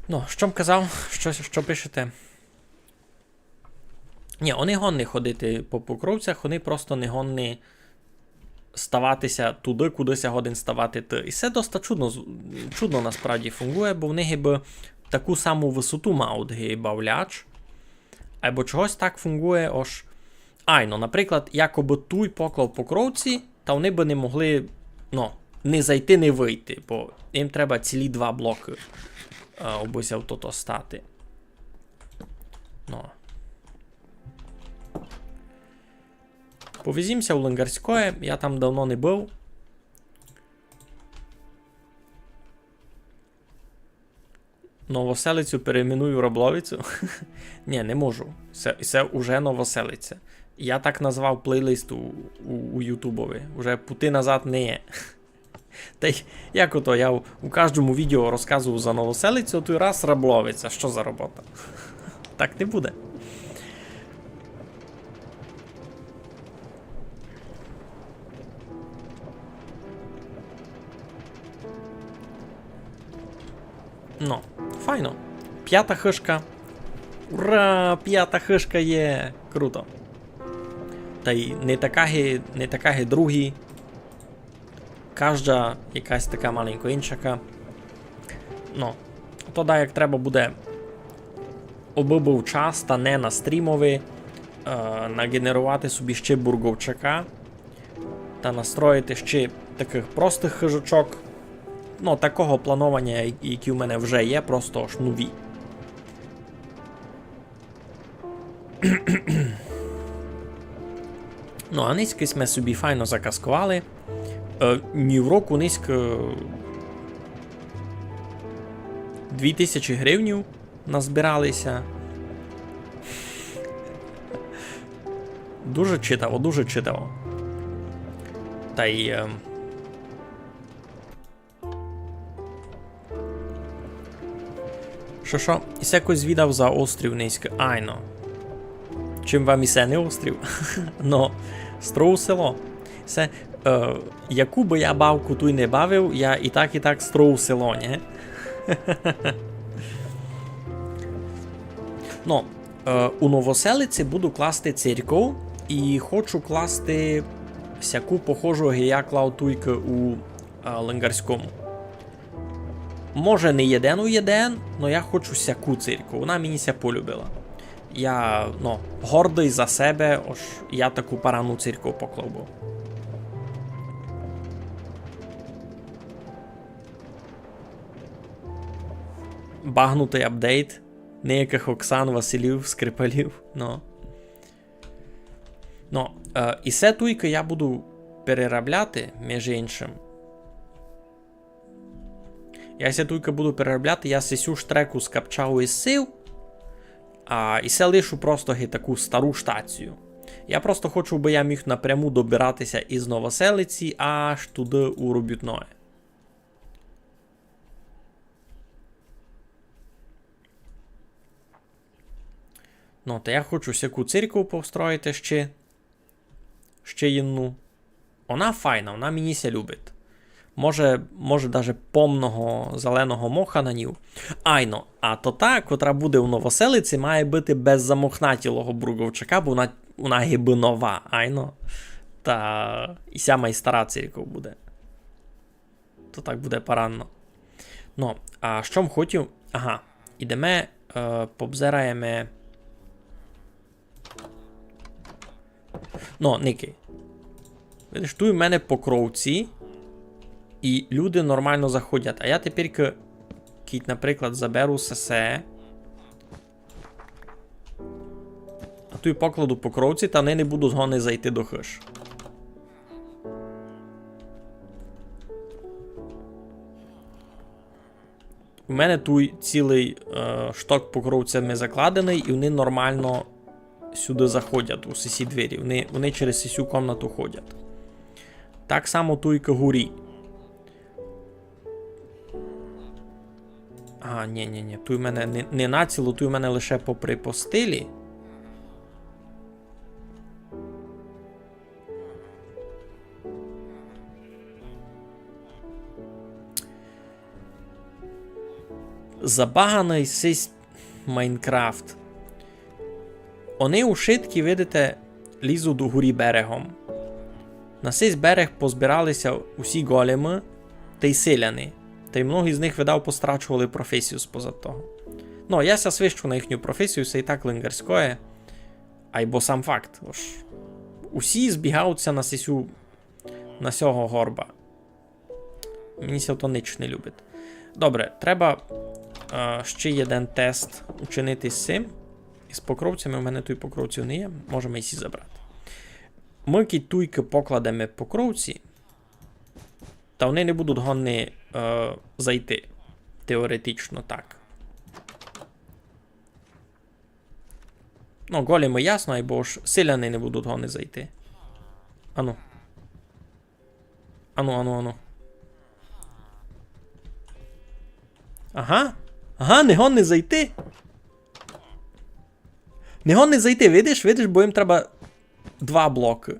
Ну, што м казав? Што, што пишете? Нї, они годні ходити по покровцях, они просто не годні ставати ся туды, куды ся годен ставати ты. І се доста чудно, з-, чудно насправді фунґує, бо в них гибы таку саму высоту мають ги бавляч. Айбо чогось так фунґує, ож, айно, наприклад, якобы туй поклав покровці, та они бы не могли, ну, не зайти, не выйти, бо їм треба цілі два блокы, е, обы ся в тото стати. Ну. Повезім ся у Лингарськоє, я там давно не быв. Новоселицю перейменую в Рабловицю? Нї, не можу. Се, се уже Новоселиця. Я так назвав плейлист у, у, у Ютубови. Уже пути назад не є. Та й як ото, я у, у каждому відео розказую за Новоселицю, а туй раз Рабловиця. Што за робота? Так не буде. Ну, файно. Пята хыжка. Ура! Пята хыжка є! Круто. Та й не така ги, не така ги другі. Кажда якась така маленько иншака. Ну, то да, як треба буде, обы быв час, та не на стрімови, е, наґенерувати собі ще бурґовчака та настроїти ще такых простых хыжочок. Ну, такого планованя, я-, які в мене вже є, просто ож нові. Ну, а нынька сьме собі файно закасковали. Е, нївроку нынька дві тисячі гривнів назбирали ся. Дуже читаво, дуже читаво. Та й, е, Што, што? Исе кой звідав за острів нынька. Айно. Чим вам исе не острів? Но, строу село. Се, е, яку бы я бавку туй не бавив, я і так, і так строу село, нє? Но, е, у Новоселиці буду класти церков і хочу класти сяку похожу, як я клав туйка у, е, Лингарському. Може, не єден у єден, но я хочу сяку церкву. Вона мені ся полюбила. Я, ну, гордый за себе, ож я таку парадну церкву поклав быв. Багнутый апдейт. Ниякых Оксан, Василів, Скрипалів, ну. Ну, е, і се туйка я буду переробляти, між іншим. Я ся туйка буду переробляти, я сесю штреку скапчав із сив, а і се лишу просто ги таку стару штацію. Я просто хочу, бы я міг напряму добирати ся із Новоселиці аж туды у Робютноє. Ну, та я хочу сяку церкву построїти ще, ще єдну. Вона файна, вона мені ся любить. Може, може, даже помного зеленого моха на нїв. Айно, а то та, котра буде у Новоселиці, має быти без замохнатілого бруговчака, бо вона, вона гибы нова, айно. Та і сяма й стара церква буде. То так буде парадно. Ну, а што м хотів? Ага, ідеме, е, побзираєме. Ну, никай. Видиш, туй у мене покровці, і люди нормално заходять. А я тепер, к-, кідь, наприклад, заберу сесе, а туй покладу покровці, та они не будуть годні зайти до хыж. У мене туй цілый, е, шток покровцями закладеный, і они нормално сюды заходять, у сесі двері. Они, они через сесю комнату ходять. Так само туй кагурі. А, нї, нї, нї, туй у мене не, не націло, туй у мене лише попри постелі. Забаганый сись Майнкрафт. Они ушыткі, видите, лізуть угорі берегом. На сись берег позбирали ся усі големы тай селяни. Тай многі з них, видав, пострачовали професію спозад того. Но, я ся свищу на їхню професію, се і так лингарськоє. Айбо сам факт. Ож усі збігають ся на сисю, на сього горба. Мені ся то нич не любить. Добре, треба, е, ще єден тест учинити з сим. Із покровцями, у мене туй покровців не є, можеме і сі забрати. Мы кідь туйкы покладеме покровці, та они не будуть годні, е, зайти. Теоретично так. Но, големы ясно, айбо ж селяни не будуть годні зайти. Ану. Ану, ану, ану. Ага. Ага, не годні зайти. Не годні зайти, видиш, видиш, бо їм треба два блокы.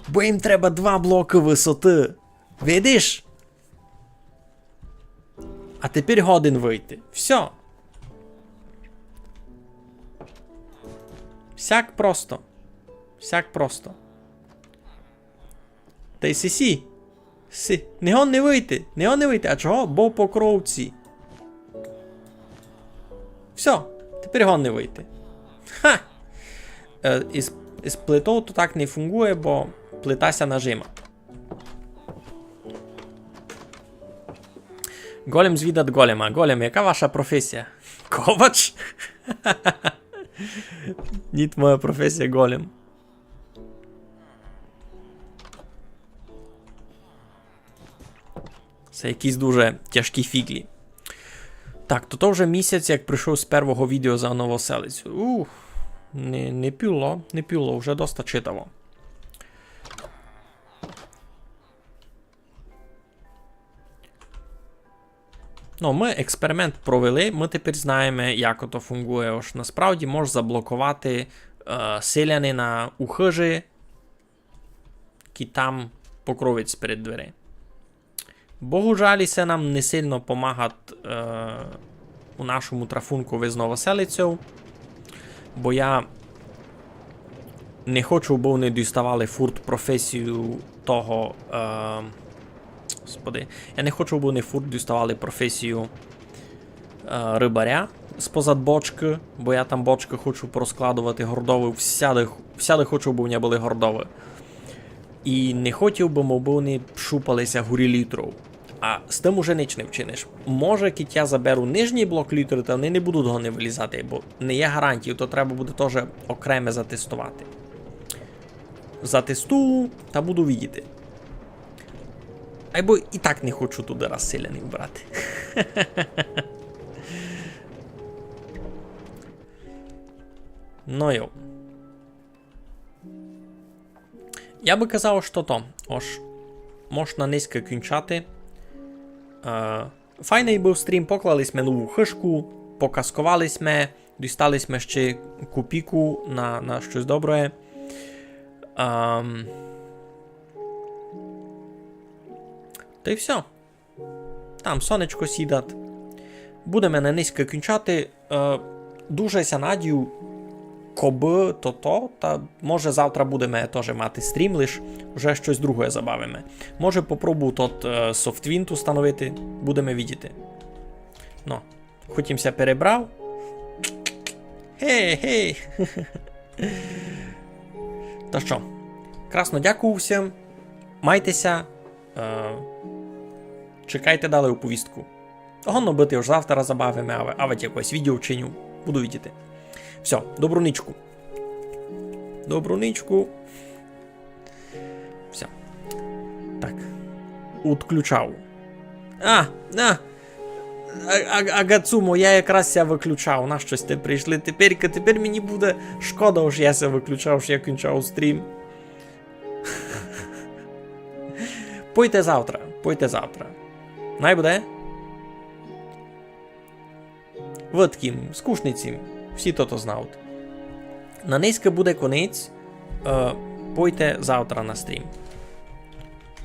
Бо їм треба два блокы высоты. Видиш? А тепер годен выйти. Всьо. Всяк просто. Всяк просто. Тай сисі. Сі. Не годні выйти. Не годні выйти. А чого? Бо покровці. Всьо. Тепер годні выйти. Ха! Е, із, із плитов то так не фунґує, бо плита ся нажима. Голем звідать голема. Голем, яка ваша професія? Ковач? Ніт, моя професія голем. Се якісь дуже тяжкі фіґлі. Так, то, то вже місяць, як пройшов з первого відео за Новоселицю. Ух, не, не піло, не піло, вже доста читаво. Ну, мы експеримент провели, мы тепер знаєме, як ото фунґує. Ож насправді можеш заблоковати, е, селянина у хыжі, кідь там покровець перед дверей. Богу жаль, се нам не сильно помагать, е, у нашому трафункови з Новоселицею, бо я не хочу, бо они діставали фурт професію того, е, господи, я не хочу, бо они фурт діставали професію, е, рыбаря спозад бочкы, бо я там бочкы хочу порозкладовати гордовы, всяды, всяды хочу, бо в мене были гордовы. І не хотів бы, мов бы они шупали ся горі літров. А з тым уже нич не вчиниш. Може, кідь я заберу нижній блок літры, та они не будуть годні вылізати, бо не є гарантії, то треба буде тоже окреме затестовати. Затестую, та буду видіти. Айбо і так не хочу туды раз селянів брати. Ну йо. Я бы казав, што то. Ож, можна нынька кінчати. Е, файный быв стрім, поклали сьме нову хыжку, показковали сьме, дістали сьме ще копійку на, на штось добре. Ем, та й всьо. Там сонечко сідат. Будеме на нынька кінчати. Е, дуже ся надію, кобы то то, та може завтра будеме тоже мати стрім, лиш уже штось друге забавиме. Може попробую тот, е, Softwind установити, будеме видіти. Но, хоть им ся перебрав. Гей, гей! Та што, красно дякую всім. Майте ся. Е, чекайте далі оповістку. Годно быти, ож завтра забавиме, авадь, авадь якоєсь відео вчиню. Буду видіти. Всьо, добру нічку. Добру нічку. Всьо. Так. Отключав. А, а, а, а, Агацумо, я якраз ся выключав. Нащо сьте прийшли? Тепер, тепер мені буде шкода, ож я ся выключав, ож я кінчав стрім. Пойте завтра, пойте завтра. Най буде. Видкім, скучниці, всі то то знають. На нынька буде конець. Е, пойте завтра на стрім.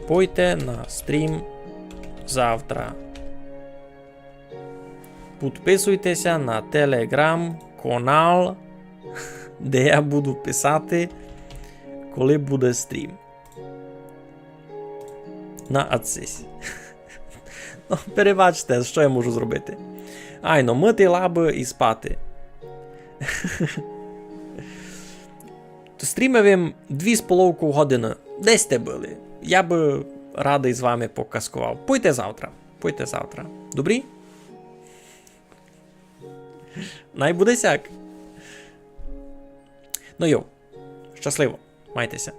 Пойте на стрім завтра. Підписуйте ся на Telegram-канал. де я буду писати, коли буде стрім. На ацись. Ну, перебачте, што я можу зробити? Айно, мыти лабы і спати. То стрімив им дві з половков годины. Де сьте были? Я бы радый з вами показковав. Пойте завтра. Пойте завтра. Добрі? Най буде сяк. Ну йо, щасливо. Майте ся.